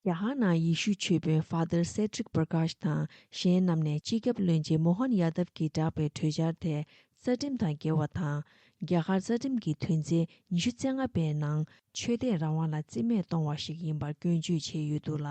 རྒྱ་གར་ནང་ཡེ་ཤུ་ཆོས་དཔོན་Father Cedric Prakash དང་གཞན་རྣམས་ནས་སྤྱི་ཁྱབ་བློན་ཆེན་མོ་ཧན་ཡ་དབ་ཀྱིས་བསྒྲགས་པའི་གྲོས་འཆར་དེ། རྩ་ཁྲིམས་དང་འགལ་བ་དང་། རྒྱ་གར་རྩ་ཁྲིམས་ཀྱི་དོན་ཚན་ཉི་ཤུ་རྩ་ལྔ་པའི་ནང་ཆོས་དད་རང་དབང་ལ་བརྩི་མེད་གཏོང་བ་ཞིག་ཡིན་པར་སྐྱོན་བརྗོད་བྱས་ཡོད་འདུག་ལ།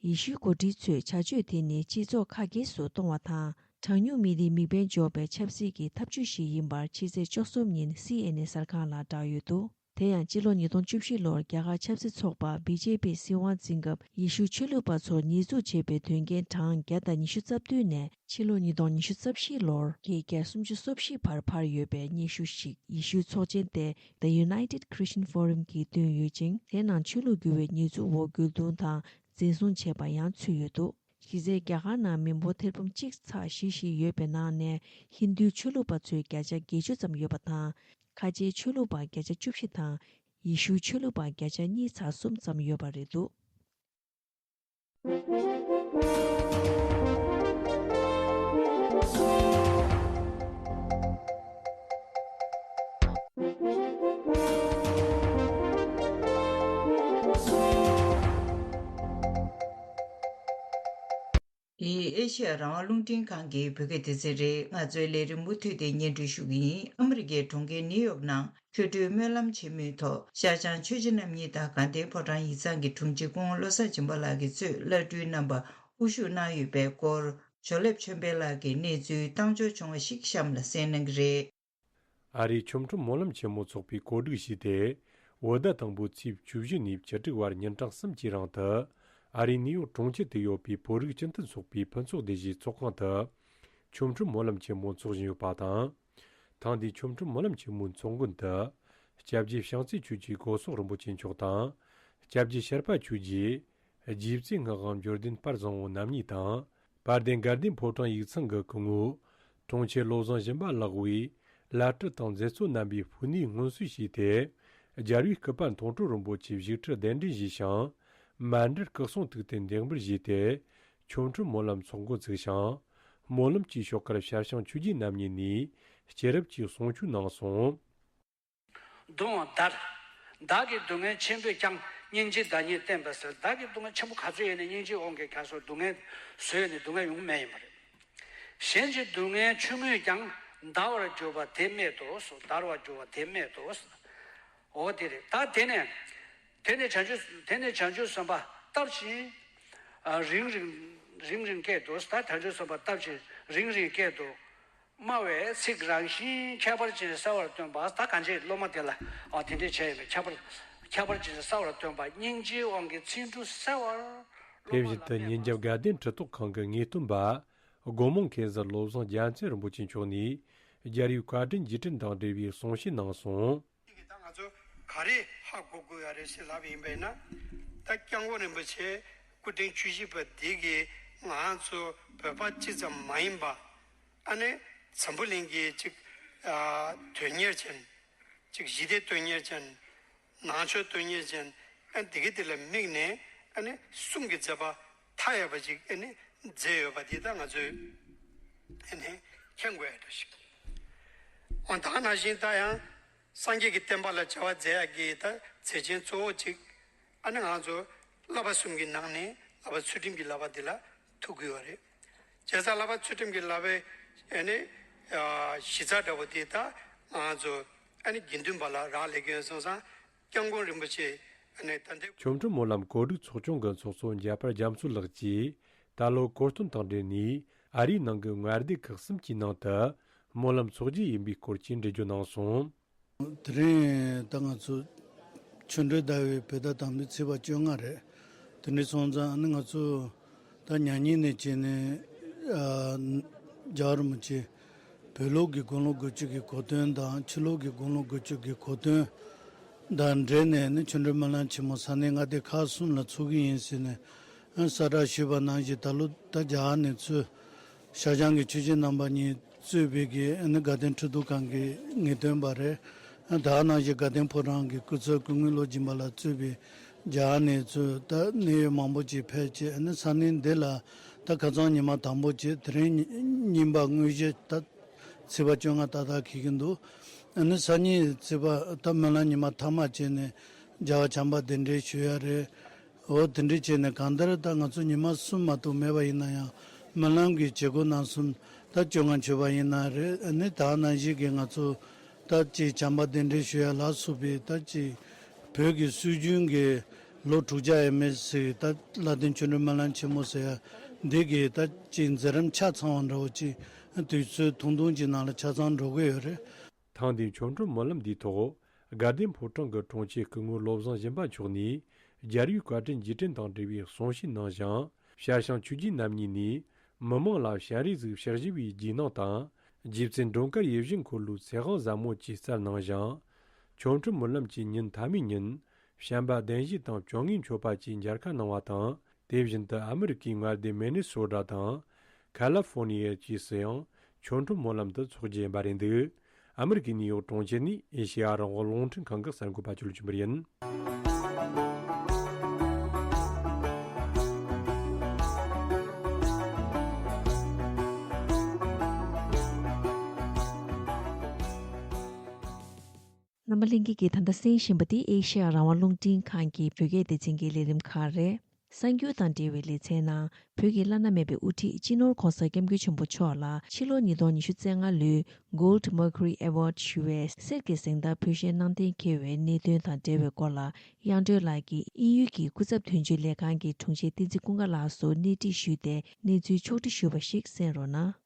ཡེ་ཤུའི་འགོ་ཁྲིད་ཚོས་བྱ་སྤྱོད་དེ་ནི་སྤྱི་ཚོགས་ཁ་གྱེས་སུ་གཏོང་བ་དང་། གྲངས་ཉུང་མི་རིགས་མིག་དཔེ་འཇོག་པའི་ཆབ་སྲིད་ཀྱི་ཐབས་ཇུས་ཤིག་ཡིན་པར་ཕྱི་ཚེས་བཅུ་གསུམ་ཉིན་སི་ཨེན་ཨེ་གསར་ཁང་ལ་བསྒྲགས་ཡོད་འདུག་དེ་ཡང་སྤྱི་ལོ་ཉིས་སྟོང་བཅུ་བཞི་ལོར་རྒྱ་གར་ཆབ་སྲིད་ཚོགས་པ་བི་ཇེ་པི་སྲིད་དབང་འཛིན་སྐབས་ཡེ་ཤུ་ཆོས་ལུགས་པ་ཚོར་ཉེས་འཛུགས་བྱས་པའི་དོན་རྐྱེན་གྲངས་བརྒྱ་དང་ཉི་ཤུ་རྩ་བདུན་ནས་ཕྱི་ལོ་ཉིས་སྟོང་ཉི་ཤུ་རྩ་བཞི་ལོར་བརྒྱད་བརྒྱ་སུམ་ཅུ་སོ་བཞི་བར་འཕར་ཡོད་པའི་སྙན་ཞུ་ཞིག་ཡེ་ཤུའི་ཚོགས་ཆེན་ཏེ་The United Christian Forum གིས་བཏོན་ཡོད་ཅིང་། དེ་ནང་ཆོས་ལུགས་འགྱུར་བའི་ཉེས་འཛུགས་འོག་རྒོལ་རྡུང་དང་འཛིན་བཟུང་བྱས་པ་ཡང་ཚུད་ཡོད་འདུག་གཞི་རྩའི་རྒྱ་གར་ནང་མི་འབོར་ཐེར་འབུམ་གཅིག་ཚེག་བཞི་བཞི་ཡོད་པའི་ནང་ནས་ཧིན་རྡུའི་ཆོས་ལུགས་པ་ཚོས་བརྒྱ་ཆ་བརྒྱད་ཅུ་ཙམ་ཡོད་པ་དང་། ཁ་ཆེའི་ཆོས་ལུགས་པ་བརྒྱ་ཆ་བཅུ་བཞི་དང་། ཡེ་ཤུའི་ཆོས་ལུགས་པ་བརྒྱ་ཆ་གཉིས་ཚེག་གསུམ་ཙམ་ཡོད་པ་རེད་འདུག་འདི་ཨེ་ཤེ་ཡ་རང་དབང་རླུང་འཕྲིན་ཁང་གི་བོད་སྐད་སྡེ་ཚན་རེད། ང་ཚོའི་ལས་རིམ་མུ་མཐུད་དེ་སྙན་སྒྲོན་ཞུ་གི་ཡིན། ཨ་མི་རི་ཀའི་གྲོང་ཁྱེར་ནིའུ་ཡོག་ནང་ཆོ་འཕྲུལ་སྨོན་ལམ་ཆེན་མོའི་ཐོག་ཤར་བྱང་ཆོས་རྗེ་རྣམ་གཉིས་དང་དགའ་ལྡན་ཕོ་བྲང་ཡིག་ཚང་གི་དྲུང་ཆེ་སྐུ་ངོ་བློ་བཟང་སྦྱིན་པ་ལགས་ཀྱིས་གཙོས་བླ་སྤྲུལ་རྣམ་པ་དབུ་བཞུགས་གནང་ཡོད་པའི་སྐོར། ཇོ་ལེབ་ཆོས་འཕེལ་ལགས་ཀྱིས་གནས་ཚུལ་བཏང་འབྱོར་བྱུང་བ་ཞིག་གཤམ་ལ་གསན་གནང་གི་རེད། ཨ་རིའི་ཆོ་འཕྲུལ་སྨོན་ལམ་ཆེན་མོ་ཚོགས་པས་གོ་སྒྲིག་བྱས་ཏེ། བོད་ཟླ་དང་པོའི་ཚེས་བཅུ་བཞི་ནས་བཅུ་དྲུག་བར་ཉིན་གྲངས་གསུམ་གྱི་རིང་དུ། ཨ་རིའི་ནིའུ་ཡོག་གྲོང་ཁྱེར་དུ་ཡོད་པའི་བོད་རིགས་སྤྱི་མཐུན་ཚོགས་པའི་ཕུན་ཚོགས་སྡེ་བཞིའི་ཚོགས་ཁང་དུ། ཆོ་འཕྲུལ་སྨོན་ལམ་ཆེན་མོ་འཚོགས་བཞིན་ཡོད་པ་དང་། ཐེངས་འདིའི་ཆོ་འཕྲུལ་སྨོན་ལམ་ཆེན་མོའི་ཚོགས་མགོན་དུ། སྐྱབས་རྗེ་བྱང་རྩེ་ཆོས་ཀྱི་སྒོ་གསོག་རིན་པོ་ཆེ་མཆོག་དང་། སྐྱབས་རྗེ་ཤར་པ་ཆོས་རྗེ། རྗེ་བཙུན་སྔགས་དབང་འབྱོར་ལྡན་དཔལ་བཟང་པོ་རྣམ་གཉིས་དང་། དཔལ་ལྡན་དགའ་ལྡན་ཕོ་བྲང་ཡིག་ཚང་གི་སྐུ་ངོ་། དྲུང་ཆེ་བློ་བཟང་སྦྱིན་པ་ལགས་ཀྱིས་བླ་སྤྲུལ་དང་མཛད་གཙོ་རྣམ་པའི་ཕུལ་ནས་སྔོན་གསོལ་ཞུས་ཏེ། རྒྱལ་བའི་སྐུ་པར་མཐོང་གྲོལ་རིན་པོ་ཆེ་བཞུགས་ཁྲི་གདན་འདྲེན་ཞུས་ཤིང་། མཎྜལ་སྐུ་གསུང་ཐུགས་རྟེན་འདེགས་འབུལ་ཞུས་ཏེ། ཆོ་འཕྲུལ་སྨོན་ལམ་ཚོགས་འགོ་བཙུགས་ཤིང་། སྨོན་ལམ་གྱི་ཞོར་ཁར་ཤར་བྱང་ཆོས་རྗེ་རྣམ་གཉིས་ནས་སྐྱེས་རབས་ཀྱི་གསུང་ཆོས་གནང་སོང་། གདུང་བ་བདར། བདག་གི་སྡུག་བསྔལ་ཆེན་པོས་ཀྱང་། སྙིང་རྗེའི་བདག་ཉིད་བསྟན་པར་ཟེར། བདག་གི་སྡུག་བསྔལ་ཆེན་པོ་ག་ཚོད་ཡོད་ནའི་སྙིང་རྗེའི་དབང་གིས་ཁྱེད་ཚོ་སྡུག་བསྔལ་བཟོས་ནས་སྡུག་བསྔལ་ཡོང་མེད་ཡིན་པ་རེད། གཞན་གྱི་སྡུག་བསྔལ་ཆུང་ངུས་ཀྱང་། འདར་བར་འགྱུར་བ་དེ་རྨད་དོ། འདར་བར་འགྱུར་བ་དེ་རྨད་དོ། འོ་དེ་རེད། ད་དེ་ནས། དེ་ནས་བྱང་ཆུབ་དེ་ནས་བྱང་ཆུབ་སེམས་དཔའ་བཏབ་ཅིང་། ཨ། རིང་རིང་རིང་རིང་སྐད་དུ། ད་བྱང་ཆུབ་སེམས་དཔའ་བཏབ་ཅིང་རིང་རིང་སྐད་དུ། སྨྲ་བའི་ཚིག་རང་བཞིན་ཁྱད་པར་ཅན་གསལ་བར་སྟོན་པ། ད་གང་ཅི་སློབ་མ་དེ་ལ། ཨ། དེ་འདྲས་བྱས་ཡོད་པས། ཁྱད་པར་ཁྱད་པར་ཅན་གསལ་བར་སྟོན་པ། སྙིང་རྗེའི་དབང་གིས་ཚིག་འབྲུ་གསལ་བར། དེ་བཞིན་དུ་ཉིན་རྒྱབ་དགའ་ལྡན་གྲི་ཐོགས་ཁང་གི་ངེས་སྟོན་པ་སྒོ་མང་མཁན་ཟུར་བློ་བཟང་རྒྱལ་མཚན་རིན་པོ་ཆེ་མཆོག་ནས་རྒྱལ་བའི་བཀའ་དྲིན་རྗེས་དྲན་དང་འབྲེལ་བའི་གསུང་བཤད་གནང་སོང་། ད་ང་ཚོ་ག་རེ་ཧ་གོ་དགོས་ཡ་རེད་ཟེར་ལབ་ཡིན་པས་ན། ད་སྐྱབས་མགོན་རིན་པོ་ཆེ་སྐུ་ཕྲེང་བཅུ་བཞི་པ་འདི་གིས་ང་ཚོ་བོད་པ་གཅིག་ཙམ་མ་ཡིན་པ། ཨ་ནི་འཛམ་བུ་གླིང་གི་ཅིག་ཨ་དོན་གཉེར་ཅན། ཅིག་ཞི་བདེ་དོན་གཉེར་ཅན། ནང་ཆོས་དོན་གཉེར་ཅན། ཨ་འདི་གི་དེ་ལ་དམིགས་ནས་ཨ་ནི་གསུང་གི་མཛད་པ་མཐའ་ཡས་པ་ཅིག་ཨ་ནི་མཛད་ཡོད་པ་འདི་ད་ང་ཚོས་ཨ་ནི་མཁྱེན་དགོས་ཡ་འདྲ་ཞིག་འོ་ད་ནང་བཞིན་ད་ཡང་སངས་རྒྱས་ཀྱི་བསྟན་པ་ལ་བྱ་བ་མཛད་ཡ་གི་ད་མཛད་ཆེན་གཙོ་བོ་ཅིག་ཨ་ནི་ང་ཚོ་བསླབ་པ་གསུམ་གྱི་ནང་ནས་བསླབ་པ་ཚུལ་ཁྲིམས་ཀྱི་བསླབ་པ་འདི་ལ་ཐུག་གི་ཡོད་རེད། བྱས་ཙང་བསླབ་པ་ཚུལ་ཁྲིམས་ཀྱི་བསླབ་པའི་ཨ་ནི་གཞི་རྩ་འདྲ་བོ་དེ་ད་ང་ཚོ་ཨ་ནི་དགེ་འདུན་པ་ལ་རག་ལས་ཀྱི་ཡོད་སོང་ཙང་སྐྱབས་མགོན་རིན་པོ་ཆེ་ཨ་ནི་ད་ལྟའི་ཆོ་འཕྲུལ་སྨོན་ལམ་གོ་སྒྲིག་ཚོགས་ཆུང་གི་ཚོགས་གཙོ་མཇལ་བར་རྒྱ་མཚོ་ལགས་ཀྱིས་ད་ལོ་གོ་སྟོན་དང་འབྲེལ་ནས་ཨ་རིའི་ནང་གི་མངའ་སྡེ་ཁག་གསུམ་གྱི་ནང་དུ་སྨོན་ལམ་ཚོགས་རྒྱུ་ཡིན་པའི་སྐོར་གྱི་འགྲེལ་བརྗོད་གནང་སོང་། དེ་རིང་ད་ང་ཚོ་ཆོ་འཕྲུལ་ཟླ་བའི་བོད་ཟླ་དང་པོའི་ཚེས་པ་བཅོ་ལྔ་རེད། དེ་འདྲ་སོང་ཙང་ཨ་ནི་ང་ཚོ་ད་མྱ་ངན་ནས་བྱས་ནས་ཨ་རྒྱལ་བ་རིན་པོ་ཆེ་བོད་ལུགས་ཀྱི་དགུང་ལོ་དགུ་བཅུ་གི་གོ་སྟོན་དང་ཕྱི་ལུགས་ཀྱི་དགུང་ལོ་དགུ་བཅུ་གི་གོ་སྟོན་དང་འབྲེལ་ནས་ནི་ཆོ་འཕྲུལ་སྨོན་ལམ་ཆེན་མོ་ས་གནས་མངའ་སྡེ་ཁག་གསུམ་ལ་ཚོགས་ཀྱི་ཡིན་ཟེར་ནས་གསལ་བསྒྲགས་ཞུས་པ་ནང་བཞིན་ད་ལོ་ད་རྒྱ་གར་ནས་ཚུར་ཤར་བྱང་གི་ཆོས་བྱེད་རྣམ་པ་གཉིས་གཙོས་པའི་གི་ཨ་ནི་དགའ་ལྡན་ཁྲི་ཐོག་ཁང་གི་ངེས་སྟོན་པ་རེད། ད་ག་ནང་བཞིན་དགའ་ལྡན་ཕོ་བྲང་གི་སྐུ་ཚབ་སྐུ་ངོ་བློ་སྦྱིན་པ་ལགས་གཙོས་པའི་རྒྱ་གར་ནས་ཚུར་ད་གནད་ཡོད་མང་པོ་ཅིག་ཕེབས་བྱས་ཨ་ནི་ས་གནས་འདི་ལ་ད་ཁ་སང་ཉི་མ་དང་པོ་བྱས་དེ་རིང་ཉིན་པ་དངོས་གཞི་ད་ཚེས་པ་བཅོ་ལྔ་ཏག་ཏག་འཁེལ་གྱི་འདུག་ཨ་ནི་སང་ཉིན་ཚེས་པ་ད་སྨོན་ལམ་ཉི་མ་མཐའ་མ་བྱས་ནས་རྒྱལ་བ་བྱམས་པ་གདན་འདྲེན་ཞུ་ཡ་རེད། འོ་དེ་འདྲ་བྱས་ནས་གང་ལྟར་ད་ང་ཚོ་ཉི་མ་གསུམ་མ་གཏོགས་མེད་པ་ཡིན་ན་ཡང་སྨོན་ལམ་གྱི་བྱེད་སྒོ་རྣམ་གསུམ་ད་བཅོ་ལྔ་མཆོད་པ་ཡིན་ན་རེད། ཨ་ནི་ད་ནང་བཞིན་གྱི་ང་ཚོ་ད་ཅིག་བྱམས་པ་གདན་འདྲེན་ཞུ་ཡ་ལ་སོགས་པའི་ད་ཅིག་བོད་ཀྱི་སྲོལ་རྒྱུན་གྱི་ལོ་དྲུག་བརྒྱ་ཡས་མས་ཟིག་ད་ལྷ་ལྡན་ཆོ་འཕྲུལ་སྨོན་ལམ་ཆེན་མོ་ཟེར་ཡ་འདི་གི་ད་ཅིག་མཛད་རིམ་ཆ་ཚང་བ་འདྲ་བོ་ཅིག་དུས་ཚོད་ཐུང་ཐུང་ཅིག་ནང་ལ་ཆ་ཚང་འགྲོ་གི་ཡོད་རེད། ཐེངས་འདིའི་ཆོ་འཕྲུལ་སྨོན་ལམ་འདིའི་ཐོག་དགའ་ལྡན་ཕོ་བྲང་གི་དྲུང་ཆེ་སྐུ་ངོ་བློ་བཟང་སྦྱིན་པ་མཆོག་ནས་རྒྱལ་བའི་བཀའ་དྲིན་རྗེས་དྲན་དང་འབྲེལ་བའི་གསུང་བཤད་གནང་ཞིང་། ཞར་བྱང་ཆོས་བརྒྱུད་རྣམ་གཉིས་ནས་མི་མང་ལ་ཞལ་རས་གཟིགས་ཕྱག་བཞི་པའི་རྗེས་གནང་དང་། རྗེ་བཙུན་མགྲོན་དཀར་ཡིད་བཞིན་འཁོར་ལོའི་ཚེ་དབང་ཟབ་མོ་བཅས་སྩལ་གནང་ཞིང་། ཆོ་འཕྲུལ་སྨོན་ལམ་གྱི་ཉིན་མཐའ་མའི་ཉིན་བྱམས་པ་གདན་བཞི་དང་བཅོ་ལྔའི་མཆོད་པ་བཅས་མཇལ་ཁ་གནང་བ་དང་། དེ་བཞིན་དུ་ཨ་མི་རི་ཀའི་མངའ་སྡེ་མི་ནི་སོ་ཊ་དང་། ཁ་ལ་ཧྥོར་ནི་ཡ་བཅས་སུ་ཡང་ཆོ་འཕྲུལ་སྨོན་ལམ་དུ་ཚོགས་རྒྱུ་ཡིན་པ་རེད་འདུག་ཨ་མི་རི་ཀའི་ནིའུ་ཡོག་གྲོང་ཁྱེར་ནས་ཨེ་ཤེ་ཡ་རང་དབང་རླུང་འཕྲིན་ཁང་གི་གསར་འགོད་པ་ཆོས་ལ་ཆུན་པར་ཡིན། རྣམ་པ་ལྷན་རྒྱས་ཀྱིས་ད་ལྟ་གསན་བཞིན་པ་འདི་ཨེ་ཤེ་ཡ་རང་དབང་རླུང་འཕྲིན་ཁང་གི་བོད་སྐད་སྡེ་ཚན་གྱི་ལས་རིམ་ཁག་རེད། གསར་འགྱུར་དང་འབྲེལ་བའི་ལེ་ཚན་ནང་བོད་ཀྱི་བླ་ན་མེད་པའི་དབུ་ཁྲིད་སྤྱི་ནོར་༧གོང་ས་༧སྐྱབས་མགོན་ཆེན་པོ་མཆོག་ལ་ཕྱི་ལོ་ཉིས་སྟོང་ཉི་ཤུ་རྩ་ལྔ་ལོའི་Gold Mercury Award ཞུ་བའི་གསེར་གྱི་གཟེངས་རྟགས་འབུལ་བཞེས་གནང་གཏན་འཁེལ་བའི་གནད་དོན་དང་འབྲེལ་བའི་སྐོར་ལ་དབྱངས་སྒྲོན་ལགས་ཀྱིས་དབྱིན་ཡུལ་གྱི་སྐུ་ཚབ་དོན་གཅོད་ལས་ཁང་གི་དྲུང་ཆེ་བསྟན་འཛིན་ཀུན་དགའ་ལགས་སུ་གནས་འདྲི་ཞུས་ཏེ་གནས་ཚུལ་ཕྱོགས་བསྒྲིགས་ཞུས་པ་ཞིག་གསན་རོགས་གནང་།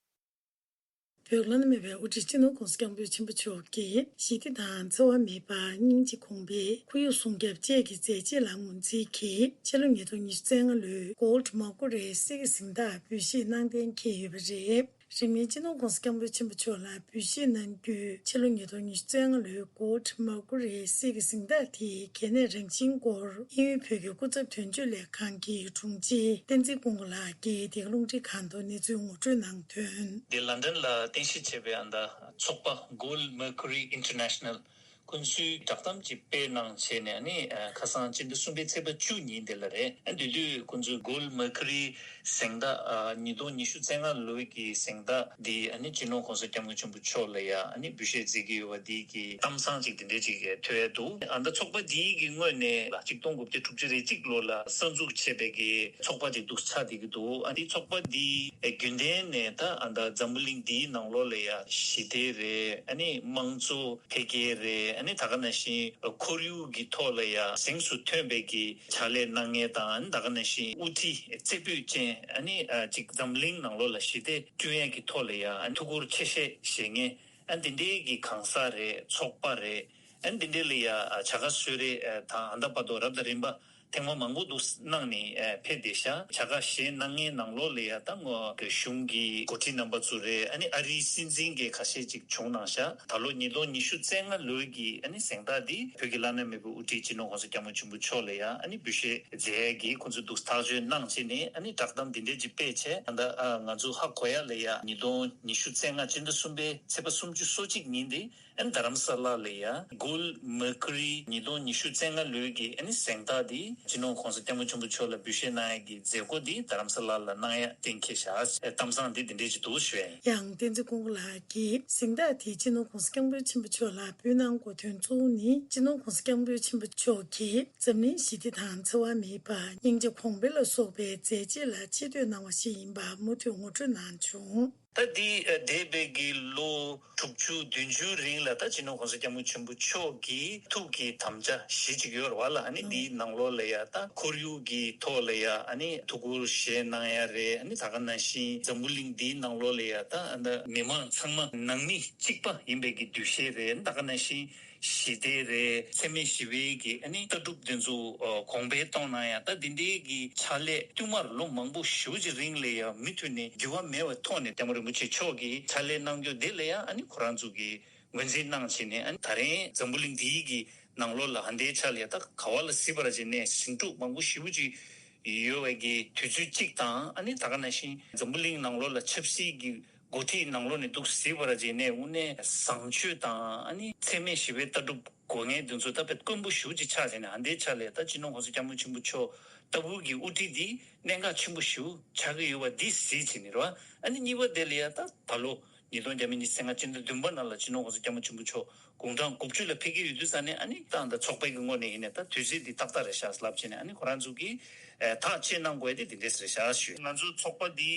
བོད་བླ་ན་མེད་པའི་དབུ་ཁྲིད་སྤྱི་ནོར་༧གོང་ས་༧སྐྱབས་མགོན་ཆེན་པོ་མཆོག་གིས་ཞི་བདེ་དང་འཚེ་བ་མེད་པ་སྙིང་རྗེ་གོང་འཕེལ་ཁོར་ཡུག་སྲུང་སྐྱོབ་བཅས་ཀྱི་མཛད་རྗེས་ལ་ངོས་འཛིན་གྱིས་ཕྱི་ལོ་ཉིས་སྟོང་ཉི་ཤུ་རྩ་ལྔ་ལོའི་Gold Mercury གསེར་གྱི་གཟེངས་རྟགས་འབུལ་བཞེས་གནང་གཏན་འཁེལ་ཡོད་པ་རེད། རིང་མིན་སྤྱི་ནོར་༧གོང་ས་༧སྐྱབས་མགོན་ཆེན་པོ་མཆོག་ལ་འབུལ་བཞེས་གནང་རྒྱུའི་ཕྱི་ལོ་ཉིས་སྟོང་ཉི་ཤུ་རྩ་ལྔ་ལོའི་Gold Mercury གསེར་གྱི་གཟེངས་རྟགས་དེའི་གལ་གནད་རང་བཞིན་སྐོར་དབྱིན་ཡུལ་བོད་ཀྱི་སྐུ་ཚབ་དོན་གཅོད་ལས་ཁང་གི་དྲུང་ཆེ་བསྟན་འཛིན་ཀུན་དགའ་ལགས་ཀྱིས་འདི་ག་རླུང་འཕྲིན་ཁང་དུ་གནས་ཚུལ་ངོ་སྤྲོད་གནང་དོན། འདི་ལན་ཌན་ལ་རྟེན་གཞི་བྱས་པའི་ཨ་ད་ཚོགས་པ་Gold Mercury International ཁོང་ཚོས་བསྒྲགས་གཏམ་ཅིག་སྤེལ་གནང་བྱས་ནས་ཨ་ནི་ཁ་སང་སྤྱི་ཟླ་གསུམ་པའི་ཚེས་པ་བཅུ་ཉིན་དེ་ལ་རེད། ཨ་དེ་དུས་ཁོང་ཚོས་Gold Mercury གཟེངས་རྟགས་ཉིས་སྟོང་ཉི་ཤུ་རྩ་ལྔ་ལོའི་གི་གཟེངས་རྟགས་འདི་ཨ་ནི་སྤྱི་ནོར་༧གོང་ས་༧སྐྱབས་མགོན་ཆེན་པོ་མཆོག་ལ་ཡ་ཨ་ནི་འབུལ་བཞེས་མཛད་ཀྱི་ཡོད་པ་འདི་གི་གཏམ་བཟང་ཅིག་དེ་འདྲས་ཅིག་ཐོས་ཡ་འདུག་ཨ་ད་ཚོགས་པ་འདི་གི་ངོས་ནས་ཆིག་སྟོང་དགུ་བརྒྱ་དྲུག་ཅུ་རེ་གཅིག་ལོ་ལ་གསར་འཛུགས་བྱས་པའི་གི་ཚོགས་པ་ཅིག་འདུག་ཆགས་བསྡད་ཀྱི་འདུག་ཨ་འདི་ཚོགས་པ་འདི་རྒྱུན་ལྡན་ནས་ད་ཨ་ད་འཛམ་བུ་གླིང་འདིའི་ནང་ལོགས་ལ་ཡ་ཞི་བདེ་རེད། ཨ་ནི་དམངས་གཙོ་འཕེལ་རྒྱས་རེད། ཨ་ནི་ད་ག་ནང་བཞིན་ཁོར་ཡུག་གི་ཐོག་ལ་ཡ་གཟེངས་སུ་ཐོན་པའི་གི་ཕྱག་ལས་གནང་མཁན་དང་། ཨ་ནི་ད་ག་ནང་བཞིན་དབུ་ཁྲིད་རྩེ་ཕུད་ཅན། ཨ་ནི་ཅིག་འཛམ་གླིང་ནང་ལོགས་ལ་ཞི་བདེ་བསྐྲུན་ཡས་ཀྱི་ཐོག་ལ་ཡ་ཨ་ནི་ཐུགས་ཁུར་ཆེ་བཞེས་བཞེས་མཁན། ཨ་ནི་དེ་འདྲའི་གི་གང་ཟག་རེད། ཚོགས་པ་རེད། ཨ་ནི་དེ་འདྲའི་ལ་ཡ་བྱ་དགའ་གསོལ་རས་དང་ཨ་ད་བར་དུ་རབ་དང་རིམ་པ་ ཐེངས་མ་མང་པོ་འདུག་གནང་ནས་ཨ་ཕེབས་བསྡད་ཤག་བྱ་དགའ་བཞེས་གནང་མཁན་ནང་ལོགས་ལ་ཡ་ད་ངོ་གཞུང་གི་འགོ་ཁྲིད་རྣམ་པ་ཚོ་རེད། ཨ་ནི་ཨ་རིའི་སྲིད་འཛིན་གྱི་ཁ་ཤས་ཅིག་བྱུང་གནང་ཤག་ད་ལོ་ཉིས་སྟོང་ཉི་ཤུ་རྩ་ལྔ་ལོའི་གི་ཨ་ནི་གཟེངས་རྟགས་འདི་བོད་ཀྱི་བླ་ན་མེད་པའི་དབུ་ཁྲིད་སྤྱི་ནོར་༸གོང་ས་༸སྐྱབས་མགོན་ཆེན་པོ་མཆོག་ལ་ཡ་ཨ་ནི་འབུལ་བཞེས་མཛད་ཡ་གི་ཁོང་ཚོས་འདུག་ཐག་གཅོད་གནང་བྱས་ནས། ཨ་ནི་བསྒྲགས་གཏམ་འདི་འདྲས་ཅིག་སྤེལ་བྱས། ད་ལྟ་ཨ་ང་ཚོ་ཧ་གོ་ཡ་ལ་ཡ་ཉིས་སྟོང་ཉི་ཤུ་རྩ་ལྔ་སྤྱི་ཟླ་གསུམ་པའི་ཚེས་པ་སུམ་ཅུ་སོ་གཅིག་ཉིན་དེ། ཨ་ནི་རྡ་རམ་ས་ལ་ལ་ཡ་Gold Mercury ཉིས་སྟོང་ཉི་ཤུ་རྩ་ལྔ་ལོའི་གི་ཨ་ནི་གཟེངས་རྟགས་འདི་སྤྱི་ནོར་༸གོང་ས་༸སྐྱབས་མགོན་ཆེན་པོ་མཆོག་ལ་འབུལ་བཞེས་གནང་ཡ་གི་མཛད་སྒོ་འདི་རྡ་རམ་ས་ལ་ལ་གནང་ཡ་གཏན་འཁེལ་བཞག་གཏམ་བཟང་འདི་འདི་འདྲས་ཅིག་འདུག་ཞུ་ཡ་ཡིན། ཡང་བསྟན་འཛིན་ཀུན་དགའ་ལགས་ཀྱིས་གཟེངས་རྟགས་དེ་སྤྱི་ནོར་༸གོང་ས་༸སྐྱབས་མགོན་ཆེན་པོ་མཆོག་ལ་འབུལ་གནང་དགོས་དོན་གཙོ་བོ་ནི་སྤྱི་ནོར་༸གོང་ས་༸སྐྱབས་མགོན་ཆེན་པོ་མཆོག་གིས་འཛམ་གླིང་ཞི་བདེ་དང་འཚེ་བ་མེད་པ། སྙིང་རྗེ་གོང་འཕེལ་ལ་སོགས་པའི་མཛད་རྗེས་ལ་ཆེ་བསྟོད་གནང་བ་ཞིག་ཡིན་པ་མུ་མཐུད་ངོ་སྤྲོད་གནང་བྱུང་། ད་འདི་འདས་པའི་གི་ལོ་དྲུག་ཅུ་བདུན་ཅུ་རིང་ལ་ད་སྤྱི་ནོར་༸གོང་ས་༸སྐྱབས་མགོན་ཆེན་པོ་མཆོག་གི་ཐུགས་ཀྱི་དམ་བཅའ་བཞི་ཅིག་ཡོད་རེད་བ་ལ། ཨ་ནི་འདིའི་ནང་ལོགས་ལ་ཡ་ད་ཁོར་ཡུག་གི་ཐོག་ལ་ཡ་ཨ་ནི་ཐུགས་ཁུར་བཞེས་གནང་ཡ་རེད། ཨ་ནི་ད་ག་ནང་བཞིན་འཛམ་བུ་གླིང་འདིའི་ནང་ལོགས་ལ་ཡ་ད་ཨ་ནི་མི་མང་ཚང་མ་ནང་མི་གཅིག་པ་ཡིན་པའི་གི་འདུ་ཤེས་རེད། ད་ག་ནང་བཞིན་ཞི་བདེ་རེད། འཚེ་མེད་ཞི་བའི་གི་ཨ་ནི་ལྟ་གྲུབ་འདི་ཚོ་ཨ་གོང་འཕེལ་གཏོང་གནང་ཡ་ད་འདི་འདྲའི་གི་ཕྱག་ལས་བསྟུད་མར་ལོ་མང་པོ་ཞེ་པོ་ཅིག་རིང་ལ་ཡ་མུ་མཐུད་ནས་འགྱུར་བ་མེད་པའི་ཐོག་ནས་སྐྱབས་མགོན་རིན་པོ་ཆེ་མཆོག་གིས་ཕྱག་ལས་གནང་རྒྱུ་དེ་ལ་ཡ་ཨ་ནི་ཁོ་རང་ཚོ་གིས་ངོས་འཛིན་གནང་བྱས་ནས། ཨ་ནི་ད་རིང་འཛམ་བུ་གླིང་འདིའི་གི་ནང་ལོགས་ལ་ཨ་འདའི་ཆ་ལ་ཡ་ད་ག་བ་ལ་གཟིགས་པ་ར་བྱས་ནས་ཟིང་འཁྲུག་མང་པོ་ཞེ་པོ་ཅིག་ཡོད་པའི་གི་དུས་ཚོད་ཅིག་དང་། ཨ་ནི་ད་ག་ནང་བཞིན་འཛམ་བུ་གླིང་ནང་ལོགས་ལ་ཆབ་སྲིད་ཀྱི་འགོ་ཁྲིད་ནང་ལོགས་ནས་འདུག་གཟིགས་པ་ར་བྱས་ནས་དངོས་གནས་བཟང་སྤྱོད་དང་ཨ་ནི་འཚེ་མེད་ཞི་བའི་ལྟ་གྲུབ་དགོས་ངེས་འདི་ཚོ་ད་དཔེ་དཀོན་པོ་ཞེ་པོ་ཅིག་ཆགས་བྱས་ནས། ཨ་འདའི་ཆ་ལ་ད་སྤྱི་ནོར་༸གོང་ས་༸སྐྱབས་མགོན་ཆེན་པོ་མཆོག་ལྟ་བུ་གི་དབུ་ཁྲིད་འདི་གནད་འགག་ཆེན་པོ་ཞེ་པོ་ཆགས་ཀྱི་ཡོད་པ་འདི་གཟིགས་བྱས་ནས་རེད་བ། ཨ་ནི་གཉིས་པ་དེ་ལ་ཡ་ད་ད་ལོ་ཉིས་སྟོང་ཉི་ཤུ་རྩ་ལྔ་སྤྱི་ཟླ་བདུན་པ་ནང་ལ་སྤྱི་ནོར་༸གོང་ས་༸སྐྱབས་མགོན་ཆེན་པོ་མཆོག་དགུང་གྲངས་དགུ་བཅུ་ལ་ཕེབས་ཀྱི་ཡོད་དུས་ཙང་ནས། ཨ་ནི་ཏང་དང་ཚོགས་པའི་གི་ངོས་ནས་ཡིན་ནའི་ད་དུས་ཚོད་འདི་ཏག་ཏག་རེད་ཤག་ལབ་བྱས་ནས། ཨ་ནི་ཁོ་རང་ཚོ་གིས་ཨ་ཐག་བཅད་གནང་དགོས་ཡ་དེ་འདི་འདྲས་རེད་ཤག་ཞུ། ང་ཚོ་ཚོགས་པ་འདི་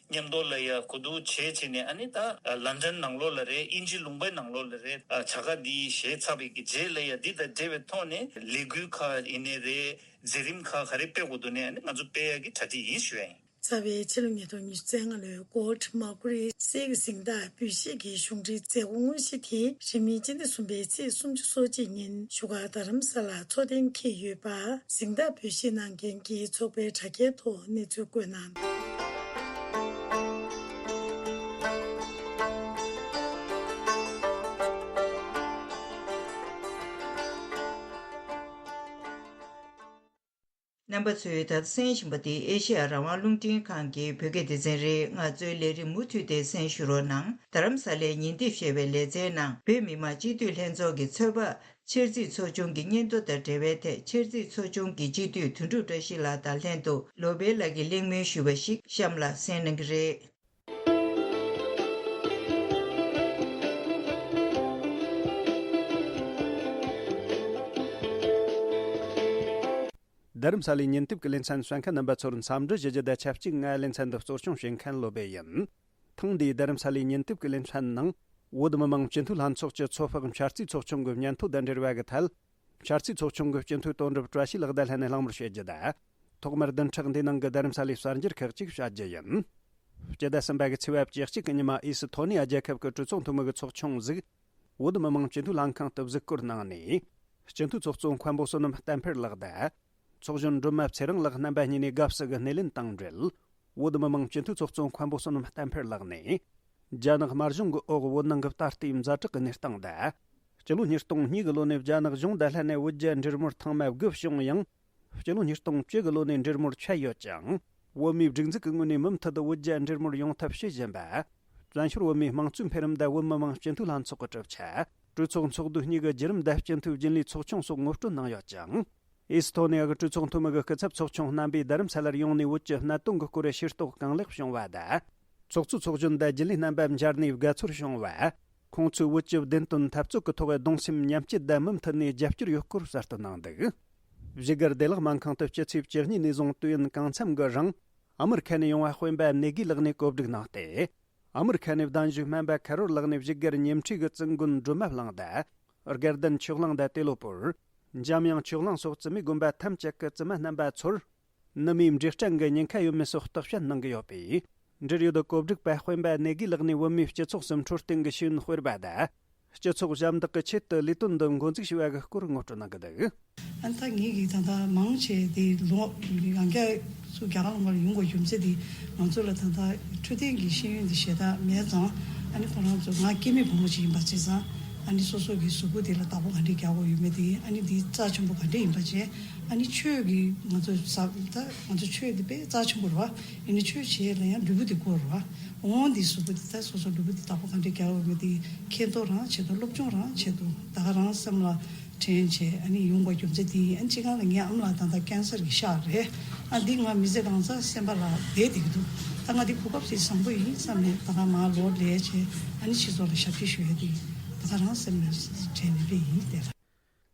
མཉམ་དུ་ལ་ཡ་གོ་བསྡུར་བྱས་བྱས་ནས། ཨ་ནི་ད་ཨ་ལན་ཌན་ནང་ལོགས་ལ་རེད། དབྱིན་ཇི་ལུང་པའི་ནང་ལོགས་ལ་རེད། ཨ་བྱ་དགའ་འདི་བཞེས་ཚར་བའི་གི་རྗེས་ལ་ཡ་འདི་དང་འབྲེལ་བའི་ཐོག་ནས་ལས་འགུལ་ཁག་ཡིན་ནའི་རེད། མཛད་རིམ་ཁག་ག་རེ་སྤེལ་དགོས་འདུག་ནའི་ཨ་ནི་ང་ཚོ་སྤེལ་ཡ་གི་གྲ་སྒྲིག་ཡིན་ཞུ་ཡ་ཡིན། རྩ་བའི་ཕྱི་ལོ་ཉིས་སྟོང་ཉི་ཤུ་རྩ་ལྔ་ལོའི་Gold Mercury གཟེངས་རྟགས་འབུལ་བཞེས་ཀྱི་གཞུང་འབྲེལ་མཛད་སྒོ་དངོས་གཞི་དེ་རིང་མིན་སྤྱི་ཟླ་གསུམ་པའི་ཚེས་སུམ་ཅུ་སོ་གཅིག་ཉིན་བཞུགས་སྒར་རྡ་རམ་ས་ལར་འཚོགས་གཏན་འཁེལ་ཡོད་པ། གཟེངས་རྟགས་འབུལ་བཞེས་གནང་མཁན་གྱི་ཚོགས་པའི་དྲ་རྒྱའི་ཐོག་གནས་ཚུལ་བཀོད་གནང་། རྣམ་པ་ཚོས་ད་ལྟ་གསན་བཞིན་པ་འདི་ཨེ་ཤེ་ཡ་རང་དབང་རླུང་འཕྲིན་ཁང་གི་བོད་སྐད་སྡེ་ཚན་རེད། ང་ཚོའི་ལས་རིམ་མུ་མཐུད་དེ་གསན་ཞུ་རོགས་གནང་། རྡ་རམ་ས་ལའི་ཉིན་དེབ་ཞེས་པའི་ལེ་ཚན་ནང་བོད་མི་མང་སྤྱི་འཐུས་ལྷན་ཚོགས་ཀྱི་ཚོད་དཔག་ཆེར་བརྩིས་ཚོགས་ཆུང་གི་སྙན་ཐོ་དང་འབྲེལ་བའི་ཐད། ཆེར་བརྩིས་ཚོགས་ཆུང་གི་སྤྱི་འཐུས་དོན་གྲུབ་བཀྲ་ཤིས་ལགས་དང་ལྷན་དུ་ལོ་པཎ་ལགས་ཀྱིས་གླེང་མོལ་ཞུས་པ་ཞིག་གཤམ་ལ་གསན་གནང་གི་རེད། རྡ་རམ་ས་ལའི་ཉིན་དེབ་ཀྱི་ལེ་ཚན་གསན་མཁན་རྣམ་པ་ཚོར་འཚམས་འདྲི་ཞུ་རྒྱུ་དང་ཆབས་ཅིག་ང་ལེ་ཚན་འདི་གཙོ་སྐྱོང་བྱེད་མཁན་བློ་བྷེ་ཡིན། ཐེངས་འདིའི་རྡ་རམ་ས་ལའི་ཉིན་དེབ་ཀྱི་ལེ་ཚན་ནང་བོད་མི་མང་སྤྱི་འཐུས་ལྷན་ཚོགས་ཀྱི་ཚོད་དཔག་འཆར་རྩིས་ཚོགས་ཆུང་གི་སྙན་ཐོ་དང་འབྲེལ་བ་གི་ཐད། འཆར་རྩིས་ཚོགས་ཆུང་གི་སྤྱི་འཐུས་དོན་གྲུབ་བཀྲ་ཤིས་ལགས་དང་ལྷན་ནས་གླེང་མོལ་བྱེད་རྒྱུ་དང་། ཐོག་མར་བདུན་ཕྲག་འདིའི་ནང་གི་རྡ་རམ་ས་ལའི་གསར་འགྱུར་ཁག་ཅིག་བཤད་རྒྱུ་ཡིན། སྤྱི་ཟླ་གསུམ་པ་གི་ཚེས་པ་བཅུ་གཅིག་གི་ཉི་མ་ཨི་སི་ཐོ་ནི་ཡ་རྒྱལ་ཁབ་ཀྱི་གྲོས་ཚོགས་འཐུས་མི་གི་ཚོགས་ཆུང་ཟིག་བོད་མི་མང་སྤྱི་འཐུས་ལྷན་ཁང་དུ་གཟིགས་སྐོར་གནང་ནས། སྤྱི་འཐུས་ཚོགས་གཙོ་མཁན་པོ་བསོད་ནམས་བསྟན་འཕེལ་ལགས་དང་། ཚོགས་གཞོན་སྒྲོལ་མ་ཚེ་རིང་ལགས་རྣམ་པ་གཉིས་ནས་དགའ་བསུ་གི་སྣེ་ལེན་དང་འབྲེལ། བོད་མི་མང་སྤྱི་འཐུས་ཚོགས་གཙོ་མཁན་པོ་བསོད་ནམས་བསྟན་འཕེལ་ལགས་ནས། རྒྱ་ནག་དམར་གཞུང་གི་འོག་བོད་ནང་གི་ད་ལྟའི་ཛ་དྲག་གི་གནས་སྟངས་དང་། སྤྱི་ལོ་ཉིས་སྟོང་གཉིས་གི་ལོ་ནས་རྒྱ་ནག་གཞུང་དང་ལྷན་ནས་བོད་རྒྱ་འབྲེལ་མོལ་ཐེངས་མ་དགུ་བྱུང་ཡང་། སྤྱི་ལོ་ཉིས་སྟོང་བཅུ་གི་ལོ་ནས་འབྲེལ་མོལ་ཆད་ཡོད་ཀྱང་། བོད་མིའི་སྒྲིག་འཛུགས་ཀྱི་ངོས་ནས་མུ་མཐུད་དུ་བོད་རྒྱ་འབྲེལ་མོལ་ཡོང་ཐབས་བྱེད་བཞིན་པ། བཙན་བྱོལ་བོད་མིའི་དམངས་གཙོའི་འཕེལ་རིམ་དང་བོད་མི་མང་སྤྱི་འཐུས་ལྷན་ཚོགས་ཀྱི་གྲུབ་ཆ། གྲོས་ཚོགས་ཚོགས་འདུ་གཉིས་ཀྱི་བརྒྱུད་རིམ་དང་སྤྱི་འཐུས་རྒྱུན་ལས་ཚོགས་ཆུང་སོགས་ངོ་སྤྲོད་གནང་ཡོད་ཅིང་། ཨི་སི་ཐོ་ནི་ཡ་གི་གྲོས་ཚོགས་འཐུས་མི་གི་སྐུ་ཚབ་ཚོགས་ཆུང་རྣམ་པས་རྡ་རམ་ས་ལར་ཡོང་ནས་བོད་ཀྱི་གནད་དོན་གྱི་སྐོར་ཤེས་རྟོགས་གང་ལེགས་བྱུང་བ་དང་། ཚོགས་གཙོའི་ཚོགས་གཞོན་དང་རྒྱུན་ལས་རྣམ་པ་མཇལ་ནས་དགའ་ཚོར་བྱུང་བ། ཁོང་ཚོས་བོད་ཀྱི་བདེན་དོན་འཐབ་རྩོད་ཀྱི་ཐོག་གདུང་སེམས་མཉམ་སྐྱེད་དང་མུ་མཐུད་ནས་རྒྱབ་སྐྱོར་ཡོད་སྐོར་གསལ་སྟོན་གནང་འདུག་བཞུགས་སྒར་བདེ་ལེགས་སྨན་ཁང་དུ་སྤྱི་ཚེས་བཅུ་གཉིས་ནས་བཟུང་དུས་ཡུན་གང་འཚམ་གྱི་རིང་། ཨ་མི་རི་ཁ་ནས་ཡོང་བ་དཔོན་པོ་ནེ་གི་ལགས་ནས་གོ་སྒྲིག་གནང་སྟེ། ཨ་མི་རི་ཁ་ནས་གདན་ཞུས་སྨན་པ་ཁ་རོལ་ལགས་ནས་བཞུགས་སྒར་ཉེ་འཁྲིས་ཀྱི་ཙུང་དགོན་སྒྲོལ་མ་གླིང་དང་། དགའ་ལྡན་ཆོས་གླིང་དང་ཏེ་ལོ་པུར། འཇམ་དབྱངས་ཆོས་གླིང་སོགས་བཙུན་མའི་དགོན་པ་ཐམས་ཅད་ཀྱི་བཙུན་མ་རྣམ་པ་ཚོར། ནུ་མའི་འབྲས་སྐྲན་གྱི་ཉེན་ཁ་ཡོད་མེད་སོགས་བརྟག་དཔྱད་གནང་གི་ཡོད་པས། འབྲེལ་ཡོད་གོ་སྒྲིག་པ་དཔོན་པོ་ནེ་གི་ལགས་ནས་བོད་མིའི་སྤྱི་ཚོགས་སུ་འཕྲོད་བསྟེན་གྱི་ཤེས་ཡོན་སྤེལ་བ་དང་། སྤྱི་ཚོགས་ཞབས་འདེགས་ཀྱི་ཆེད་དུ་ལས་དོན་འདི་འགོ་འཛུགས་བྱས་པ་གི་སྐོར་ངོ་སྤྲོད་གནང་གི་འདུག་ཨ་ནི་ད་ངེད་ཀྱིས་ད་ལྟ་མང་ཆེ་དེ་ལོ་ཡང་བསྐྱར་སུ་རྒྱ་གར་ལ་ཡོང་དགོས་རྒྱུ་མཚན་དེ་ང་ཚོ་ལ་ད་ལྟ་འཕྲོད་བསྟེན་གྱི་ཤེས་ཡོན་དེ་ཞེ་དྲག་མེད་ཙང་། ཨ་ནི་ཁོ་རང་ཚོ་ང་སྐྱེ་དམན་བུ་མོ་ཅིག་ཡིན་པ་བྱས་ཙང་། ཨ་ནི་སོ་སོ་གི་གཟུགས་པོ་དེ་ལ་བདག་པོ་ག་འདྲས་རྒྱག་དགོས་ཡོད་མེད་དེ། ཨ་ནི་དེ་རྩ་ཆེན་པོ་ག་འདྲས་ཡིན་པ་བྱས། ཨ་ནི་ཆོས་ཀྱི་ང་ཚོ་ཟབ་ད་ང་ཚོ་ཆོས་དེ་དཔེ་རྩ་ཆེན་པོ་རེད་བ། ཡིན་ནའི་ཆོས་བྱེད་ཡས་ལ་ཡང་ལུས་པོ་དེ་དགོས་རེད་བ། འོང་དེ་གཟུགས་པོ་དེ་ད་སོ་སོ་ལུས་པོ་དེ་བདག་པོ་ག་འདྲས་རྒྱག་དགོས་ཡོད་མེད་དེ་མཁྱེན་རྟོགས་རང་ཆེད་དུ། སློབ་སྦྱོང་རང་ཆེད་དུ། ད་ག་རང་སེམས་ལ་དྲན་བྱས་ཨ་ནི་ཡོང་བའི་རྒྱུ་མཚན་དེ་ཡིན། ཨ་ནི་སྤྱི་བཏང་ལ་ངའི་ཨ་མ་ལགས་ད་ལྟ་ཀན་སར་གྱི་ཤ་རེད། ཨ་འདི་ང་མི་ཚེ་གང་ཚ་སེམས་པ་ལ་བསྡད་བསྡད་ཀྱི་འདུག་ད་ང་འདི་གོ་སྐབས་ཤིག་བཟང་པོ་ཡིན་བསམ་ནས། ད་ང་མར་ལོག་ལས་བྱས་ཨ་ནི་སྤྱི་ཚོགས་ལ་ཞབས་ཕྱི་ཞུ་ཡས་དེ་ད་ག་རང་སེམས་ལ་དྲན་ནས་སླེབས་ཡིན་དེ་ལ།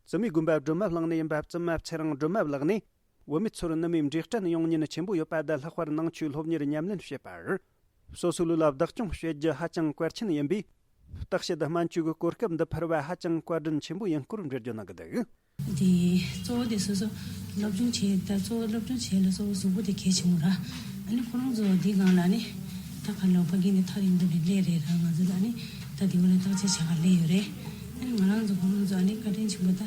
བཙུན་མའི་དགོན་པ་སྒྲོལ་མ་གླིང་ནས་ཡིན་པ་བཙུན་མ་ཚེ་རིང་སྒྲོལ་མ་ལགས་ནས། བུད་མེད་ཚོར་ནུ་མའི་འབྲས་སྐྲན་ཡོང་ཉེན་ཆེན་པོ་ཡོད་པ་དང་། ལྷག་པར་ནང་ཆོས་སློབ་གཉེར་ཉམས་ལེན་བྱེད་པར། སོ་སོའི་ལུས་ལ་བདག་སྐྱོང་བྱེད་རྒྱུ་ཧ་ཅང་གལ་ཆེན་ཡིན་པས། བརྟག་དཔྱད་སྨན་བཅོས་ཀྱི་གོ་སྐབས་འདི་འཕར་བ་ཧ་ཅང་བཀའ་དྲིན་ཆེན་པོ་ཡིན་སྐོར་འགྲེལ་བརྗོད་གནང་གི་འདུག་དེ་གཙོ་བོ་དེ་སོ་སོ་སློབ་སྦྱོང་བྱེད། ད་གཙོ་བོ་སློབ་སྦྱོང་བྱེད་ལ་གཙོ་བོ་གཟུགས་པོ་དེ་གལ་ཆེན་པོ་ར། ཨ་ནི་ཁོ་རང་ཚོ་འདི་སྒང་ལ་ནི་ད་ག་ལོ་ཕ་གི་ནི་ཐག་རིང་པོ་ནས་སླེབས་རེད་ར། ང་ཚོ་ད་ནི་ད་དེ་བ་ལ་བརྟག་དཔྱད་བྱ་ག་སླེབས་ཡོད་རེད། ཨ་ནི་ང་རང་ཚོ་ཁོ་རང་ཚོ་ཨ་ནི་བཀའ་དྲིན་ཆེན་པོ་ད་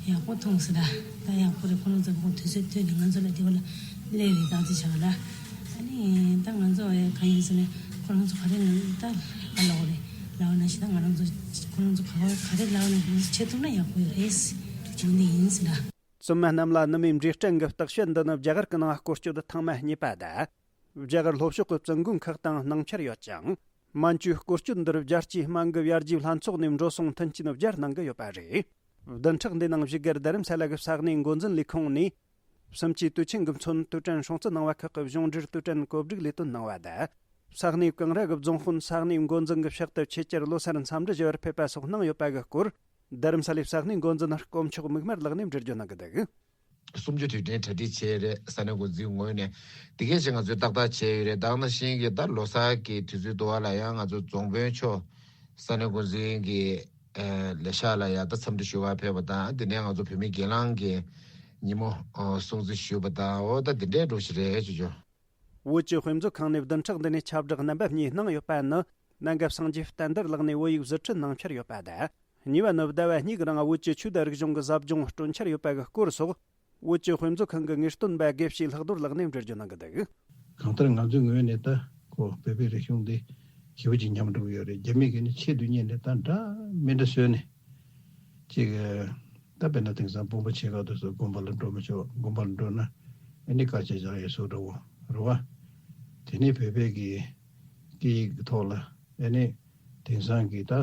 ཡག་པོ་མཐོང་སོང་ད། ད་ཡག་པོ་རེད། ཁོ་རང་ཚོ་ཁོང་དུས་ཚོད་བཏོན་ནས་ང་ཚོ་ལ་དེ་བ་ལ་སླེབས་རེད། བརྟག་དཔྱད་བྱ་ག་ལ། ཨ་ནི་ད་ང་ཚོ་ཨེ་གང་ཡིན་ཟེར་ན་ཁོ་རང་ཚོ་ག་རེ་ན་ད་ཧ་ལོག་རེད་ལབ་ན་ཞིག་ད་ང་རང་ཚོ་ཁོ་རང་ཚོ་ག་བ་ག་རེ་ལབ་ན་དེ་བྱེད་ཐུབ་ན་ཡག་པོ་ཡོད་རེད། བྱུང་ནི་ཡིན་ཟེར་ན། བཙུན་མ་རྣམས་ལ་ནུ་མའི་འབྲས་སྐྲན་གྱི་བརྟག་དཔྱད་འདི་ནི་རྒྱ་གར་གྱི་ནང་སྐོར་སྐྱོད་ཐེངས་མ་གཉིས་པ་དང་། རྒྱ་གར་ལྷོ་ཕྱོགས་ཀྱི་བཙུན་དགོན་ཁག་དང་སྣང་ཆར་ཡོད་ཅིང་། སྨན་བཅོས་སྐོར་སྐྱོད་འདིར་རྒྱལ་སྤྱིའི་སྨན་གྱི་ཡར་རྒྱས་ལྷན་ཚོགས་ནས་འགྲོ་སོང་མཐུན་རྐྱེན་སྦྱར་གནང་གི་ཡོད་པ་རེད། བདུན་ཕྲག་འདིའི་ནང་བཞུགས་སྒར་རྡ་རམ་ས་ལ་གི་ས་གནས་འགོ་འཛིན་ལས་ཁུངས་ནས། བསམ་སྐྱིད་དུས་ཆེན་གྱི་མཚོན་དུས་དྲན་སྲུང་བརྩི་གནང་བ་ཁག་གི་གཞུང་འབྲེལ་དུས་དྲན་གོ་སྒྲིག་ལས་དོན་གནང་བ་དང་། ས་གནས་ཀུང་ར་གི་རྫོང་དཔོན་ས་གནས་འགོ་འཛིན་གྱི་ཕྱག་ཏུ་ཆེད་བཅར་ལོ་སར་འཚམས་འདྲི་ཞུ་བར་ཕེབས་པ་སོགས་གནང་ཡོད་པ་གི་སྐོར། རྡ་རམ་ས་ལའི་ས་གནས་འགོ་འཛིན་དཀོན་མཆོག་མིག་དམར་ལགས་ནས་འགྲེལ་བརྗོད་གནང་གི་འདུག་གསུམ་བཅུ་དུས་དྲན་གྲ་སྒྲིག་བྱས་རེད། ས་གནས་འགོ་འཛིན་ངོས་ནས་དེ་གས་ཅིག་ང་ཚོས་ཏག་ཏག་བྱས་ཡོད་རེད། ད་ནང་བཞིན་གྱི་ད་ལོ་གསར་གྱི་དུས་ཚོད་འདུག་བ་ལ་ཡང་ང་ཚོ་རྫོང་དཔོན་མཆོག་ས་གནས་འགོ་འཛིན་གྱི་ལས་ཤག་ལ་ཡང་ད་འཚམས་འདྲི་ཞུ་བར་ཕེབས་པ་དང་། དེ་ནས་ང་ཚོ་བོད་མི་སྒེར་ལངས་ཀྱི་ཉིན་མོ་སྲུང་བརྩི་ཞུས་པ་དང་། འོ་ད་དེ་འདྲའི་འགྲོ་ཞིག་རེད་ཅེས་བརྗོད། བོད་ཀྱི་དཔེ་མཛོད་ཁང་ནས་བདུན་ཕྲག་འདི་ནས་ཁྱབ་བསྒྲགས་རྣམ་པ་གཉིས་གནང་ཡོད་པ་ནི། གནད་འགག་སངས་རྒྱས་བསྟན་དར་ལགས་ནས་བོད་ཡིག་ཟུར་ཁྲིད་གནང་འཆར་ཡོད་པ་དང་། གཉིས་པ་ནི་ཟླ་བ་གཉིས་ཀྱི་རིང་བོད་ཀྱི་ཆོས་དང་རིག་གཞུང་གི་ཟབ་སྦྱོང་སྤྲོད་འཆར་ཡོད་པ་གི་སྐོར་སོགས། བོད་ཀྱི་དཔེ་མཛོད་ཁང་གི་ངེས་སྟོན་པ་དགེ་བཤེས་ལྷག་རྡོར་ལགས་ནས་འགྲེལ་བརྗོད་གནང་གི་འདུག་གང་ལྟར་ང་ཚོའི་ངོས་ནས་ད་ཁོ་བོད་པའི་རིག་གཞུང་འདི་ཞེ་པོ་ཅིག་ཉམས་འགྲོ་གི་ཡོད་རེད། རྒྱ་མི་གིས་ནི་ཆེད་དུ་གཉེར་ནས་ད་འདྲ་མི་འདྲ་བཟོས་ནས་ཅིག་ད་དཔེར་ན་དེང་སང་དཔུང་པ་ཆེ་ཁག་དེ་ཚོ་དགོན་པ་ལ་འགྲོ་མི་ཆོག་དགོན་པ་ལ་འགྲོ་ན་ཨ་ནི་དཀའ་སྤྱད་བཞག་ཡས་བཟོ་འདྲ་བོ་རེད་བ། དེ་ནས་བོད་པའི་གི་སྐད་ཡིག་གི་ཐོག་ལ་ཨ་ནི་དེང་སང་གི་ད་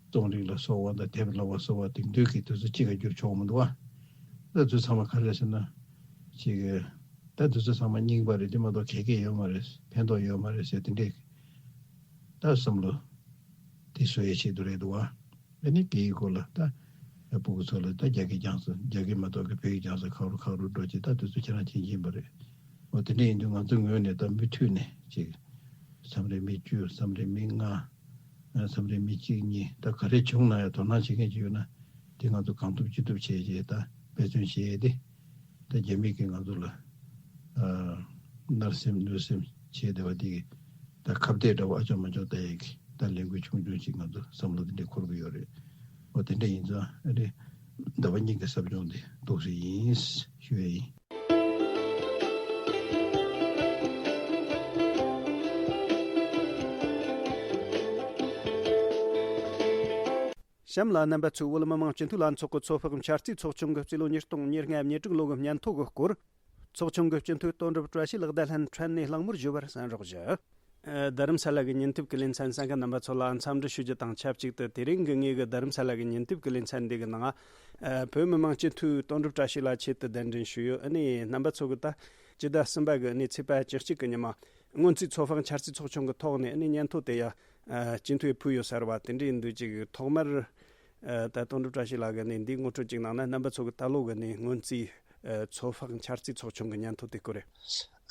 རྩོམ་རིག་ལ་སོགས་པ་དང་དེབ་ལ་བ་སོགས་པ་དེང་དུས་ཀྱི་དུས་ཚོད་གཅིག་ག་བསྒྱུར་ཆོག་མི་འདུག་བ། ད་དུས་ཚང་མ་ག་རེ་ཟེར་ན་ཅིག་ད་དུས་ཚོད་ཚང་མ་རྙིང་པ་རེད། དེ་མ་གཏོགས་གལ་གལ་ཡོད་མ་རེད། ཕན་ཐོགས་ཡོད་མ་རེད་ཟེར་དེ་འདྲས་ད་བསམ་བློ་དེ་བཟོ་ཡས་ཆེད་དུ་རེད་འདུག་བ། ཨ་ནི་སྐད་ཡིག་སྐོར་ལ་ད་ཕྲུ་གུ་ཚོ་ལ་ད་རྒྱ་སྐད་སྦྱངས་སོང་། རྒྱ་སྐད་མ་གཏོགས་ཀྱི་བོད་ཡིག་སྦྱངས་སོང་། ཁག་རུ་ཁག་རུ་འགྲོ་ཅིག་ད་དུས་ཚོད་ཁྱེད་རང་ཕྱིན་གྱིན་པ་རེད། འོ་དེ་འདྲ་ཡིན་དུས་ང་ཚོའི་ངོས་ནས་ད་མུ་མཐུད་ནས་ཅིག་མཚམས་རེ་མི་བཅུ། མཚམས་རེ་མི་ལྔ། མཚམས་རེ་མི་གཅིག་གཉིས། ད་ག་རེ་བྱུང་ན་ཡང་དོ་སྣང་བྱེད་མཁན་ཅིག་ཡོད་ན་དེ་ང་ཚོ་གང་ཐུབ་ཅི་ཐུབ་བྱས་རྗེས་ད་འབད་བརྩོན་བྱས་ཏེ། ད་རྒྱ་མི་གིས་ང་ཚོ་ལ་མནར་སེམས་གནོད་སེམས་བྱས་བསྡད་པ་དེ་གི་ད་ཁ་གཏད་འདྲ་བོ་ཨ་ཅོ་མ་ཅོ་ལྟ་ཡས་ཀྱི་ད་ལས་འགུལ་ཆུང་ཆུང་ཅིག་ང་ཚོ་བསམ་བློ་དེ་འདྲས་འཁོར་གྱི་ཡོད་རེད། འོ་དེ་འདྲ་ཡིན་ཙང་ཨ་རེ་ཟླ་བ་གཉིས་ཀྱི་ཟབ་སྦྱོང་དེ་འདུག་སེ་ཡིན་ཞུ་ཡས་ཡིན། གཤམ་ལ་རྣམ་པ་ཚོས་བོད་མི་མང་སྤྱི་འཐུས་ལྷན་ཚོགས་ཀྱི་ཚོད་དཔག་འཆར་རྩིས་ཚོགས་ཆུང་གི་རྩིས་ལོ་ཉིས་སྟོང་ཉེར་ལྔ་ཉེར་དྲུག་ལོ་གི་སྙན་ཐོ་གི་སྐོར། ཚོགས་ཆུང་གི་སྤྱི་འཐུས་དོན་གྲུབ་བཀྲ་ཤིས་ལགས་བརྡ་ལན་འཕྲིན་ནས་གླེང་མོལ་ཞུ་བར་གསན་རོགས་ཞུ། ཨ། རྡ་རམ་ས་ལ་གི་ཉན་ཐོས་ཀྱི་ལེ་ཚན་གསན་མཁན་རྣམ་པ་ཚོ་ལ་འཚམས་འདྲི་ཞུ་རྒྱུ་དང་ཆབས་ཅིག་ཏུ། དེ་རིང་གི་ངེད་ཀྱི་རྡ་རམ་ས་ལ་གི་ཉན་ཐོས་ཀྱི་ལེ་ཚན་འདི་གི་ནང་། ཨ། བོད་མི་མང་སྤྱི་འཐུས་དོན་གྲུབ་བཀྲ་ཤིས་ལགས་ཆེད་དུ་གདན་འདྲེན་ཞུས་ཡོད། ཨ་ནི་རྣམ་པ་ཚོ་གི་ད་སྤྱི་ཟླ་གསུམ་པ་གི་ཨ་ནི་ཚེས་པ་བཅུ་གཅིག་གི་ཉི་མ་སྔོན་རྩིས་ཚོད་དཔག་འཆར་རྩིས་ཚོགས་ཆུང་གི་ཐོག་ནས་ཨ་ནི་སྙན་ཐོ་དེ་ཡ། ཨ། སྤྱི་འཐུས་ཕུལ་ཡོད་ས་རེད་བ། དེ་འདྲ་ཡིན་དུས་ཅིག་ཐོག་མར། ཨ། ད་དོན་གྲུབ་བཀྲ་ཤིས་ལགས་ཀྱིས་ནི་འདི་ངོ་སྤྲོད་ཅིག་གནང་ན། རྣམ་པ་ཚོ་གི་ད་ལོ་གི་ནི་སྔོན་རྩིས། ཨ། ཚོད་དཔག་འཆར་རྩིས་ཚོགས་ཆུང་གི་སྙན་ཐོ་དེ་སྐོར་རེད།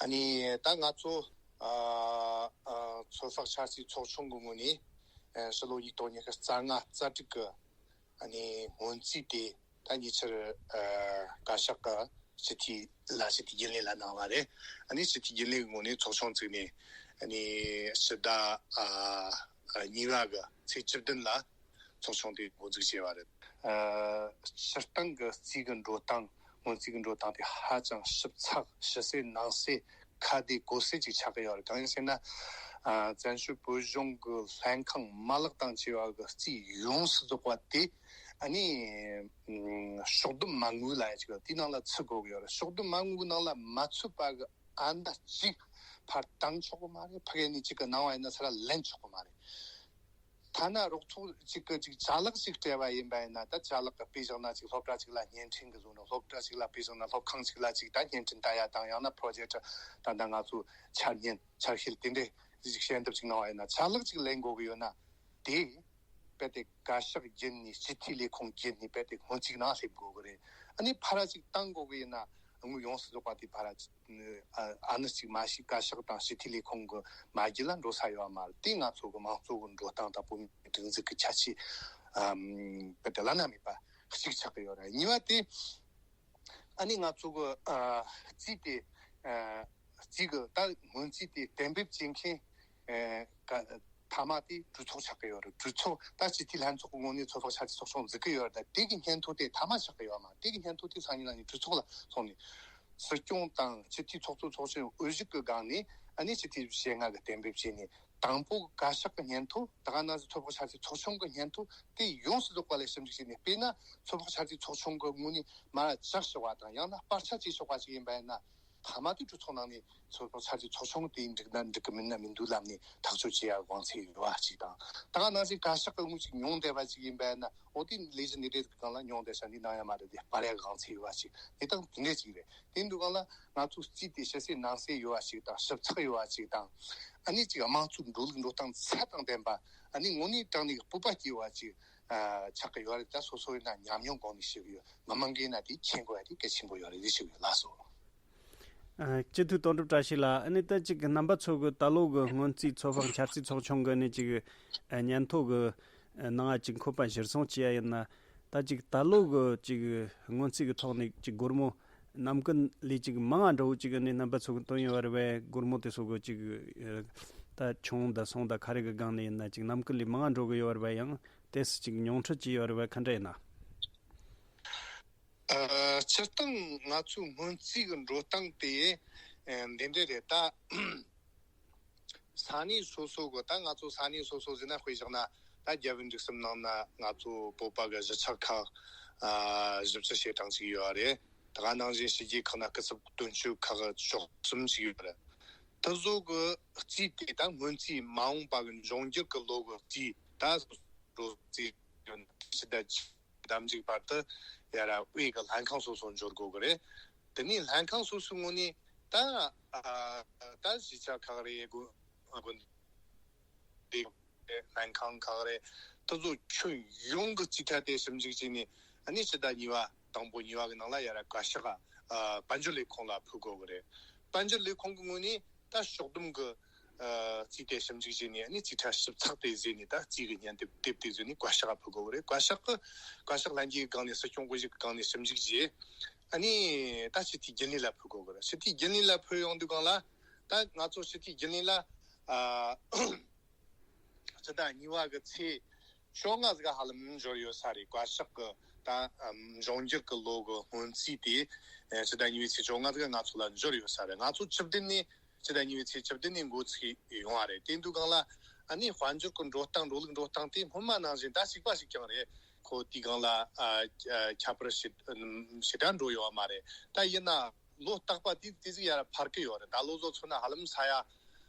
ཨ་ནི་ད་ང་ཚོ། ཨ། ཨ། ཚོད་དཔག་འཆར་རྩིས་ཚོགས་ཆུང་གི་ངོས་ནས། ཨ། ཕྱི་ལོ་ཉིས་སྟོང་ཉི་ཤུ་རྩ་ལྔ་རྩ་དྲུག་གི་ཨ་ནི་སྔོན་རྩིས་དེ་ད་ཉེ་ཆར། ཨ། བཀའ་ཤག་གི་སྤྱི་འཐུས་ལ་སྤྱི་འཐུས་རྒྱུན་ལས་ལ་གནང་བ་རེད། ཨ་ནི་སྤྱི་འཐུས་རྒྱུན་ལས་ཀྱི་ངོས་ནས་ཚོགས་ཆུང་བཙུགས་ནས། ཨ་ནི་ཕྱི་ཟླ། ཨ། ཨ། གཉིས་པ་གི་ཚེས་བཅུ་བདུན་ལ། ཚོགས་ཆུང་དེ་འགོ་འཛུགས་བྱས་པ་རེད། ཨ། སྤྱིར་བཏང་གི་རྩིས་ཀྱི་འགྲོ་སྟངས། སྔོན་རྩིས་ཀྱི་འགྲོ་སྟངས་དེ་ཧ་ཅང་ཞིབ་ཚགས་ཞིབ་གསལ་ནང་གསལ་ཁ་བདེ་གོ་གསལ་ཅིག་ཆགས་ཀྱི་ཡོད་རེད། གང་ཡིན་ཟེར་ན། ཨ། བཙན་བྱོལ་བོད་གཞུང་གི་ལྷན་ཁང་མ་ལག་དང་བཅས་པ་གི་རྩིས་ཡོངས་སུ་རྫོགས་པ་དེ། ཨ་ནི། ཨ། ཕྱོགས་བསྡོམས་མ་དངུལ་ལབ་ཡ་ཅིག་ཡོད། དེའི་ནང་ལ་ཚུད་དགོས་ཀྱི་ཡོད་རེད། ཕྱོགས་བསྡོམས་མ་དངུལ་གྱི་ནང་ལ་མ་ཚུད་པ་གི་ཨ་མདའ་གཅིག་ཕར་བཏང་ཆོག་གི་མ་རེད། ཕ་གི་ནས་གཅིག་གི་ནང་བ་ཡིན་ན་ཚུར་ལེན་ཆོག་གི་མ་རེད། ཐ་ན་རོགས་ཚོགས་གཅིག་གི་གཅིག་ཅ་ལག་ཅིག་སྤྲད་པ་ཡིན་པ་ཡིན་ན། ད་ཅ་ལག་གི་དཔེ་བཞག་ན་ཅིག་སློབ་གྲྭ་གཅིག་ལ་བརྙན་འཕྲིན་གི་བཟོ་འདྲ། སློབ་གྲྭ་གཅིག་ལ་དཔེ་བཞག་ན་སློབ་ཁང་གཅིག་ལ་ཅིག་ད་བརྙན་འཕྲིན་ལྟ་ཡ་དང་། ཡང་ན་པྲོ་ཇེཀ་ད་ལྟ་ང་ཚོ་འཆར་ཉན་འཆར་ཤེལ་དེ་འདྲའི་ཅིག་ཞལ་འདེབས་ཅིག་གནང་བ་ཡིན་ན། ཅ་ལག་ཅིག་ལེན་དགོས་གི་ཡོད་ན། དེ་རྦད་དེ་བཀའ་ཤག་བརྒྱུད་ནས། སྤྱི་འཐུས་ལས་ཁུངས་བརྒྱུད་ནས་རྦད་དེ་སྔོན་རྩིས་ནང་སླེབས་དགོས་གི་རེད། ཨ་ནི་ཕར་ཅིག་བཏང་དགོས་གི་ཡིན་ན། དངུལ་ཡོངས་སུ་རྫོགས་པ་དེ་ཕར་ཅིག་ཨ་ཨ་ནི་ཅིག་མ་གཞི་བཀའ་ཤག་དང་སྤྱི་འཐུས་ལས་ཁུངས་གི་མ་བརྒྱུད་ལ་འགྲོ་ས་ཡོད་མ་རེད། དེ་ང་ཚོ་གི་མང་གཙོ་གི་འགྲོ་སྟངས་དང་བོད་མིའི་སྒྲིག་འཛུགས་ཀྱི་ཁྱད་ཆོས། ཨམ། རྦད་དེ་བླ་ན་མེད་པ་གཅིག་ཆགས་ཀྱི་ཡོད་རེད། གཉིས་པ་དེ། ཨ་ནི་ང་ཚོ་གི། ཨ། རྩིས་དེ། ཨ། རྩིས་གི་ད་སྔོན་རྩིས་དེ་གཏན་འབེབས་བྱེད་མཁན། ཨ། ག་མཐའ་མ་དེ་གྲོས་ཚོགས་ཆགས་ཀྱི་ཡོད་རེད། གྲོས་ཚོགས་ད་སྤྱི་འཐུས་ལྷན་ཚོགས་ཀྱི་ངོས་ནས་ཚོད་དཔག་འཆར་རྩིས་ཚོགས་ཆུང་འཛུགས་ཀྱི་ཡོད་རེད། ད་དེ་གི་སྙན་ཐོ་དེ་མཐའ་མ་ཆགས་ཀྱི་ཡོད་མ། དེ་གི་སྙན་ཐོ་དེ་སང་ཉིན་གནངས་ཉིན་གྲོས་ཚོགས་ལ་སོང་ནས། སྲིད་སྐྱོང་དང་སྤྱི་འཐུས་ཚོགས་གཙོ་ཚོགས་གཞོན་དབུ་བཞུགས་ཀྱི་སྒང་ནས། ཨ་ནི་སྤྱི་འཐུས་བཞི་ལྔ་གིས་གཏན་འབེབས་བྱས་ནས། དང་པོ་བཀའ་ཤག་གི་སྙན་ཐོ། ད་ག་ནང་བཞིན་ཚོད་དཔག་འཆར་རྩིས་ཚོགས་ཆུང་གི་སྙན་ཐོ་དེ་ཡོངས་སུ་རྫོགས་པ་ལ་ཞིབ་འཇུག་བྱས་ནས། དཔེར་ན་ཚོད་དཔག་འཆར་རྩིས་ཚོགས་ཆུང་གི་ངོས་ནས་མར་བཅག་ཆོག་པ་དང་། ཡང་ན་སྤར་ཆ་བྱེད་ཆོག་པ་ཞིག་ཡིན་པ་ཡིན་ན། མཐའ་མ་དེ་གྲོས་ཚོགས་ནང་ནས་ཚོད་དཔག་འཆར་རྩིས་ཚོགས་ཆུང་དེ་འགྲིག་ན་འགྲིག་གི། མིན་ན་མི་འདུག་ལབ་ནས་ཐག་གཅོད་བྱེད་ཡ་དབང་ཚད་ཡོད་པ་ཅིག་དང་། ད་ག་ནང་བཞིན་བཀའ་ཤག་གི་དངུལ་ཅིག་ཉུང་བསྡད་པ་ཅིག་ཡིན་པ་ཡིན་ན། འོ་དེ་ལས་གཞི་འདི་འདྲའི་སྒང་ལ་ཉུང་བསྡད་ས་འདི་གནང་ཡ་མ་རེད། དེ་སྤར་ཡ་དབང་ཚད་ཡོད་པ་ཅིག། གནས་སྟངས་དེ་འདྲ་ཅིག་རེད། དེ་འདུག་གང་ལ་ང་ཚོ་རྩིས་དེ་ཞིབ་གསལ་ནང་གསལ་ཡོད་པ་ཞིག་དང་། ཞིབ་ཚགས་ཡོད་པ་ཞིག་དང་། ཨ་ནི་ཅིག་དམངས་གཙོའི་འགྲོ་ལུགས་འགྲོ་སྟངས་ཚད་དང་ལྡན་པ། ཨ་ནི་དངོས་གནས་དྲང་གནས་ཀྱི་སྤོབས་པ་སྐྱེ་བ་ཅིག་ཨ་ཆགས་ཀྱི་ཡོད་རེད། ད་སོ་སོ་ཡིན་ན་ཉམས་མྱོང་སྒང་ནས་ཞུ་གི་ཡོད། མི་མང་གིས་ན་དེ་མཁྱེན་དགོས་ཡ་དེ་གལ་ཆེན་པོ་ཡོད་རེད། རེ་ཞུ་གི་ཡོད། ལགས་སོ། ཨ། སྤྱི་འཐུས་དོན་གྲུབ་བཀྲ་ཤིས་ལགས། ཨ་ནི་ད་ཅིག་རྣམ་པ་ཚོ་གི་ད་ལོ་གི་སྔོན་རྩིས་ཚོད་དཔག་འཆར་རྩིས་ཚོགས་ཆུང་གི་ནས་ཅིག་ཨ་སྙན་ཐོ་གི་ཨ་ནང་ཅིག་འཁོད་པ་གཞིར་བཟུང་བྱས་ཡ་ཡིན་ན། ད་ཅིག་ད་ལོ་གི་ཅིག་སྔོན་རྩིས་ཀྱི་ཐོག་ནས་ཅིག་སྒོར་མོ་ནམ་རྒྱུན་ལས་ཅིག་མང་ང་འགྲོ་ཅིག་ནས་རྣམ་པ་ཚོ་གི་བཏོན་ཡོད་རེད་པས། སྒོར་མོ་དེ་ཚོ་གི་ཅིག་ཨ་ད་ཆུང་དང་སོང་དང་ག་རེ་གི་སྒང་ནས་ཡིན་ན་ཅིག་ནམ་རྒྱུན་ལས་མང་ང་འགྲོ་གི་ཡོད་རེད་པས། ཡང་དེ་སུ་ཅིག་ཉུང་འཕྲི་བྱས་ཡོད་རེད་པས། ག་འདྲ་ཡིན་ན། ཨ། སྤྱིར་བཏང་ང་ཚོའི་སྔོན་རྩིས་ཀྱི་འགྲོ་སྟངས་དེ་ཨ་འདི་འདྲ་རེད། ད་ས་གནས་སོ་སོ་གི། ད་ང་ཚོ་ས་གནས་སོ་སོ་ཟེར་ན། དཔེ་བཞག་ན་ད་རྒྱལ་བའི་འབྲུག་གསུམ་ནང་ན་ང་ཚོ་བོད་པ་གི་གཞིས་ཆགས་ཁག་ཨ་བཞི་བཅུ་ཞེ་གྲངས་ཅིག་ཡོད་རེད། ད་ག་ནང་བཞིན་ཕྱི་རྒྱལ་ཁག་ན་སྐུ་ཚབ་དོན་གཅོད་ཁག་བཅུ་གསུམ་ཅིག་ཡོད་རེད། དེ་ཚོ་གི་རྩིས་དེ་ད་སྔོན་རྩིས། མ་འོངས་པ་གི་འབྱུང་འགྱུར་གི་ལོ་གི་རྩིས། ད་རོ་རྩིས་ཡོད་ན་ཕྱི་ཟླ་བཅུ་ཟླ་མཇུག་བར་དུ་ཡར་དབུས་ཀྱི་ལྷན་ཁང་སོ་སོར་འབྱོར་དགོས་ཀྱི་རེད། དེ་ནས་ལྷན་ཁང་སོ་སོའི་ངོས་ནས་ད་ཨ་ད་གཞིས་ཆགས་ཁག་རེད། དགོན་དགོན་སྡེ་ལྷན་ཁང་ཁག་རེད། དེ་ཚོ་ཁྱོན་ཡོངས་ཀྱི་རྩིས་ཁྲ་དེ་ཞིབ་འཇུག་བྱས་ནས། ཨ་ནི་ཕྱི་ཟླ་གཉིས་པ། དང་པོ་གཉིས་པ་གི་ནང་ལ་ཡར་བཀའ་ཤག་ཨ་དཔལ་འབྱོར་ལས་ཁུངས་ལ་ཕུལ་དགོས་ཀྱི་རེད། དཔལ་འབྱོར་ལས་ཁུངས་ཀྱི་ངོས་ནས་ད་ཕྱོགས་བསྡོམས་ཀྱི་ཨ་རྩིས་དེ་ཞིབ་འཇུག་བྱས་ནས། ཨ་ནི་རྩིས་ཁྲ་ཞིབ་ཚགས་དེ་བཟོས་ནས། ད་རྩིས་ཀྱི་སྙན་དེབ་དེབ་དེ་བཟོས་ནས་བཀའ་ཤག་ལ་ཕུལ་དགོས་ཀྱི་རེད། བཀའ་ཤག་གི་བཀའ་ཤག་ལྷན་རྒྱས་ཀྱི་སྒང་ནས། སྲིད་སྐྱོང་དབུ་བཞུགས་ཀྱི་སྒང་ནས་ཞིབ་འཇུག་བྱས། ཨ་ནི་ད་སྤྱི་འཐུས་རྒྱུན་ལས་ལ་ཕུལ་དགོས་ཀྱི་རེད། སྤྱི་འཐུས་རྒྱུན་ལས་ལ་ཕུལ་ཡོང་དུས་སྒང་ལ། ད་ང་ཚོ་སྤྱི་འཐུས་རྒྱུན་ལས་ལ་ཨ་སྤྱི་ཟླ་གཉིས་པ་གི་ཚེས་བཅོ་ལྔ་ཟིག་ག་ཧ་ལམ་འབྱོར་ཡོད་ས་རེད། བཀའ་ཤག་གི་ད་ཨམ་འབྱུང་འགྱུར་གི་ལོ་གི་སྔོན་རྩིས་དེ་ཨེ་སྤྱི་ཟླ་གཉིས་པའི་ཚེས་བཅོ་ལྔ་ཟིག་ག་ང་ཚོ་ལ་འབྱོར་ཡོད་ས་རེད། ང་ཚོ་བཅུ་བདུན་ནས། སྤྱི་ཟླ་གཉིས་པའི་ཚེས་བཅུ་བདུན་ནས་འགོ་ཚུགས་ཡོང་བ་རེད། དེ་འདུག་གང་ལ་ཨ་ནི་དཔལ་འབྱོར་གི་འགྲོ་སྟངས། འགྲོ་ལུགས་འགྲོ་སྟངས་དེ་སྔོན་མ་ནང་བཞིན་ད་གཅིག་པ་ཞིག་ཀྱང་རེད། ཁོ་དེའི་སྒང་ལ་ཨ་ཨ་ཁྱད་པར་ཞེ་ཞེ་དྲག་འགྲོ་ཡོད་པ་མ་རེད། ད་ཡིན་ན་ལོ་རྟག་པ་དེ་དེ་ཟིག་ཡར་འཕར་གི་ཡོད་རེད། ད་ལོ་ཚོ་མཚོན་ན་ཧ་ལམ་ས་ཡ་ཨ་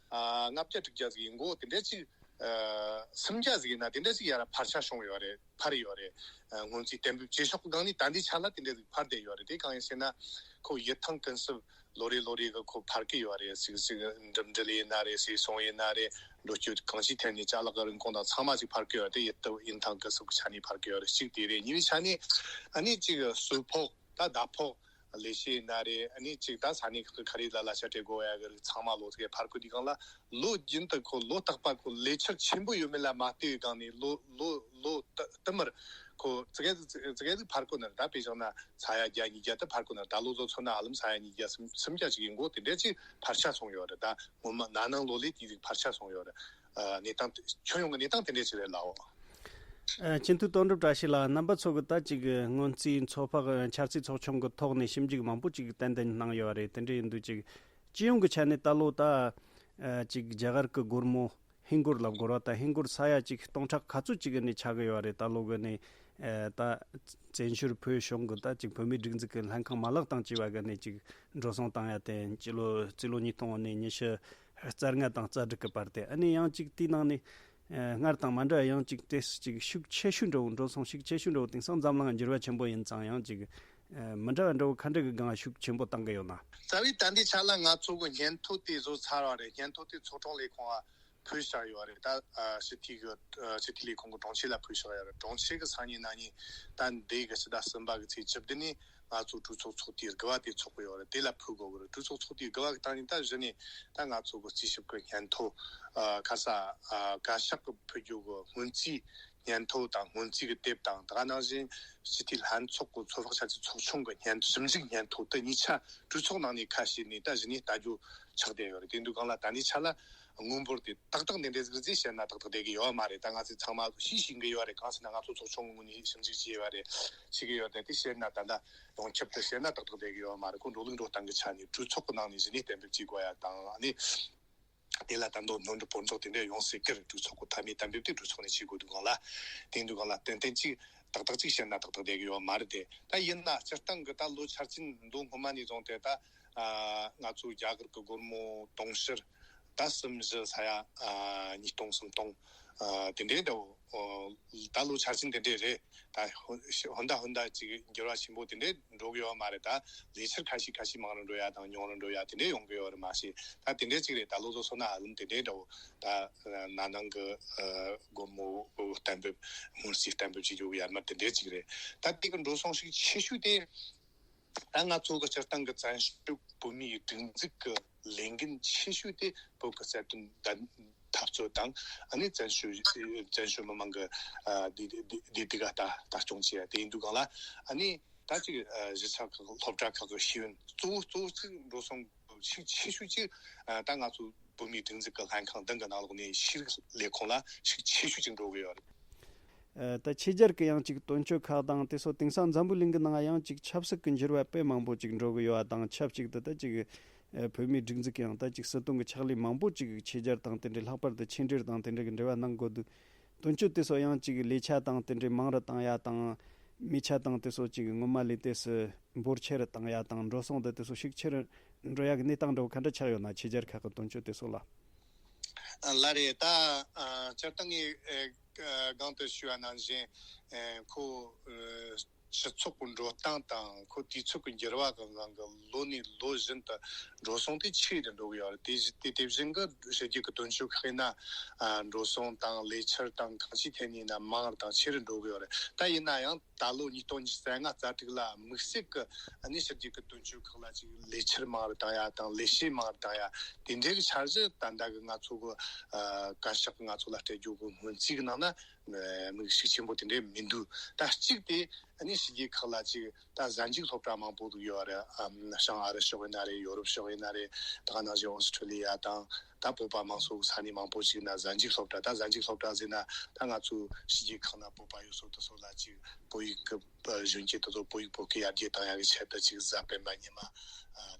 ལྔ་བརྒྱ་དྲུག་བརྒྱ་ཟིག་ཡིན་གོ། དེ་འདྲ་ཅིག་ཨ་སུམ་བརྒྱ་ཟིག་ཡིན་ན་དེ་འདྲ་ཅིག་ཡར་འཕར་ཆ་བྱུང་ཡོད་རེད། འཕར་ཡོད་རེད། ཨ་སྔོན་རྩིས་གཏན་འབེབས་བྱེད་ཕྱོགས་སྒང་ནས་ད་ལྟའི་ཆ་ལ་དེ་འདྲ་ཟིག་འཕར་བསྡད་ཡོད་རེད། དེ་གང་ཡིན་ཟེར་ན། ཁོ་ཡིད་ཐང་ཀུན་གསབ་ལོ་རེ་ལོ་རེ་གི་ཁོ་འཕར་གི་ཡོད་རེད། ཟིག་ཟིག་འགྲིམ་འགྲུལ་ཡིན་ན་རེད། ཟིག་སོང་ཡིན་ན་རེད། འགྲོ་སྐྱོད་གང་ཅིའི་ཐད་ནས་ཅ་ལག་གི་རིན་གོང་དང་ཚང་མ་ཅིག་འཕར་གི་ཡོད་རེད། དེ་ཡིད་དུ་ཡིད་ཐང་ཀུན་གསབ་ཀྱི་ཆ་ནས་འཕར་གི་ཡོད་རེད། གཅིག་དེ་རེད། གཉིས་པའི་ཆ་ནས་ཨ་ནི་ཅིག་གསོལ་ཕོགས། ད་ཟླ་ཕོགས། ལས་བྱེད་ཡིན་ན་རེད། ཨ་ནི་ཅིག་ད་ས་གནས་ཁག་གི་ག་རེ་ལ་གླ་ཆ་སྤྲད་དགོས་ཡ་གི་རིགས་ཚང་མ་ལོ་ཙིག་ག་འཕར་གོ། དེའི་སྒང་ལ་ལོ་རྒྱུན་དུ་ཁོ་ལོ་རྟག་པ་ཁོ་ལས་འཆར་ཆེན་པོ་ཡོད་མེད་ལ་མ་ལྟོས་པའི་སྒང་ནས་ལོ་ལོ་ལོ་བསྟུད་བསྟུད་མར་ཁོ་ཙི་གེ་ཙི་གེ་ཙི་གེ་ཟིག་འཕར་གོ་ནི་རེད། ད་དཔེ་བཞག་ན་ས་ཡ་བརྒྱ་ཉིས་བརྒྱ་དེ་འཕར་གོ་ནི་རེད། ད་ལོ་ཚོ་མཚོན་ན་ཧ་ལམ་ས་ཡ་ཉིས་བརྒྱ་སུམ་སུམ་བརྒྱ་ཅིག་ཡིན་གོ། དེ་འདྲ་ཅིག་འཕར་ཆ་སོང་ཡོད་རེད། ད་སྔོན་མ་ན་ནིང་ལོ་ལས་དེ་ཟིག་འཕར་ཆ་སོང་ཡོད་རེད། ཨ་གནས་སྟངས་ཁྱོན་ཡོངས་ཀྱི་གནས་སྟངས་དེ་འདྲ་ཅིག་རེད་ལགས། ཨ། སྤྱི་འཐུས་དོན་གྲུབ་བཀྲ་ཤིས་ལགས། རྣམ་པ་ཚོ་གིས་ད་ཅིག་སྔོན་རྩིས་ཚོད་དཔག་འཆར་རྩིས་ཚོགས་ཆུང་གི་ཐོག་ནས་ཞིབ་འཇུག་མང་པོ་ཅིག་ཏན་ཏན་གནང་ཡོད་རེད། དེ་འདྲ་ཡིན་དུས་ཅིག་སྤྱི་ཡོངས་ཀྱི་ཆ་ནས་ད་ལོ་ད་ཨ་ཅིག་རྒྱ་གར་གྱི་སྒོར་མོ་ཧིན་སྒོར་ལབ་དགོས་རེད་བ། ད་ཧིན་སྒོར་ས་ཡ་ཅིག་སྟོང་ཕྲག་ཁ་ཚོད་ཅིག་གི་ནས་ཆག་གི་ཡོད་རེད། ད་ལོ་གི་ནས་ཨ་ད་བཙན་བྱོལ་བོད་གཞུང་གི་ད་ཅིག་བོད་མིའི་སྒྲིག་འཛུགས་ཀྱི་ལྷན་ཁང་མ་ལག་དང་བཅས་པ་གི་ནས་ཅིག་འགྲོ་སོང་བཏང་ཡ་དེ་སྤྱི་ལོ་རྩིས་ལོ་ཉིས་སྟོང་ནས་ཉི་ཤུ་རྩ་ལྔ་དང་རྩ་དྲུག་གི་བར་དེ། ཨ་ནི་ཡང་ཅིག་དེའི་ནང་ནས་ཨ་སྔར་དང་མ་འདྲ་ཡང་ཅིག་དེ་ཅིག་ཤུགས་ཆེ་ཤོས་འདྲ་བོ། འགྲོ་སོང་ཤུགས་ཆེ་ཤོས་འདྲ་བོ། དེང་སང་འཛམ་གླིང་འགྱུར་བ་ཆེན་པོ་ཡིན་ཙང་ཡང་ཅིག་ཨ་མི་འདྲ་བ་འདྲ་བོ་ག་འདྲ་གི་སྒང་ཤུགས་ཆེན་པོ་བཏང་གི་ཡོད་ན། རྩ་བའི་ད་ལྟའི་ཆ་ལ་ང་ཚོ་གི་སྙན་ཐོ་དེ་བཟོ་ཚར་བ་རེད། སྙན་ཐོ་དེ་ཚོགས་དྲུང་ལས་ཁུངས་ལ་ཕུལ་བཞག་ཡོད་རེད། ད་ཨ་སྤྱི་འཐུས་ཀྱི་ཨ་སྤྱི་འཐུས་ལས་ཁུངས་ཀྱི་དྲུང་ཆེ་ལ་ཕུལ་བཞག་ཡོད་རེད། དྲུང་ཆེ་གི་སང་ཉིན་གནངས་ཉིན་ད་འདི་གི་ཕྱི་ཟླ་གསུམ་པ་གི་ཚེས་བཅུ་བདུན་ནས་ང་ཚོ་གྲོས་ཚོགས་ཚོགས་དུས་དགུ་པ་དེ་ཚོགས་ཀྱི་ཡོད་རེད། དེ་ལ་ཕུལ་དགོས་ཀྱི་རེད། གྲོས་ཚོགས་ཚོགས་དུས་དགུ་པ་གི་སྟེང་ནས་ད་གཞི་ནས་ད་ང་ཚོ་གི་རྩིས་ཞིབ་ཀྱི་སྙན་ཐོ། ཨ་ཁ་ས་ཨ་བཀའ་ཤག་གི་ཕུལ་རྒྱུ་གི་སྔོན་རྩིས་སྙན་ཐོ་དང་སྔོན་རྩིས་ཀྱི་དེབ་དང་། དེ་ག་ནང་བཞིན་སྤྱི་འཐུས་ལྷན་ཚོགས་ཀྱི་ཚོད་དཔག་འཆར་རྩིས་ཚོགས་ཆུང་གི་སྙན་ཞིབ་འཇུག་སྙན་ཐོ་དེ་གཉིས་ཆ་གྲོས་ཚོགས་ནང་ནས་ཁ་ཕྱེ་ནས་ད་གཞི་ནས་ལྟ་རྒྱུ་ཆགས་བསྡད་ཡོད་རེད། དེ་འདུག་གང་ལ་ད་ནི་ཆ་ལ་དངུལ་འབོར་དེ་ཏག་ཏག་འདི་འདྲ་ཟིག་རེད་ཟེར་ན་ཏག་ཏག་བསྡད་ཀྱི་ཡོད་མ་རེད། ད་ང་ཚོས་ཚང་མ་ཤེས་ཤེས་ཀྱི་ཡོད་རེད། གང་ཟེར་ན་ང་ཚོ་ཚོགས་ཆུང་གི་ངོས་ནས་ཞིབ་འཇུག་བྱས་ཡོད་རེད། བྱེད་ཀྱི་ཡོད་རེད། དེ་བཤད་ན་ད་ལྟ་ཡོངས་ཁྱབ་ཏུ་བཤད་ན་ཏག་ཏག་བསྡད་ཀྱི་ཡོད་མ་རེད། ཁོ་འགྲོ་ལུགས་འགྲོ་སྟངས་ཀྱི་ཆ་ནས་གྲོས་ཚོགས་ཀྱི་ནང་ནས་གཞི་ནས་གཏན་འབེབས་བྱེད་དགོས་ཡ་དང་། ཨ་ནི་དེ་ལ་ད་དུང་སྣོན་འཕྲི་སྤོར་འཇོག་དེ་འདྲ་ཡོང་སྲིད་ཀྱི་རེད། གྲོས་ཚོགས་ཀྱི་མཐའ་མའི་གཏན་འབེབས་དེ་གྲོས་ཚོགས་ནས་བྱེད་དགོས་འདུག་གང་ལ། དེ་འདུག་གང་ལ་ཏན་ཏན་ཅིག་ཏག་ཏག་ཅིག་བཤད་ན་ཏག་ཏག་བསྡད་ཀྱི་ཡོད་མ་རེད་དེ། ད་ཡིན་ན་སྤྱིར་བཏང་གི་ད་ལོ་འཆར་ཅན་མདོ་སྔོན་མ་ནས་བཟུང་སྟེ་ད་ཨ་ང་ཚོ་རྒྱ་གར་གྱི་སྒོར་མོ་དུང་ཕྱུར་ད་གསུམ་བཞི་ས་ཡ་ཨ་ཉིས་སྟོང་གསུམ་སྟོང་ཨ་དེ་འདྲའི་འདྲ་བོ། ད་ལོ་འཆར་ཅན་དེ་འདྲའི་རེད། ད་ཧོ་ཧོན་ད་ཧོན་ད་ཅིག་འགྱུར་བ་ཆེན་པོ་དེ་འདྲའི་འགྲོ་གི་ཡོད་མ་རེད། ད་ལས་འཆར་ཁ་ཤས་ཁ་ཤས་མང་རུ་འགྲོ་ཡ་དང་ཉུང་རུ་འགྲོ་ཡ་དེ་འདྲའི་ཡོང་གི་ཡོད་རེད་མ་གཞི། ད་དེ་འདྲའི་ཅིག་རེད། ད་ལོ་ཚོ་སོང་ན་ཧ་ལམ་དེ་འདྲའི་འདྲ་བོ། ད་ན་ནིང་གི་ཨ་སྒོར་མོ་གཏན་འབེབས་སྔོན་རྩིས་གཏན་འབེབས་བྱེད་རྒྱུ་གི་ཡར་མར་དེ་འདྲའི་ཅིག་རེད། ད་དེ་གི་འགྲོ་སོང་ཤུགས་ཆེ་ཤོས་དེ། ད་ང་ཚོ་གི་སྤྱིར་བཏང་གི་བཙན་བྱོལ་བོད་མིའི་སྒྲིག་འཛུགས་ཀྱི་ལས་འགན་ཆེ་ཤོས་དེ་བོད་ཀྱི་རྩ་དོན་བདེན་འཐབ་རྩོད་དང་། ཨ་ནི་བཙན་བྱོལ་བཙན་བྱོལ་མི་མང་གི་ཨ་བདེ་བདེ་བདེ་སྡུག་ལ་ལྟ་ལྟ་སྐྱོང་བྱེད་ཡ་དེ་ཡིན་དུས་གང་ལ། ཨ་ནི་ད་ཅིག་ཨ་གཞིས་ཆགས་ཁག་སློབ་གྲྭ་ཁག་གི་ཤེས་ཡོན་གཙོ་བོ་གཙོ་བོ་ཅིག་འགྲོ་སོང་ཤུགས་ཆེ་ཤོས་ཅིག་ཨ་ད་ང་ཚོ་བོད་མིའི་སྒྲིག་འཛུགས་ཀྱི་ལྷན་ཁང་བདུན་གྱི་ནང་ལོགས་ནས་ཤེས་རིག་ལས་ཁུངས་ལ་ཤུགས་ཆེ་ཤོས་ཅིག་འགྲོ་གི་ཡོད་རེད། ཨ་ད་ཕྱི་རྒྱལ་གྱི་ཡང་ཅིག་དོན་གཅོད་ཁག་དང་དེ་སོགས། དེང་སང་འཛམ་བུ་གླིང་གི་ནང་ཡང་ཅིག་ཆབ་སྲིད་ཀྱི་འགྱུར་བ་དཔེ་མང་པོ་ཅིག་འགྲོ་གི་ཡོད་པ་དང་། ཆབས་ཅིག་ཏུ་ད་ཅིག་ཨ་བོད་མིའི་སྒྲིག་འཛུགས་ཀྱི་ཡང་ད་ཅིག་སྲིད་དོན་གྱི་ཕྱག་ལས་མང་པོ་ཅིག་ཕྱི་རྒྱལ་དང་དེ་འདྲའི་ལྷག་པར་དུ་ཕྱི་འབྲེལ་དང་དེ་འདྲ་གི་འབྲེལ་བ་གནང་དགོས་འདུག་དོན་གཅོད་དེ་སོགས་ཡང་ཅིག་ལས་ཆ་དང་དེ་འདྲའི་མང་རུ་བཏང་ཡ་དང་། མི་ཆ་དང་དེ་སོགས་ཅིག་སྔོན་མ་ལས་དེ་སུ་འབོར་ཆེ་རུ་བཏང་ཡ་དང་། འགྲོ་སོང་དེ་དེ་སོགས་ཤུགས་ཆེ་རུ་འགྲོ་ཡ་གི་གནས་སྟངས་འདྲ་བོ་ག་འདྲ་ཆགས་ཡོད་ན། ཕྱི་རྒྱལ་ཁག་གི་དོན་གཅོད་དེ་སོགས་ལ། ལ་རེད། ད་ཨ་སྤྱིར་བཏང་ངས་ཨ་གོང་དུ་ཞུས་པ་ནང་བཞིན། ཨ་ཁོ་ཨ་སྤྱི་ཚོགས་ཀྱི་འགྲོ་སྟངས་དང་ཁོ་དུས་ཚོད་ཀྱི་འགྱུར་བ་གི་ངང་གི་ལོ་ནས་ལོ་བཞིན་དུ་འགྲོ་སོང་དེ་ཆེ་རུ་འགྲོ་གི་ཡོད་རེད། དེ་བཞི་དེ་དེ་བཞིན་གྱི་ཕྱི་རྒྱལ་གྱི་དོན་གཅོད་ཁག་ཡིན་ན། ཨ་འགྲོ་སོང་དང་ལས་འཆར་དང་གང་ཅིའི་ཐད་ནས་ཡིན་ན་མང་རུ་དང་ཆེ་རུ་འགྲོ་གི་ཡོད་རེད། ད་ཡིན་ན་ཡང་ད་ལོ་ཉིས་སྟོང་ཉི་ཤུ་རྩ་ལྔ་རྩ་དྲུག་ལ་དམིགས་བསལ་གྱི་ཨ་ནི་ཕྱི་རྒྱལ་གྱི་དོན་གཅོད་ཁག་ལ་ཅིག་ལས་འཆར་མང་རུ་བཏང་ཡ་དང་ལས་བྱེད་མང་རུ་བཏང་ཡ་དེ་འདྲའི་གི་འཆར་གཞི་ད་ལྟ་གི་ང་ཚོ་གི་ཨ་བཀའ་ཤག་གི་ང་ཚོ་ལ་སྤྲད་རྒྱུ་གི་སྔོན་རྩིས་གི་ནང་ན་དམིགས་བསལ་ཆེན་པོ་དེ་འདྲའི་མི་འདུག་ད་གཅིག་དེ་ཨ་ནི་ཕྱི་རྒྱལ་ཁག་ལ་ཅིག་ད་གཟའ་མཇུག་སློབ་གྲྭ་མང་པོ་ཟིག་ཡོད་རེད། ཨམ་བྱང་ཨ་རི་ཕྱོགས་ཡིན་ན་རེད། ཡོ་རོབ་ཕྱོགས་ཡིན་ན་རེད། ད་ག་ནང་བཞིན་ཨོ་སི་ཁྲུ་ལི་ཡ་དང་། ད་བོད་པ་མང་ཚོགས་ས་གནས་མང་པོ་ཞིག་ན་གཟའ་མཇུག་སློབ་གྲྭ། ད་གཟའ་མཇུག་སློབ་གྲྭ་ཟེར་ན་ད་ང་ཚོ་ཕྱི་རྒྱལ་ཁག་ན་བོད་པ་ཡོད་སོ་དེ་ཚོ་ལ་ཅིག་བོད་ཡིག་གི་གཞོན་སྐྱེས་དེ་ཚོ་བོད་ཡིག་བོད་སྐད་ཡར་རྒྱས་བཏང་ཡག་གི་ཆེད་དུ་ཅིག་གཟའ་སྤེན་པ་ཉི་མ་ཨ་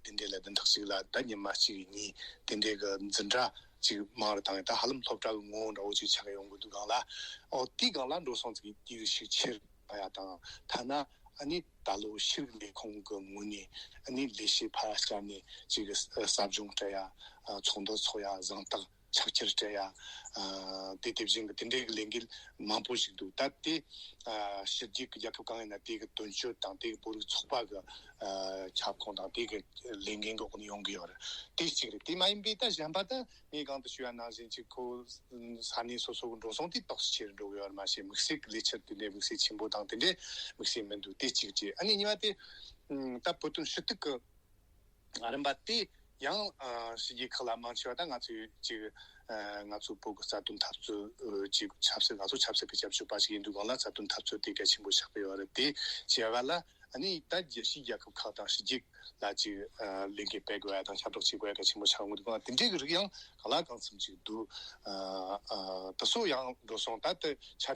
དེ་འདྲས་ལ་བདུན་ཕྲག་གཅིག་ལ་ད་ཉི་མ་གཅིག་གཉིས་དེ་འདྲས་གི་འཛིན་གྲྭ་ཅིག་མང་རུ་བཏང་ཡོད། ད་ཧ་ལམ་སློབ་གྲྭ་གི་ངོ་བོ་འདྲ་བོ་ཅིག་ཆགས་ཡོང་གི་འདུག་གང་ལ། ཨོ་དེའི་སྒང་ལ་འགྲོ་སོང་ཅིག་ཡིན་ཤུགས་ཆེ་རུ་ཡ་དང་། ཐ་ན་ཨ་ནི་ད་ལོ་ཤེས་རིག་ལས་ཁུངས་ཀྱི་ངོས་ནས་ཨ་ནི་ལས་བྱེད་ཕར་བསྐྱར་ནས་ཅིག་ཟབ་སྦྱོང་སྤྲད་ཡ། ཚོགས་འདུ་ཚོགས་ཡ། གཟེངས་རྟགས་ཕྱག་འཁྱེར་སྤྲད་ཡ། དེ་དེ་བཞིན་གྱི་དེ་འདྲའི་གི་ལས་འགུལ་མང་པོ་ཞིག་འདུག་ད་དེ་ཕྱི་རྒྱལ་གྱི་རྒྱལ་ཁབ་གང་ཡིན་ན་དེ་གི་དོན་གཅོད་དང་དེ་གི་བོད་རིགས་ཚོགས་པ་གི་ཁྱབ་ཁོངས་དང་དེ་གི་ལས་འགན་གི་འོག་ནས་ཡོང་གི་ཡོད་རེད། དེ་གཅིག་རེད། དེ་མ་ཡིན་པའི་ད་གཞན་པ་ད། ངས་གོང་དུ་ཞུས་པ་ནང་བཞིན་ཅིག་ཁོ་ས་གནས་སོ་སོ་གི་འགྲོ་སོང་དེ་ཏོག་ཙམ་ཆེ་རུ་འགྲོ་གི་ཡོད་རེད་མ་གཞི། དམིགས་བསལ་གྱི་ལས་འཆར་དེ་འདྲའི་དམིགས་བསལ་ཆེན་པོ་དང་དེ་འདྲའི་དམིགས་བསལ་མི་འདུག་དེ་གཅིག་བྱས། ཨ་ནི་གཉིས་པ་དེ་ད་བོད་དོན་ཞུ་གཏུག་གི་རིམ་པ་དེ་ཡང་ཕྱི་རྒྱལ་ཁག་ལ་མང་ཆེ་བ་ད་ང་ཚོའི་ཅིག་ང་ཚོ་བོད་ཀྱི་རྩ་དོན་འཐབ་རྩོད་ཅིག་ཆབ་སྲིད། ང་ཚོ་ཆབ་སྲིད་ཀྱི་སྐྱབས་བཅོལ་བ་ཞིག་ཡིན་དུས་སྒང་ལ་རྩ་དོན་འཐབ་རྩོད་དེ་གལ་ཆེན་པོ་ཆགས་ཀྱི་ཡོད་རེད། དེ་བྱས་པ་ལ། ཨ་ནི་ད་རྒྱལ་སྤྱིའི་རྒྱལ་ཁབ་ཁག་དང་ཕྱི་རྒྱལ་ལ་ཅིག་ཨ་ལས་འགུལ་སྤེལ་དགོས་ཡ་དང་ཁྱབ་བསྒྲགས་བྱེད་དགོས་ཡ་གལ་ཆེན་པོ་ཆགས་འོང་དུས་གང་དེ་འདྲའི་གི་རིགས་ཡང་གང་ལ་གང་འཚམ་ཅིག་འདུག་ཨ་ཨ་དེ་ཚོ་ཡང་འགྲོ་སོང་ད་ལྟ་ཆ་ཨ་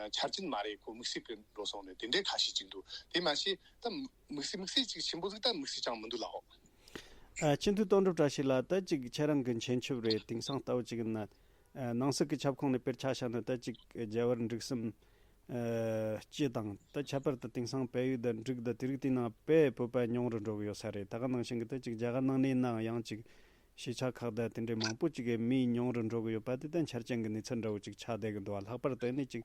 ཆ་རྐྱེན་མ་རེད་ཁོ་དམིགས་བསལ་གི་འགྲོ་སོང་རེད། དེ་འདྲའི་ཁ་ཤས་ཅིག་འདུག་དེ་མ་ཤེས་ད་དམིགས་བསལ་དམིགས་བསལ་ཅིག་ཆེན་པོ་ཟིག་ད་དམིགས་བསལ་ཅང་མི་འདུག་ལགས། ཨ་སྤྱི་འཐུས་དོན་གྲུབ་བཀྲ་ཤིས་ལགས་ད་ཅིག་ཁྱེད་རང་གི་མཁྱེན་ཆུབ་རེད། དེང་སང་ལྟ་བུ་ཅིག་ཡིན་ན་ཨ་ནང་སྲིད་ཀྱི་ཁྱབ་ཁོངས་ནས་དཔེར་ཆ་བཞག་ན་ད་ཅིག་རྒྱལ་བར་འབྲུག་གསུམ་ཨ་སྤྱི་དང་ད་ཁྱད་པར་དུ་དེང་སང་བལ་ཡུལ་དང་འབྲུག་དང་དེ་རིགས་དེའི་ནང་དཔེ་བོད་པ་ཉུང་རུ་འགྲོ་གི་ཡོད་ས་རེད། ད་ག་ནང་བཞིན་གྱི་ད་ཅིག་རྒྱ་གར་ནང་ནས་ཡིན་ནའང་ཡང་ཅིག་གཞིས་ཆགས་ཁག་དང་དེ་འདྲའི་མང་པོ་ཅིག་གི་མི་ཉུང་རུ་འགྲོ་གི་ཡོད་པ་དེ་ད་ཆ་རྐྱེན་གྱི་གནས་ཚུལ་འདྲ་བོ་ཅིག་ཆགས་བསྡད་གི་འདུག་བ། ལྷག་པར་དུ་ནི་ཅིག་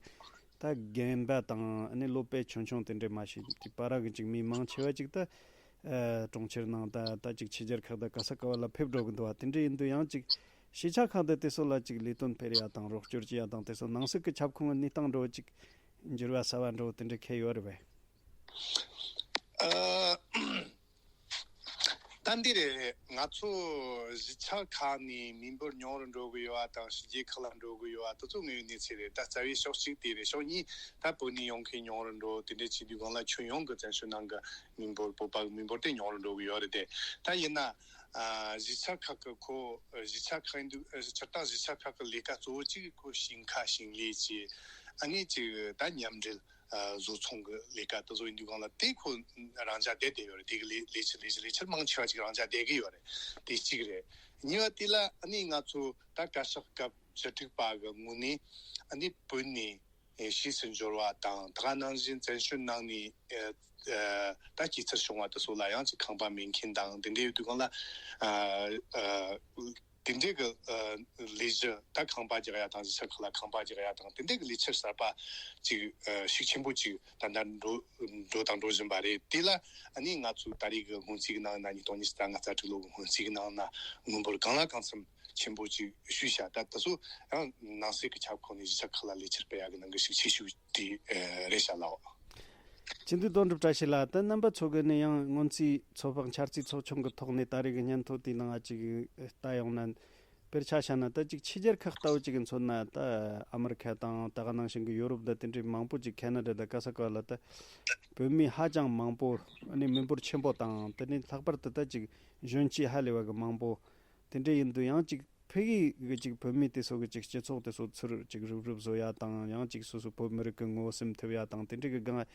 ད་རྒན་པ་དང་ནི་ལོ་དཔེ་ཆུང་ཆུང་དེ་འདྲའི་མ་ཞིག་དེ་བར་གི་ཅིག་མི་མང་ཆེ་བ་ཅིག་ད་ཨ་གྲོང་ཁྱེར་ནང་ད་ད་ཅིག་ཕྱི་རྒྱལ་ཁག་ད་ག་ས་ག་བ་ལ་ཕེབས་འགྲོ་གི་འདུག་བ། དེ་འདྲ་ཡིན་དུས་ཡང་ཅིག་གཞིས་ཆགས་ཁག་ད་དེ་ཚོ་ལ་ཅིག་ལས་དོན་སྤེལ་ཡ་དང་རོགས་སྐྱོར་བྱེད་ཡ་དང་དེ་ཚོ་ནང་སྲིད་ཀྱི་ཁྱབ་ཁོངས་གི་གནས་སྟངས་འདྲ་བོ་ཅིག་འགྱུར་བ་གསར་བ་འདྲ་བོ་དེ་འདྲ་འཁེལ་ཡོད་རེད་པས། ཨ། ད་འདི་རེད། ང་ཚོ་གཞིས་ཆགས་ཁག་ནས་མི་འབོར་ཉུང་རུ་འགྲོ་གི་ཡོད་པ་དང་ཕྱི་རྒྱལ་ཁག་ལ་འགྲོ་གི་ཡོད་པ་དེ་ཚོ་དངོས་ཡོད་གནས་ཚུལ་རེད། ད་རྩ་བའི་ཕྱོགས་གཅིག་དེ་རེད། ཕྱོགས་གཉིས་ད་བོད་ནས་ཡོང་མཁན་ཉུང་རུ་འགྲོ་དེ་འདྲ་བྱེད་དུས་སྒང་ལ་ཁྱོན་ཡོངས་ཀྱི་བཙན་བྱོལ་ནང་གི་མི་འབོར་བོད་པ་གི་མི་འབོར་དེ་ཉུང་རུ་འགྲོ་གི་ཡོད་རེད་དེ། ད་ཡིན་ན་ཨ་གཞིས་ཆགས་ཁག་གི་ཁོ་གཞིས་ཆགས་ཁག་ཡིན་དུས་སྤྱིར་བཏང་གཞིས་ཆགས་ཁག་གི་ལས་ཀ་གཙོ་བོ་གཅིག་ཁོ་ཞིང་ཁ་ཞིང་ལས་ཀྱི་ཨ་ནི་ཅིག་ད་མཉམ་འབྲེལ། ཨ་བཟོ་ཚོང་གི་ལས་ཀ་དེ་ཚོ་ཡིན་དུས་སྒང་ལ་དེ་ཁོ་རང་འཇགས་བསྡད་བསྡད་ཡོད་རེད། དེ་གི་ལས་ལས་བྱེད་ལས་བྱེད་ལས་བྱེད་མང་ཆེ་བ་ཅིག་རང་འཇགས་བསྡད་གི་ཡོད་རེད། དེ་གཅིག་རེད། གཉིས་པ་དེ་ལ་ཨ་ནི་ང་ཚོ་ད་བཀའ་ཤག་སྐབས་བཅུ་དྲུག་པ་གི་ངོས་ནས་ཨ་ནི་བོད་ནས་ཕྱིས་སུ་འབྱོར་བ་དང་ད་ག་ནང་བཞིན་བཙན་བྱོལ་ནང་ནས་ཨ་ད་སྐྱེས་འཚར་བྱུང་བ་དེ་ཚོ་ལ་ཡང་ཅིག་ཁང་པ་མེད་མཁན་དང་དེ་འདྲ་ཡོད་དུས་སྒང་ལ་ཨ་ཨ། དེ་འདྲའི་གི་ཨ་ལས་གཞི་ད་ཁང་པ་རྒྱག་ཡ་དང་གཞིས་ཆགས་ཁག་ལ་ཁང་པ་རྒྱག་ཡ་དང་དེ་འདྲའི་གི་ལས་འཆར་གསར་པ་ཅིག་ཨ་ཤུགས་ཆེན་པོ་ཅིག་ད་ལྟ་འགྲོ་འགྲོ་དང་འགྲོ་བཞིན་པ་རེད། དེ་ལ་ཨ་ནི་ང་ཚོས་ད་རེས་གི་སྔོན་རྩིས་ཀྱི་ནང་ན་ཉིས་སྟོང་ཉི་ཤུ་རྩ་ལྔ་རྩ་དྲུག་ལོ་གི་སྔོན་རྩིས་ཀྱི་ནང་ན་དངུལ་འབོར་གང་ལ་གང་འཚམ་ཆེན་པོ་ཅིག་ཞུས་བཞག་ད་དེ་ཚོ་ཡང་ནང་སྲིད་ཀྱི་ཁྱབ་ཁོངས་ནས་གཞིས་ཆགས་ཁག་ལ་ལས་འཆར་སྤེལ་ཡ་གི་ནང་གི་ཤུགས་ཆེ་ཤོས་དེ་ཨ་རེད་བཞག་ལགས། སྤྱི་འཐུས་དོན་གྲུབ་བཀྲ་ཤིས་ལགས། ད་རྣམ་པ་ཚོ་གིས་ནི་ཡང་སྔོན་རྩིས་ཚོད་དཔག་འཆར་རྩིས་ཚོགས་ཆུང་གི་ཐོག་ནས་ད་རེས་ཀྱི་སྙན་ཐོ་དེའི་ནང་ང་ཅིག་ལྟ་ཡོང་ན། དཔེར་ཆ་བཞག་ན་ད་ཅིག་ཕྱི་རྒྱལ་ཁག་ལྟ་བུ་ཅིག་གི་མཚོན་ན་ད་ཨ་མི་རི་ཁ་དང་ད་ག་ནང་བཞིན་གྱི་ཡོ་རོབ་དང་དེ་འདྲའི་མང་པོ་ཅིག་ཁེ་ན་ཌ་དང་ག་ས་ག་ལ་ད་བོད་མི་ཧ་ཅང་མང་པོ་ཨ་ནི་མི་འབོར་ཆེན་པོ་དང་དེ་ནི་ལྷག་པར་དུ་ད་ཅིག་གཞོན་སྐྱེས་ཧ་ལས་པ་གི་མང་པོ་དེ་འདྲ་ཡིན་དུས་ཡང་ཅིག་ཕ་གི་གི་ཅིག་བོད་མི་དེ་ཚོ་གི་ཅིག་སྤྱི་ཚོགས་དེ་ཚོ་ཚུར་ཅིག་རུབ་རུབ་བཟོ་ཡ་དང་ཡང་ཅིག་སོ་སོ་བོད་མི་རིགས་ཀྱི་ངོ་བོ་སེམས་ཐུབ་ཡ་དང་དེ་འདྲ་གི་སྒང་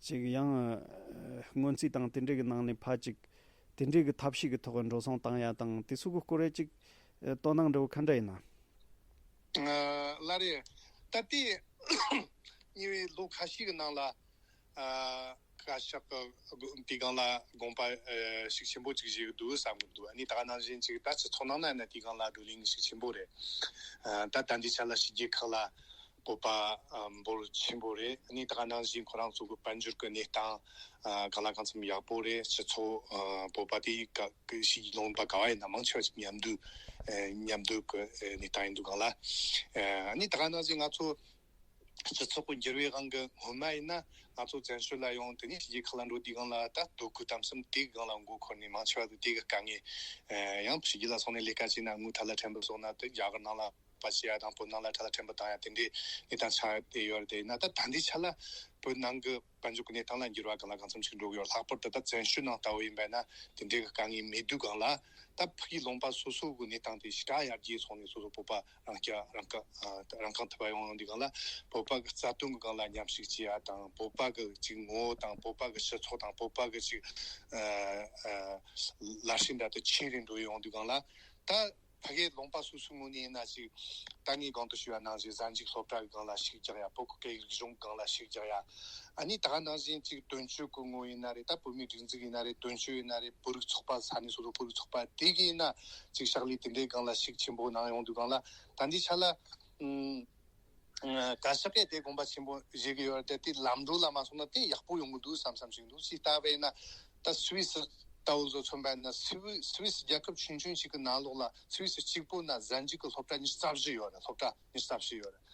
ཅིག་ཡང་ཨ་སྔོན་རྩིས་དང་དེ་འདྲ་གི་ནང་ནས་ཕར་ཅིག་དེ་འདྲ་གི་ཐབས་ཤེས་ཀྱི་ཐོག་འགྲོ་སོང་བཏང་ཡ་དང་དེ་ཚོ་གི་སྐོར་ར་ཅིག་ཨ་དོ་སྣང་འདྲ་བོ་ག་འདྲ་ཡིན་ན། ཨ་ལགས་རེད། ད་ལྟའི་ཉེ་བའི་ལོ་ཁ་ཤས་ཀྱི་ནང་ལ་ཨ་བཀའ་ཤག་གི་དེའི་སྒང་ལ་དགོངས་པ་ཨ་ཤུགས་ཆེན་པོ་ཅིག་བཞེས་ཀྱི་འདུག་བསམ་གྱི་འདུག་ཨ་ནི་ད་ག་ནང་བཞིན་ཅིག་ད་སྤྱི་ཚོགས་ནང་ན་ཡིན་ན་དེའི་སྒང་ལ་བགྲོ་གླེང་གི་ཤུགས་ཆེན་པོ་རེད། ཨ་ད་ད་ལྟའི་ཆ་ལ་ཕྱི་རྒྱལ་ཁག་ལ་བོད་པ་ཨ་འབོར་ཆེན་པོ་རེད། ཨ་ནི་ད་ག་ནང་བཞིན་ཁོ་རང་ཚོ་གི་དཔལ་འབྱོར་གྱི་གནས་སྟངས་ཨ་གང་ལ་གང་འཚམ་ཡག་པོ་རེད། སྤྱི་ཚོགས་ཨ་བོད་པ་དེ་ག་གི་ཕྱི་རྒྱལ་ལུང་པ་ག་བ་ཡིན་ན་མང་ཆེ་བ་ཞིག་མཉམ་འདུས་ཨ་མཉམ་སྡོད་ཀྱི་ཨ་གནས་སྟངས་ཡིན་འདུག་གང་ལ། ཨ་ནི་ད་ག་ནང་བཞིན་ང་ཚོ་སྤྱི་ཚོགས་ཀྱི་འགྱུར་བའི་དབང་གིས་སྔོན་མ་ཡིན་ན་ང་ཚོ་བཙན་བྱོལ་ལ་ཡོང་དེ་ནས་ཕྱི་རྒྱལ་ཁག་ལ་འགྲོ་དུས་སྒང་ལ་ད་སྡོད་དགོས་དམ་བསམ་དེའི་སྒང་ལ་མགོ་འཁོར་ནས་མང་ཆེ་བ་དེ་དེ་གི་དཀའ་ངལ། ཨ་ཡང་ཕྱི་རྒྱལ་ལ་སོང་ནས་ལས་ཀ་བྱས་ན་དངུལ་ཐད་ལ་ཕྲན་བུ་སོང་ན་དེ་རྒྱ་གར་ནང་ལ་ཕར་བྱེད་ཡ་དང་བོད་ནང་ལ་ཐད་ལ་ཕྲན་བུ་བཏང་ཡ་དེ་འདྲའི་གནས་སྟངས་ཆགས་བསྡད་ཡོད་རེད། དེ་ཡིན་ན་ད་ད་ལྟའི་ཆ་ལ་བོད་ནང་གི་དཔལ་འབྱོར་གྱི་གནས་སྟངས་ལ་འགྱུར་བ་གང་ལ་གང་འཚམ་ཞིག་འགྲོ་གི་ཡོད། ལྷག་པར་དུ་ད་བཙན་བྱོལ་ནང་ལྟ་བུ་ཡིན་པ་ཡིན་ན་དེ་འདྲའི་གི་དཀའ་ངལ་མེད་དུས་སྒང་ལ་ད་ཕ་གི་ལུང་པ་སོ་སོ་གི་གནས་སྟངས་དེ་ཞེ་དྲག་ཡར་རྒྱས་སོང་ནས་སོ་སོ་བོད་པ་རང་སྐྱ་རང་ཁ་ཨ་རང་རྐང་ཐུབ་པ་ཡོང་ཡོང་དུས་སྒང་ལ་བོད་པ་གི་རྩ་དོན་གི་སྒང་ལ་མཉམ་ཞུགས་བྱེད་ཡ་དང་བོད་པ་གི་ཅིག་ངོ་བོ་དང་བོད་པ་གི་སྤྱི་ཚོགས་དང་བོད་པ་གི་ཅིག་ཨ་ཨ་ལར་ཞེན་འདྲ་དེ་ཆེ་རུ་འགྲོ་ཡོང་དུས་སྒང་ལ་ད་ཕ་གི་ལུང་པ་སོ་སོའི་ངོས་ནས་ཡིན་ན་ཅིག་ད་ངས་གོང་དུ་ཞུས་པ་ནང་བཞིན་གཟའ་མཇུག་སློབ་གྲྭ་གི་སྒང་ལ་ཤུགས་རྒྱག་ཡ། བོད་གི་སྐད་ཡིག་རིག་གཞུང་གི་སྒང་ལ་ཤུགས་རྒྱག་ཡ། ཨ་ནི་ད་ག་ནང་བཞིན་ཅིག་དོན་གཅོད་གི་ངོས་ཡིན་ན་རེད། ད་བོད་མིའི་སྒྲིག་འཛུགས་ཡིན་ན་རེད། དོན་གཅོད་ཡིན་ན་རེད། བོད་རིགས་ཚོགས་པ་ས་གནས་སོ་སོ་བོད་རིགས་ཚོགས་པ་དེ་གི་ཡིན་ན་ཅིག་ཕྱག་ལས་དེ་འདྲའི་སྒང་ལ་ཤུགས་ཆེན་པོ་གནང་ཡོང་དུས་སྒང་ལ་ད་འདི་ཆ་ལ་ཨུམ། ཨ་བཀའ་ཤག་གིས་དེ་དགོངས་པ་ཆེན་པོ་བཞེས་ཀྱི་ཡོད་རེད་དེ། དེ་ལམ་འགྲོ་ལ་མ་སོང་ན་དེ་ཡག་པོ་ཡོང་གི་འདུག་བསམ་བསམ་ཞིག་འདུག་ཅིག་ལྟ་བས་ན་ད་སུད་སི་ལྟ་བུ་བཟོ་མཚོན་པ་ཡིན་ན་སུད་སུད་སི་རྒྱལ་ཁབ་ཆུང་ཆུང་ཞིག་གི་ནང་ལོགས་ལ་སུད་སི་གཅིག་པོ་ན་གཟའ་མཇུག་གི་སློབ་གྲྭ་ཉི་ཤུ་རྩ་བཞི་ཡོད་རེད། སློབ་གྲྭ་ཉི་ཤུ་རྩ་བཞི་ཡོད་རེད།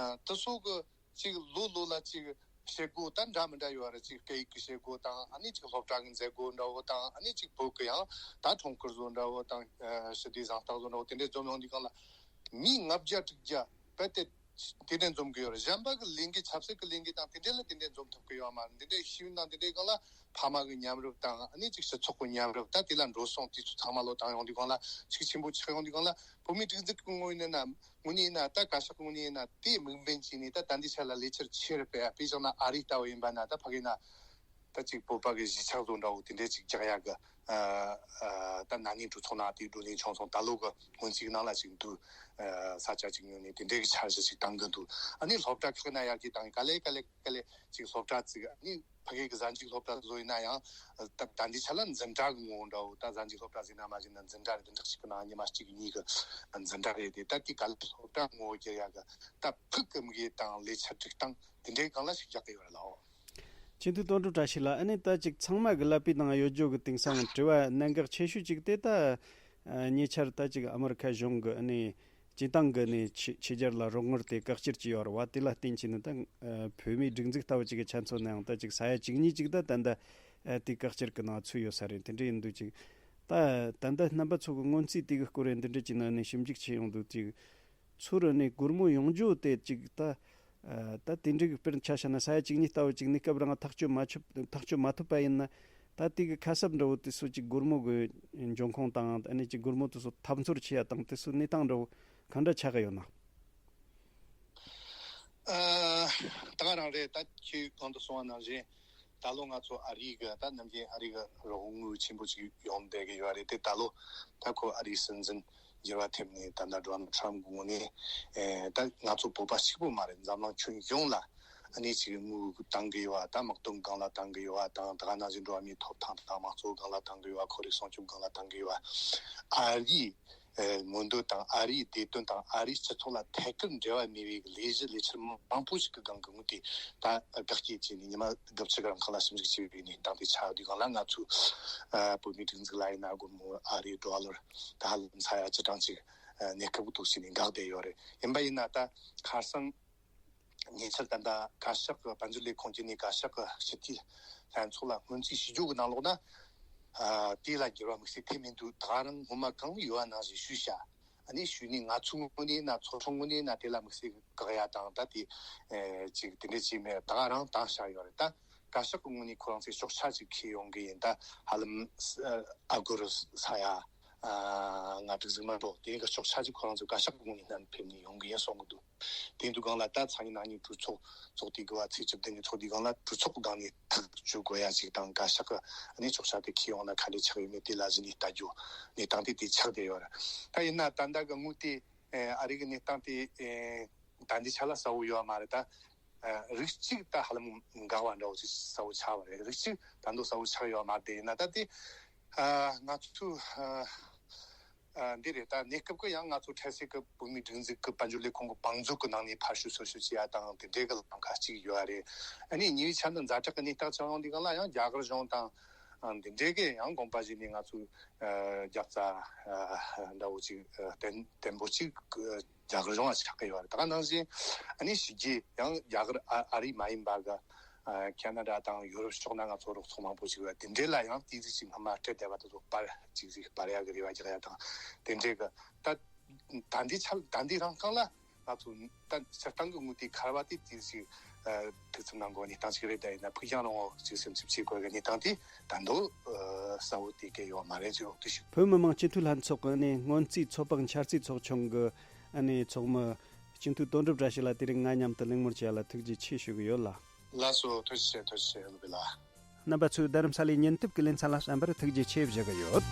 ཨ་དེ་ཚོ་གི་ཅིག་ལོ་ལོ་ལ་ཅིག་བྱེད་སྒོ་ད་འདྲ་མི་འདྲ་ཡོད་རེད། ཅིག་སྐད་ཡིག་གི་བྱེད་སྒོ་དང་ཨ་ནི་ཅིག་སློབ་གྲྭ་གི་མཛད་སྒོ་འདྲ་བོ་དང་ཨ་ནི་ཅིག་བོད་གི་ཡང་ད་ཁྲོམ་སྐོར་བཟོ་འདྲ་བོ་དང་ཨ་ཞི་བདེ་གཟེངས་རྟགས་བཟོ་འདྲ་བོ་དེ་འདྲས་འཛོམས་ཡོང་དུས་སྒང་ལ་མི་ལྔ་བརྒྱ་དྲུག་བརྒྱ་རྦད་དེ་ དེ་འདྲས་འཛོམས་གི་ཡོད་རེད། གཞན་པ་གི་ལས་འགུལ་ཆབ་སྲིད་ཀྱི་ལས་འགུལ་དང་དེ་འདྲས་ལ་དེ་འདྲས་འཛོམས་ཐུབ་གི་ཡོད་མ་རེད། འདི་འདྲས་ཤེས་ཡོན་དང་དེ་འདྲས་སྒང་ལ་ཕ་མ་གི་མཉམ་རུབ་དང་ཨ་ནི་ཅིག་སྤྱི་ཚོགས་ཀྱི་མཉམ་རུབ་ད་དེ་ལ་འགྲོ་སོང་དེ་ཚོ་ཚང་མ་ལོ་བཏང་ཡོང་དུས་སྒང་ལ་ཤུགས་ཆེན་པོ་ཆགས་ཡོང་དུས་སྒང་ལ་བོད་མིའི་སྒྲིག་འཛུགས་ཀྱི་ངོས་ནས་ན་ངོས་ནས་ན་ད་བཀའ་ཤག་གི་ངོས་ནས་ན་དེ་དམིགས་འབེན་བྱས་ནས་ད་ད་འདི་ཆ་ལ་ལས་འཆར་ཆེ་རུ་སྤེལ་ཡ། དཔེ་བཞག་ན་ཨ་རིའི་ལྟ་བུ་ཡིན་པ་ན་ད་ཕ་གི་ན། ད་ཅིག་བོད་པ་གི་གཞིས་ཆགས་བཟོ་འདྲ་བོ་དེ་འདྲས་ཅིག་རྒྱག་ཡག་གི་ཨ་ཨ་ད་ན་ནིང་གྲོས་ཚོགས་ནང་དེ་བགྲོ་གླེང་བྱུང་སོང་། ད་ལོ་གི་སྔོན་རྩིས་ནང་ལ་ཅིག་འདུག་ཨ་ས་ཆ་ཅིག་ཉོས་ནས་དེ་འདྲས་གི་འཆར་གཞི་ཅིག་བཏང་གི་འདུག་ཨ་ནི་སློབ་གྲྭ་ཁག་ན་ཡར་རྒྱས་བཏང་གི་ག་ལེ་ག་ལེ་ག་ལེ་ཅིག་སློབ་གྲྭ་བཙུགས། ཨ་ནི་ཕ་གི་གི་གཟའ་མཇུག་སློབ་གྲྭ་བཟོ་ཡིན་ན་ཡང་ད་ད་འདི་ཆ་ལ་འཛིན་གྲྭ་གི་ངོ་བོ་འདྲ་བོ། ད་གཟའ་མཇུག་སློབ་གྲྭ་ཟེར་ན་མ་ཟེར་ན་འཛིན་གྲྭ་རེད། བདུན་ཕྲག་གཅིག་གི་ནང་ཉི་མ་གཅིག་གཉིས་གི་འཛིན་གྲྭ་རེད་དེ། ད་དེ་ག་ལེ་སློབ་གྲྭ་ངོ་བོ་བསྒྱུར་ཡག་གི་ད་ཕུགས་ཀྱི་དམིགས་ཡུལ་དང་ལས་འཆར་སྒྲིག་སྟངས་དེ་འདྲའི་སྒང་ལ་ཞིག་རྒྱག་གི་ཡོད་རེད་ལགས། སྤྱི་འཐུས་དོན་གྲུབ་བཀྲ་ཤིས་ལགས། ཨ་ནི་ད་ཅིག་ཚང་མ་གི་ལབ་པའི་ནང་ཡོད་རྒྱུ་གི་དེང་སང་དྲི་བ་གནད་འགག་ཆེ་ཤོས་ཅིག་དེ་ད་ཨ་ཉེ་ཆར་ད་ཅིག་ཨ་མི་རི་ཁ་གཞུང་གི་ཨ་ནི་སྤྱི་བཏང་གི་ནས་ཆོས་ཆོས་རྒྱལ་ལ་རོགས་དངུལ་དེ་བཀག་སྐྱིལ་གྱི་ཡོད་རེད་བ། དེ་ལ་བརྟེན་བྱས་ནས་ད་ཨ་བོད་མིའི་སྒྲིག་འཛུགས་ལྟ་བུ་ཅིག་གི་ཆ་མཚོན་ན་ཡང་ད་ཅིག་ས་ཡ་བཅུ་གཉིས་ཅིག་ད་ད་ལྟ་ཨ་དེ་བཀག་སྐྱིལ་གི་ནང་ཚུད་ཡོད་ས་རེད། དེ་འདྲ་ཡིན་དུས་ཅིག་ད་ད་ལྟ་རྣམ་པ་ཚོ་གི་སྔོན་རྩིས་དེ་གི་སྐོར་རེད། འདི་འདྲ་ཅིག་ནང་ནས་ཞིབ་འཇུག་བྱས་ཡོང་དུས་ཅིག་ཚུར་ནས་སྒོར་མོ་ཡོང་རྒྱུ་དེ་ཅིག་ད། ཨ་ད་དེ་འདྲའི་དཔེར་ཆ་བཞག་ན་ས་ཡ་གཅིག་གཉིས་ལྟ་བུ་ཅིག་གནས་སྐབས་རང་ཐག་གཅོད་མ་ཆོད་ཐག་གཅོད་མ་ཐུབ་པ་ཡིན་ན། ད་དེ་གི་ཁ་གསབ་འདྲ་བོ་དེ་ཚོ་ཅིག་སྒོར་མོ་གི་འབྱུང་ཁུངས་དང་ཨ་ནི་ཅིག་སྒོར་མོ་དེ་ཚོ་ཐབས་འཚོལ་བྱེད་ཡ་དང་དེ་ཚོའི་གནས་སྟངས་འདྲ་བོ་གང་འདྲ་ཆགས་ཀྱི་ཡོད་ན། ཨ་ད་ག་རང་རེད། ད་ཁྱེད་གོང་དུ་གསུངས་པ་ནང་བཞིན། ད་ལོ་ང་ཚོ་ཨ་རི་གི་ད་ནམ་རྒྱུན་ཨ་རི་གི་རོགས་དངུལ་ཆེན་པོ་ཅིག་ཡོང་བསྡད་ཀྱི་ཡོད་རེད་དེ། ད་ལོ་ད་ཁོ་ཨ་རིའི་སྲིད་འཛིན་འགྱུར་བ་ཐེབས་ནས་ད་ལྟ་ཌོ་ནལ་ཊམ་གི་ངོས་ནས་ཨེ་ད་ང་ཚོ་བོད་པ་གཅིག་པུ་མ་རེད། འཛམ་གླིང་ཁྱོན་ཡོངས་ལ་ཨ་ནི་ཅིག་དངུལ་བཏང་གི་ཡོད་པ། ད་དམག་དོན་སྒང་ལ་བཏང་གི་ཡོད་པ་དང་། ད་ག་ནང་བཞིན་འགྲོ་བ་མིའི་ཐོབ་ཐང་དང་དམངས་གཙོ་སྒང་ལ་བཏང་གི་ཡོད་པ། ཁོར་ཡུག་སྲུང་སྐྱོབ་སྒང་ལ་བཏང་གི་ཡོད་པ། ཨ་རིའི་ཨེ་མངོན་འདོད་དང་ཨ་རིའི་བདེ་དོན་དང་ཨ་རིའི་སྤྱི་ཚོགས་ལ་ཐད་ཀར་འབྲེལ་བ་མེད་པའི་ལས་གཞི་ལས་འཆར་མང་པོ་ཞིག་གི་སྒང་གི་དངུལ་དེ་ད་དགག་བྱས་བྱས་ནས་ཉི་མ་དགུ་བཅུ་གི་རིང་ཁ་ལ་ཞིབ་འཇུག་བྱས་པའི་གནས་སྟངས་དེ་ཆགས་དུས་སྒང་ལ། ང་ཚོའི་ཨ་བོད་མིའི་སྒྲིག་འཛུགས་ལ་ཡིན་ན་སྒོར་མོ་ཨ་རིའི་ཌོ་ལར་ད་ཧ་ལམ་ས་ཡ་བཅུ་གྲངས་ཅིག་ཨ་གནས་སྐབས་ཀྱི་ཐོག་ཞིག་ནས་འགག་བསྡད་ཡོད་རེད། ཡིན་པ་ཡིན་ན་ད་ཁ་སང་ཉེ་ཆར་ད་ལྟ་བཀའ་ཤག་གི་དཔལ་འབྱོར་ལས་ཁུངས་ཀྱི་ནས་བཀའ་ཤག་གི་སྤྱི་འཐུས་ལྷན་ཚོགས་ལ་སྔོན་རྩིས་ཞུ་རྒྱུ་གི་ནང་ལོགས་ན། ཨ་དེ་ལ་འགྱུར་བ་དམིགས་བསལ་ཐེབས་མི་འདུག་ད་ག་རང་སྔོན་མ་གང་ཡོད་པ་ནང་བཞིན་ཞུས་བཞག་ཨ་ནི་ཞུས་ནས་ང་ཚོའི་ངོས་ནས་ན་ཚོགས་ཁང་ངོས་ནས་ན་དེ་ལ་དམིགས་བསལ་དགག་ཡ་དང་ད་དེ་ཨེ་ཅིག་དེ་འདྲ་བྱས་མེད། ད་ག་རང་བཏང་བཞག་ཡོད་རེད། ད་བཀའ་ཤག་གི་ངོས་ནས་ཁོ་རང་ཚོས་ཤོག་ཆག་ཅིག་འཁྱེར་ཡོང་གི་ཡིན། ད་ཧ་ལམ་ཨ་སྒོར་ས་ཡ་ཨ་ལྔ་དྲུག་ཟིན་མ་འགྲོ། དེ་གི་ཤོག་ཆག་ཅིག་ཁོ་རང་ཚོའི་བཀའ་ཤག་གི་ངོས་ནས་ནམ་ཕེབས་ནས་ཡོང་གི་ཡིན་གསུང་གི་འདུག་དེ་འདུག་སྒང་ལ་ད་སང་ཉིན་གནངས་ཉིན་གྲོས་ཚོགས་ཚོགས་དུས་གི་བ་ཚེས་བཅུ་བདུན་ཉིན་ཚོགས་དུས་སྒང་ལ་གྲོས་ཚོགས་སྒང་ནས་ཐག་གཅོད་དགོས་ཡ་ཞིག་དང་། བཀའ་ཤག་གི་ནས་ཆོག་ཤ་དེ་ཁྱི་ཡོང་ན་ག་འདྲས་ཆགས་ཡོད་མེད་དེ་ལ་གཞི་ནས་ལྟ་རྒྱུ་གནས་སྟངས་དེ་དེ་ཆགས་བསྡད་ཡོད་རེད། ད་ཡིན་ན་ད་ལྟ་གི་དངུལ་དེ་ཨ་རི་གི་གནས་སྟངས་དེ་ད་འདི་ཆ་ལ་གསལ་བོ་ཡོད་མ་རེད། ད་རིགས་གཅིག་ད་ཧ་ལམ་འགག་པ་འདྲ་བོ་ཅིག་གསལ་བོ་ཆགས་པ་རེད། རིགས་གཅིག་ད་དུང་གསལ་བོ་ཆགས་ཡོད་མ་རེད། དེ་ཡིན་ན་ད་དེ་ང་ཚོས། ཨ་འདི་རེད། ད་གནས་སྐབས་ཀྱི་ཡང་ང་ཚོ་འཕྲལ་སེལ་གྱི་བོད་མིའི་སྒྲིག་འཛུགས་ཀྱི་དཔལ་འབྱོར་ལས་ཁུངས་ཀྱི་བང་མཛོད་ཀྱི་ནང་ནས་ཕར་ཞུ་ཚུར་ཞུ་བྱེད་ཡ་དང་དེ་འདྲའི་གི་ལམ་ཁ་གཅིག་ཡོད་རེད། ཨ་ནི་གཉིས་པའི་ཆ་ནི་ཛ་དྲག་གི་གནས་སྟངས་ཆགས་ཡོང་དུས་སྒང་ལ་ཡང་རྒྱ་གར་གཞུང་དང་ཨ་འདི་འདྲའི་གི་ཡང་དགོངས་པ་བཞེས་ནས་ང་ཚོས་ཨ་རྒྱབ་རྩ་ཨ་འདྲ་བོ་ཅིག་ཨ་བརྟན་བརྟན་པོ་ཅིག་རྒྱ་གར་གཞུང་ལ་ཆགས་ཀྱི་ཡོད་རེད། ད་ག་ནང་བཞིན་ཨ་ནི་ཕྱི་རྒྱལ་ཡང་རྒྱ་གར་ཨ་ཨ་རི་མ་ཡིན་པ་གི་ཨ་ཁ་ན་ཌ་དང་ཡུ་རོབ་ཕྱོགས་ན་ང་ཚོ་རོགས་ཚོགས་མང་པོ་ཞིག་ཡོད། དེ་འདྲའི་ལ་ཡང་ཏོག་ཙམ་ཞིག་སྔ་མ་སྤྲད་བསྡད་པ་དེ་ཚོ་སྤར་ཅིག་ཞིག་སྤར་ཡག་གི་རེ་བ་རྒྱག་ཡ་དང་། དེ་འདྲའི་གི་ད་ད་འདི་ཆ་ད་འདི་རང་རྐང་ལ་ང་ཚོ་ད་སྤྱིར་བཏང་གི་དངུལ་དེ་འཁར་བ་དེ་ཏོག་ཙམ་ཞིག་ཨ་ཐུགས་འཚབ་གནང་དགོས་གནས་སྟངས་ཤིག་རེད། ད་ཡིན་ན་ཕུགས་རྒྱང་རིང་བོ་ཅིག་སེམས་ཁྲལ་བྱེད་དགོས་གི་གནས་སྟངས་དེ་ད་དུང་ཨ་གསལ་བོ་དེ་གས་ཡོད་མ་རེད་ཅེས་འོག་ཏུ་ཞུ། བོད་མི་མང་སྤྱི་འཐུས་ལྷན་ཚོགས་ཀྱི་ནས་སྔོན་རྩིས་ཚོགས་པ་འཆར་རྩིས་ཚོགས་ཆུང་གི་ཨ་ནས་ཚོགས་མི་སྤྱི་འཐུས་དོན་གྲུབ་བཀྲ་ཤིས་ལགས་དེ་རིང་ང་མཉམ་དུ་གླེང་མོལ་བྱས་ལ་ཐུགས་རྗེ་ཆེ་ཞུ་གི་ཡོད་ལ། ལགས་སོ། ཐུགས་རྗེ་ཆེ། ཐུགས་རྗེ་ཆེ། ལོ་བི་ལགས། རྣམ་པ་ཚོས་རྡ་རམ་ས་ལའི་ཉན་ཐུབ་ཀྱི་ལེ་ཚན་ལ་གསན་པར་ཐུགས་རྗེ་ཆེ་ཞུ་གི་ཡོད།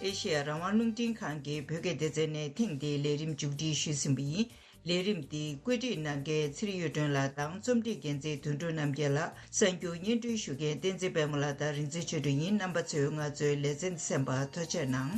ཨེ་ཤེ་ཡ་རང་དབང་རླུང་འཕྲིན་ཁང་གི་བོད་སྐད་སྡེ་ཚན་ནས་ཐེངས་འདིའི་ལས་རིམ་མཇུག་སྒྲིལ་ཞུས་ཟིན་པ་ཡིན། ལས་རིམ་འདི་བཀོད་སྒྲིག་གནང་མཁན་ཚེ་རིང་གཡུ་སྒྲོན་ལགས་དང་རྩོམ་སྒྲིག་འགན་འཛིན་དོན་གྲུབ་རྣམ་རྒྱལ་ལགས། གསར་འགྱུར་སྙན་སྒྲོན་ཞུ་མཁན་བསྟན་འཛིན་པད་མ་ལགས་དང་རིག་འཛིན་ཆོས་སྒྲོན་ཡིན། རྣམ་པ་ཚོས་ང་ཚོའི་ལེ་ཚན་གསན་པར་ཐུགས་རྗེ་གནང་།